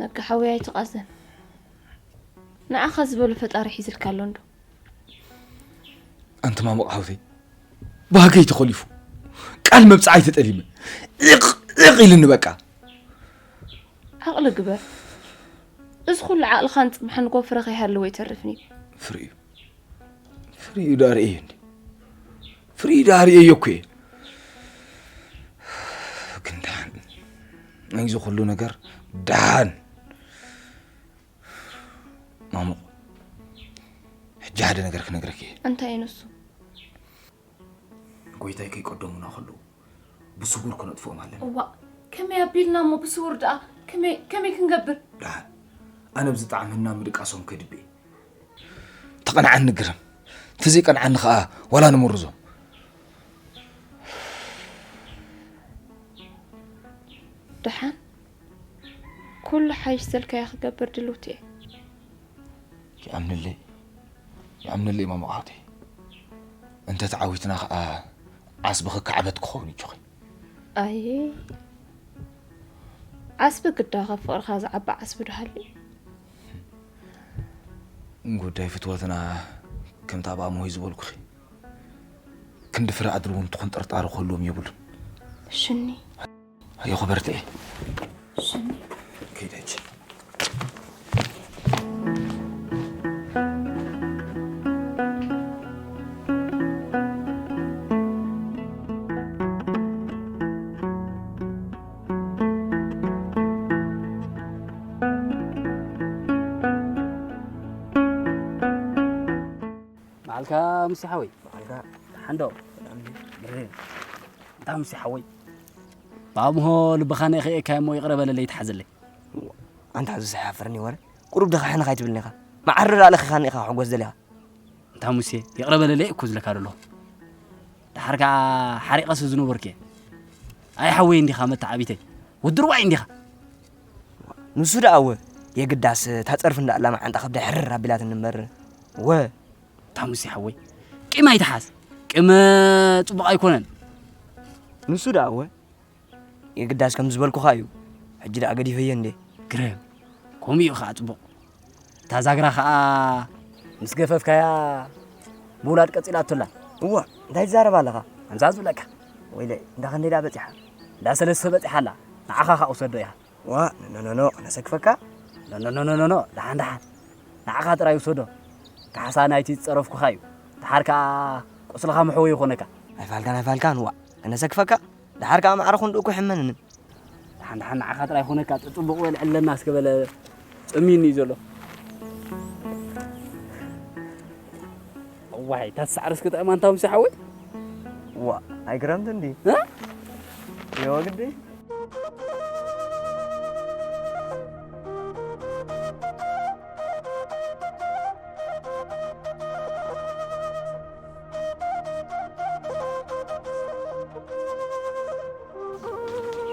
ነጋ ሓወይ ኣይትቓዘን። ንዓኻ ዝበሎ ፈጣሪ ሒዝልካ ኣሎ እንዶ። ኣንቲ ማሙቕ ሓውተይ ባህገይ ተኾሊፉ ቃል መብፅዓይ ተጠሊመ ዒቕ ዒቕ ኢልኒ በቃ። ዓቕሊ ግበር። እዚ ኩሉ ዓቕልኻን ፅምሓን ጎ ፍረ ከይሃልዎ ኣይተርፍን እዩ። ፍሪኡ ፍሪኡ ዳርእየ እንዲ ፍሪኡ ዳርእየ እየ እኮ እየ። ግን ደሓን ናይዚ ኩሉ ነገር ደሓን ማሙቕ ሕጂ ሓደ ነገር ክነግረኪ እየ። እንታይ እዩ ንሱ? ጎይታይ ከይቀደሙና ከለዉ ብስጉር ክነጥፍኦም ኣለና። እዋእ ከመይ ኣቢልና እሞ ብስውር ደኣ ከመይ ከመይ ክንገብር? ደሓን ኣነ ብዝጠዓመና ምድቃሶም ከድቤ። ተቐንዓኒ ግርም ተዘይቀንዓኒ ኸኣ ዋላ ንምርዞም። ደሓን ኩሉ ሓይሽ ዘልካዮ ክገብር ድልውቲ እየ። ይኣምንለይ ይኣምንለይ ማማ ሓውተይ እንተ ተዓዊትና ኸኣ ዓስቢ ክከዕበት ክኸውን እዩ ጆኸይ። ኣየ ዓስቢ ግዳ ካብ ፍቕርኻ ዝዓቢ ዓስቢ ዶ ሃልዩ? ጉዳይ ፍትወትና ከምቲ ኣብ ኣሞይ ዝበልኩኺ ክንዲ ፍረ ኣድሪ እውን ትኹን ጥርጣረ ክህልዎም የብሉን። ሽኒ ኣየኹ በርትዒ። ሽኒ ከይደ ሕጂ። በዓልካ ሙሴ ሓወይ በዓልካ ደሓን ዶ? ብሬን እንታይ ሙሴ ሓወይ? ብኣምሆ ልብኻ ነኺኤካ እሞ ይቕረ በለለይ ተሓዘለይ። ኣንታ እዚ ዝሓፍርኒ ወረ ቁሩብ ድኻ ሕንኻ ኣይትብልኒ ኢኻ። መዓር ዳኣ ለኺኻኒ ኢኻ ክሕጎስ ደሊኻ። እንታ ሙሴ ይቕረ በለለይ እኮ ዝለካ ደለኹ። ደሓር ከኣ ሓሪቐስ ዝነበርኩ እየ። ኣይ ሓወይ እንዲኻ መተዓቢተይ። ውድርዋይ እንዲኻ። ንሱ ደኣ እወ የግዳስ እታ ጸርፊ እንዳ ኣላ መዓንጣ ከብደይ ሕርር ኣቢላትኒ እምበር እወ። እታ ሙሴ ሓወይ ቂም ኣይትሓዝ። ቂም ጽቡቕ ኣይኮነን። ንሱ ደኣ እወ የግዳስ ከም ዝበልኩኻ እዩ። ሕጂ ደኣ ገዲፈዮ እንዴ። ግርም። ከምኡ እዩ ኸዓ ጽቡቕ። እታ ዛግራ ኸዓ ምስ ገፈፍካያ ምውላድ ቀጺላቶ ኣላ። እዋ እንታይ ትዛረብ ኣለኻ? ከምዛ ዝብለካ። ወይለይ እንዳ ክንደይ ደኣ በጺሓ? እንዳ ሰለስተ በጺሓ ኣላ። ንዓኻ ኸዓ ውሰዶ ኢኻ። ዋ ኖኖኖኖ ከነሰክፈካ። ኖኖኖኖኖ ደሓን ደሓን። ንዓኻ ጥራይ ውሰዶ። ካሕሳ ናይቲ ዝጸረፍኩኻ እዩ። ደሓር ከኣ ቁስልኻ መሕወ ይኾነካ። ኣይፋልካን ኣይፋልካን ዋ ከነሰክፈካ። ደሓር ከኣ ማዕረ ክንድኡ እኮ ይሕመንንን። ደሓን ደሓን ንዓኻ ጥራይ ይኹነካ ጽቡቕ በል ዕለና እስከ በለ ጸሚኒ እዩ ዘሎ። እዋይ እታ ሳዕሪ እስከ ጥዕማ እንታ ሙሴ ሓወይ። ዋ ኣይግረምት እንዲ። ዮ ግዲ።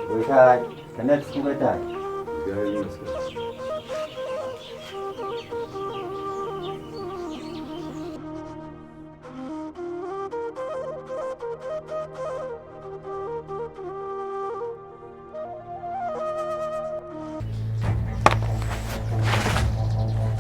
ጎይታይ ከመይ ትስኩም ጎይታይ?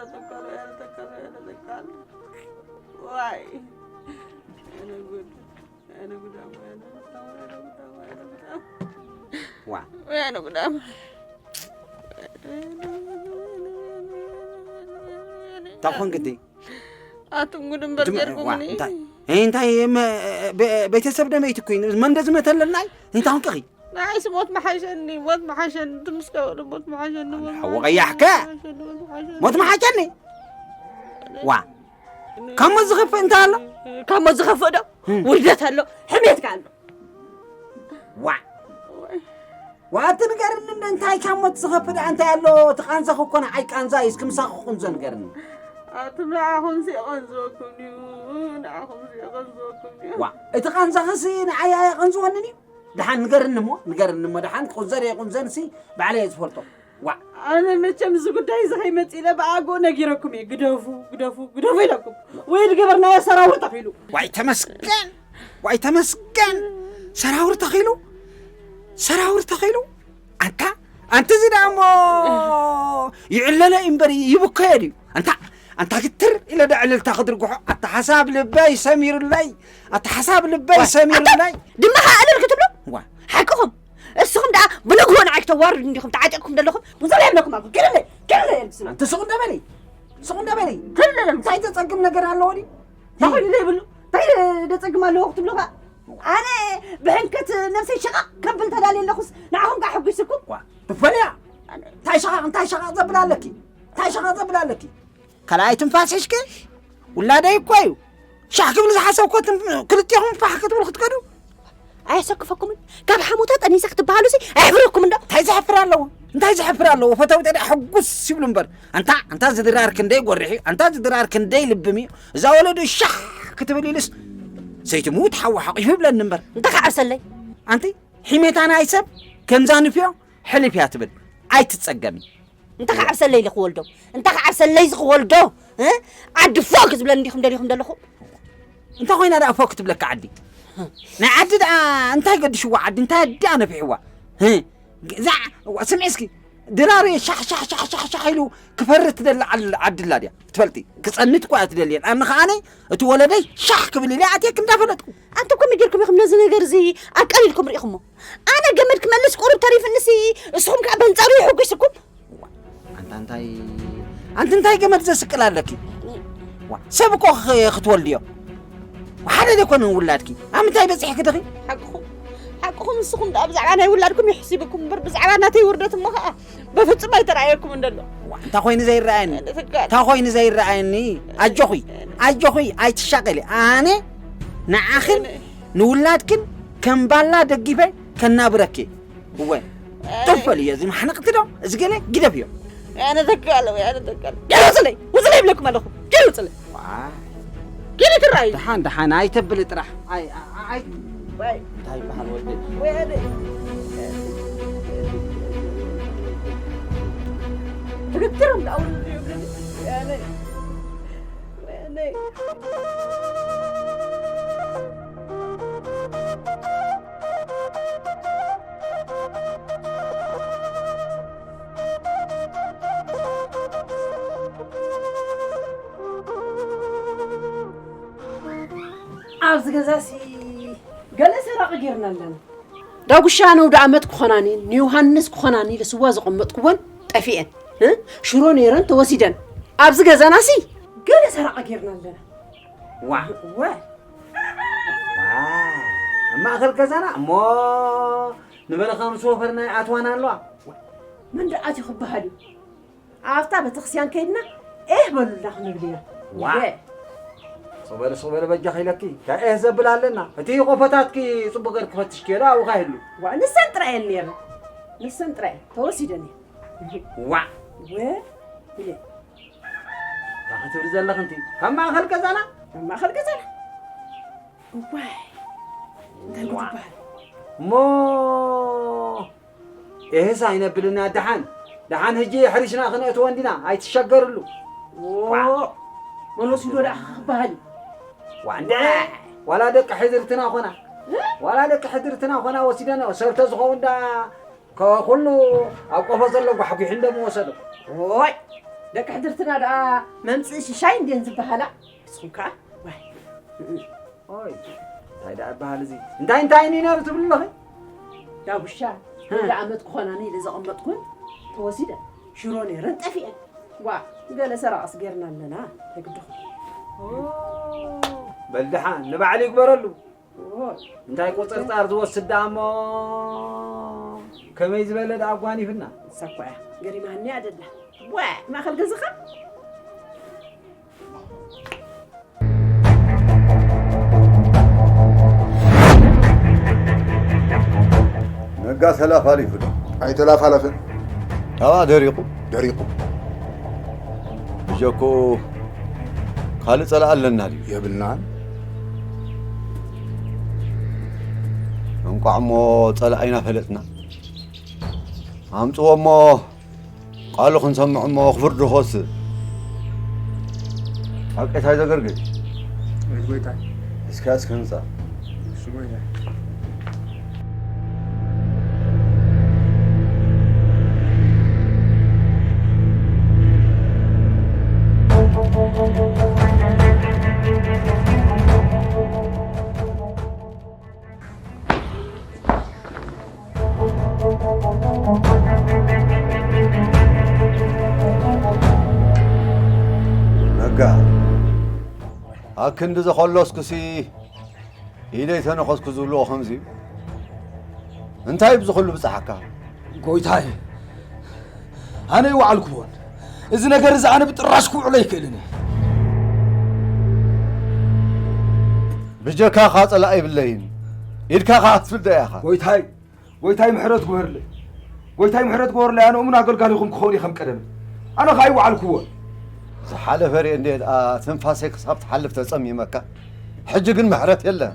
ያለ ተካለ፣ ያለ ተካለ፣ ያለ ተካለ። ዋይ፣ ያለ ጉድ፣ ያለ ጉድ፣ ያለ ጉድ፣ ያለ ጉድ፣ ያለ ጉድ። ዋ ያለ ጉድ። እንታይ ኮንክ እንዴ? ኣቱም ጉድ እምበር ድም- ዋ፣ ጌርኩምኒ። እንታይ? ኤይ፣ እንታይ እም፣ ቤ- ቤተሰብ ደመይቲ ኮይን መንደ ዝመተለናይ እንታይ ኮንክ? ንዓይስ ሞት መሓሸኒ፣ ሞት መሓሸኒ፣ ትምስከሩ ሞት መሓሸኒ፣ ሞት ሓወ መሓሸኒ፣ ቀያሕከ? ሞት መሓሸኒ፣ ሞት መሓሸኒ። ሞት መሓሸኒ? ዋ ካብ ሞት ዝኸፍእ እንታይ ኣሎ? ካብ ሞት ዝኸፍእ ዶ? እም። ውርደት ኣሎ፣ ሕሜትካ ኣሎ። ዋ ዋ እቲ ንገርኒ እንደ እንታይ ካብ ሞት ዝኸፍእ ደኣ እንታይ ኣሎ? እቲ ቃንዛኹ እኮ ንዓይ ቃንዛ እዩ። እስኪ ምሳኹ ቁንዞ ንገርኒ። ኣቱም ንዓኹም ሲ የቐንዝወኩም ድዩ? ንዓኹም ሲ የቐንዝወኩም ድዩ? ዋ እቲ ቃንዛኽሲ ንዓይ ኣየቐንዝወንን እዩ። ደሓን ንገርኒ እሞ ንገርኒ እሞ ደሓን ቁንዘ ደይቁንዘንሲ ባዕለይ እየ ዝፈልጦ። ዋ ኣነ መቸም እዚ ጉዳይ እዚ ከይመጽእ ኢለ ብኣግኡ ነጊረኩም እየ። ግደፉ፣ ግደፉ፣ ግደፉ ኢለኩም። ወይ ዝገበርናዮ ሰራውር ተኺሉ። ዋይ ተመስገን ዋይ ተመስገን ሰራውር ተኺሉ ሰራውር ተኺሉ ኣንታ ኣንቲ እዚ ደኣ እሞ ይዕለለ እዩ እምበር ይብከዮ ድዩ? ኣንታ ኣንታ ክትር ኢለ ደ ዕልልታ ክድርግሖ ኣታ ሓሳብ ልበይ ሰሚሩለይ ኣታ ሓሳብ ልበይ ሰሚሩለይ። ድማ ኸዓ እልል ክትብሉ ዋ ሓቅኹም። እስኹም ደኣ ብንግሆ ንዓይ ክተዋርዱ እንዲኹም ተዓጢቕኩም ዘለኹም። ውፅላ የብለኩም ኣልኩ። ገለለ ገለለ የልብስና። ኣንቲ ስቕ እንደ በሊ ስቕ እንደ በሊ። ገለለ እንታይ ዘፀግም ነገር ኣለዎ ድዩ? እንታይ ኮይኑ ዘይብሉ እንታይ ደፀግም ኣለዎ ክትብሉ ኸዓ ኣነ ብሕንከት ነብሰይ ሸቓቕ ከብል ተዳልየ ኣለኹስ ንዓኹም ከዓ ሕጒስኩም። ትፈልያ እንታይ ሸቓቕ እንታይ ሸቓቕ ዘብል ኣለኪ እንታይ ሸቓቕ ዘብል ኣለኪ። ካልኣይ ትንፋስ ሒዝኪ ውላደይ እኮ እዩ ሻሕ ክብል ዝሓሰብኮ ክልቴኹም ፋሕ ክትብሉ ክትከዱ። ኣየሰክፈኩምን? ካብ ሓሞታ ጠኒሳ ክትበሃሉ ሲ ኣየሕፍረኩም እንዶ? እንታይ ዘሕፍር ኣለዎ እንታይ ዘሕፍር ኣለዎ ፈተውተ ዳ ሕጉስ ይብሉ እምበር ኣንታ ኣንታ ዝድራር ክንደይ ጎርሕ እዩ ኣንታ ዝድራር ክንደይ ልብም እዩ እዛ ወለዱ ሻሕ ክትብል ኢልስ ሰይቲ ምውት ሓዋ ሓቂፉ ይብለኒ እምበር እንታይ ከዓርሰለይ ኣንቲ ሒሜታ ናይ ሰብ ከምዛ ንፍዮ ሕልፍ እያ ትብል ኣይትጸገሚ እንታይ ከዓርሰለይ ኢለ ክወልዶ እንታይ ከዓርሰለይ ዝክወልዶ ዓዲ ፎ ክዝብለኒ እንዲኹም ደሊኹም ዘለኹም እንታይ ኮይና ደኣ ፎ ክትብለካ ዓዲ ናይ ዓዲ ደኣ እንታይ ገድሽዋ ዓዲ እንታይ ኣዲኣ ነፊሕዋ እዛ ስምዒ እስኪ ድራር ሻሕ ሻሕ ሻሕ ሻሕ ሻሕ ኢሉ ክፈርህ ትደሊ ዓዲ ኣላ ድያ ትፈልጢ ክጸንት እኳ እያ ትደልየን ኣነ ከዓነይ እቲ ወለደይ ሻሕ ክብል ኢለ ኣትየክ እንዳፈለጥኩ ኣንቱም ከመይ ጌርኩም ኢኹም ነዚ ነገር እዚ ኣቃሊልኩም ርኢኹሞ ኣነ ገመድ ክመልስ ቁሩብ ተሪፍንሲ እስኹም ከዓ በንጻሩ ይሕጒስኩም ኣንቲ እንታይ ኣንቲ እንታይ ገመድ ዘስቅል ኣለኪ ሰብ እኮ ክትወልድዮ ሓደ ዘይኮነ ውላድኪ ኣብ ምንታይ በፂሕኪ ድኺ ሓቅኹም ሓቅኹም ንስኹም ደኣ ብዛዕባ ናይ ውላድኩም ይሕሲብኩም እምበር ብዛዕባ ናተይ ውርደት እሞ ከዓ በፍጹም ኣይተረኣየኩም እንደሎ እንታይ ኮይኑ ዘይረኣየኒ እንታይ ኮይኑ ዘይረኣየኒ ኣጆኹይ ኣጆኹይ ኣይትሻቀሊ ኣነ ንዓኽን ንውላድክን ከም ባላ ደጊፈ ከናብረኪ እወ ጡፍ በልዮ እዚ ማሕነቕቲ ዶ እዚ ገለ ግደፍዮ ኣነ ተካለ ኣነ ተካለ ገለ ውፅለይ ውፅለይ ይብለኩም ኣለኹ ገለ ውፅለይ ገለ ትረኣዩ ደሓን ደሓን ኣይተብሊ ጥራሕ እንታይ ይበሃል ወዲ ትግትሮም ዳውን ኣብዚ ገዛሲ ገለ ሰራቒ ጌርና ኣለና። ዳጉሻ ነውዲ ዓመት ክኾናኒ ንዮሃንስ ክኾናኒ ለስዋ ዘቐመጥኩወን ጠፊኤን ሽሮ ነይረን ተወሲደን ኣብዚ ገዛናሲ ገለ ሰራቒ ጌርና ኣለና። ዋ ዋ ኣብ ማእኸል ገዛና እሞ ንበለኻ ምስ ወፈርና ይኣትዋና ኣለዋ። መን ደኣ ኣትዩ ክበሃል እዩ? ኣብታ ቤተክርስትያን ከይድና ኤህ በሉልና ክንብል ኢና። ዋ ስቕ በሊ ስቕ በሊ በጃኺ ኢለኪ እንታይ ኤህ ዘብል ኣለና። እቲ ቆፎታትኪ ጽቡቕ ገር ክፈትሽ ከይደ ኣብኡ ካይህሉ። ዋ ንሰን ጥራይ እየን ነይረን ንሰን ጥራይ እየን ተወሲደን እየን። ዋ ወ ኢለ እንታይ ክትብሊ ዘለኺ እንቲ ካብ ማእኸል ገዛና ኣብ ማእኸል ገዛና እዋይ እንታይ ጉድ ይበሃል እሞ ኤህስ ኣይነብልና ደሓን ደሓን ህጂ ሕሪሽና ክነእትዎ እንዲና ኣይትሸገርሉ መኖስ ኢዶ ደኣ ክበሃል ዋላ ደቂ ሕድርትና ኮና ዋላ ደቂ ሕድርትና ኮና ወሲደን ሰብ ተዝኸውን ዳ ኩሉ ኣብ ቆፎ ዘሎ ጓሕጒሕ እንደም ወሰዶ ኦይ ደቂ ሕድርትና ደኣ መምፅእ ሽሻይ እንድየን ዝበሃላ ንስኹም ከዓ ዋይ ኦይ እንታይ ደኣ ይበሃል እዚ እንታይ እንታይ ንነሩ ትብሉ ኣለኺ ዳጉሻ ወደ ዓመት ክኾናኒ ኢለ ዘቐመጥኩን ተወሲደ ሽሮ ነይረን ጠፊአን ዋ ገለ ሰራቕስ ጌርና ኣለና ተግድኹ በል ደሓን ንባዕሉ ይግበረሉ እንታይ ቁፅርፃር ዝወስድ ደኣ እሞ ከመይ ዝበለ ደኣ ኣጓኒፍና ንሳ እኮ እያ ገሪማኒ እያ ደላ ዋ ማእኸል ገዝኻ ነጋ ተላፋሊፉ ዶ ኣይተላፋለፈን ታባ ደሪቑ ደሪቑ ብጀኮ ካልእ ጸላእ ኣለና ድዩ የብልናን እንቋዕ እሞ ጸላኢና ፈለጥና ኣምጽዎ እሞ ቃሉ ክንሰምዕ እሞ ክፍርድኾስ ሓቀታይ ዘገርግር እስኪ እስኪ ህንፃ ኣብ ክንዲ ዘኸለስኩሲ ኢደይ ተነኸስኩ ዝብልዎ ከምዚ እዩ። እንታይ ብዚ ኩሉ ብጽሓካ? ጎይታይ፣ ኣነ ይወዓልኩዎን። እዚ ነገር እዚ ኣነ ብጥራሽ ክውዕሎ ኣይክእልን እየ። ብጀካኻ ጸላኢ የብለይን። ኢድካ ከኣ ክትፍደ ኢኻ። ጎይታይ፣ ጎይታይ ምሕረት ግበርለይ። ጎይታይ ምሕረት ግበርለይ። ኣነ እሙን ኣገልጋሊኹም ክኸውን እየ ከም ቀደም። ኣነ ከኣ ይወዓልኩዎን። ዝሓለፈ ርኤ እንደ ደኣ ትንፋሰይ ክሳብ ትሓልፍ ተጸሚመካ። ሕጂ ግን ምሕረት የለን።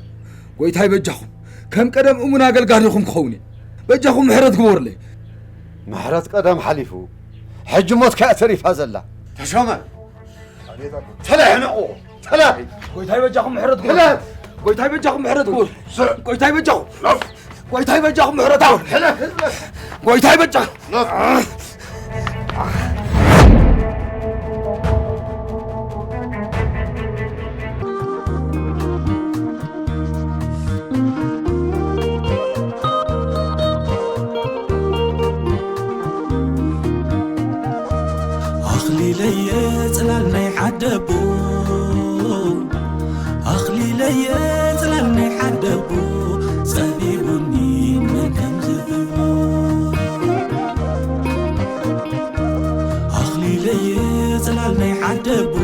ጎይታይ በጃኹም፣ ከም ቀደም እሙን ኣገልጋሊኹም ክኸውን እየ። በጃኹም ምሕረት ግበሩለይ። ምሕረት ቀደም ሓሊፉ፣ ሕጂ ሞትካ እያ ተሪፋ ዘላ። ተሾመ፣ ተላሂ ንዕቑ፣ ተላሂ። ጎይታይ በጃኹም ምሕረት ግበሩ። ተላሂ። ጎይታይ በጃኹም ምሕረት ግበሩ። ስዕ። ጎይታይ በጃኹም። ሎፍ። ጎይታይ በጃኹም ምሕረት ግበሩ። ተላሂ። ጎይታይ በጃኹም። ሎፍ። ኣኽሊለየ ጽላል ናይ ዓደቦ፣ ኣኽሊለየ ጽላል ናይ ዓደቦ፣ ጸቢቡኒ መን ከም ዝህቦ። ኣኽሊለየ ጽላል ናይ ዓደቦ፣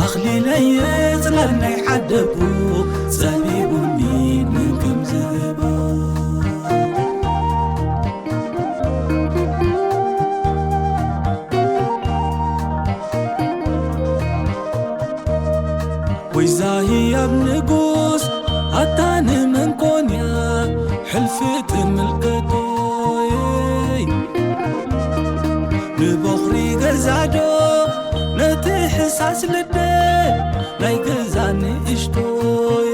ኣኽሊለየ ጽላል ናይ ዓደቦ፣ ጸቢቡኒ መን ከም ዝህቦ። ወይዛ ህያብ ንጉስ ኣታ ንመን ኮንያ ሕልፊ ትምልከቶይ? ንበኹሪ ገዛዶ ነቲ ሕሳስ ልደ ናይ ገዛ ንእሽቶይ?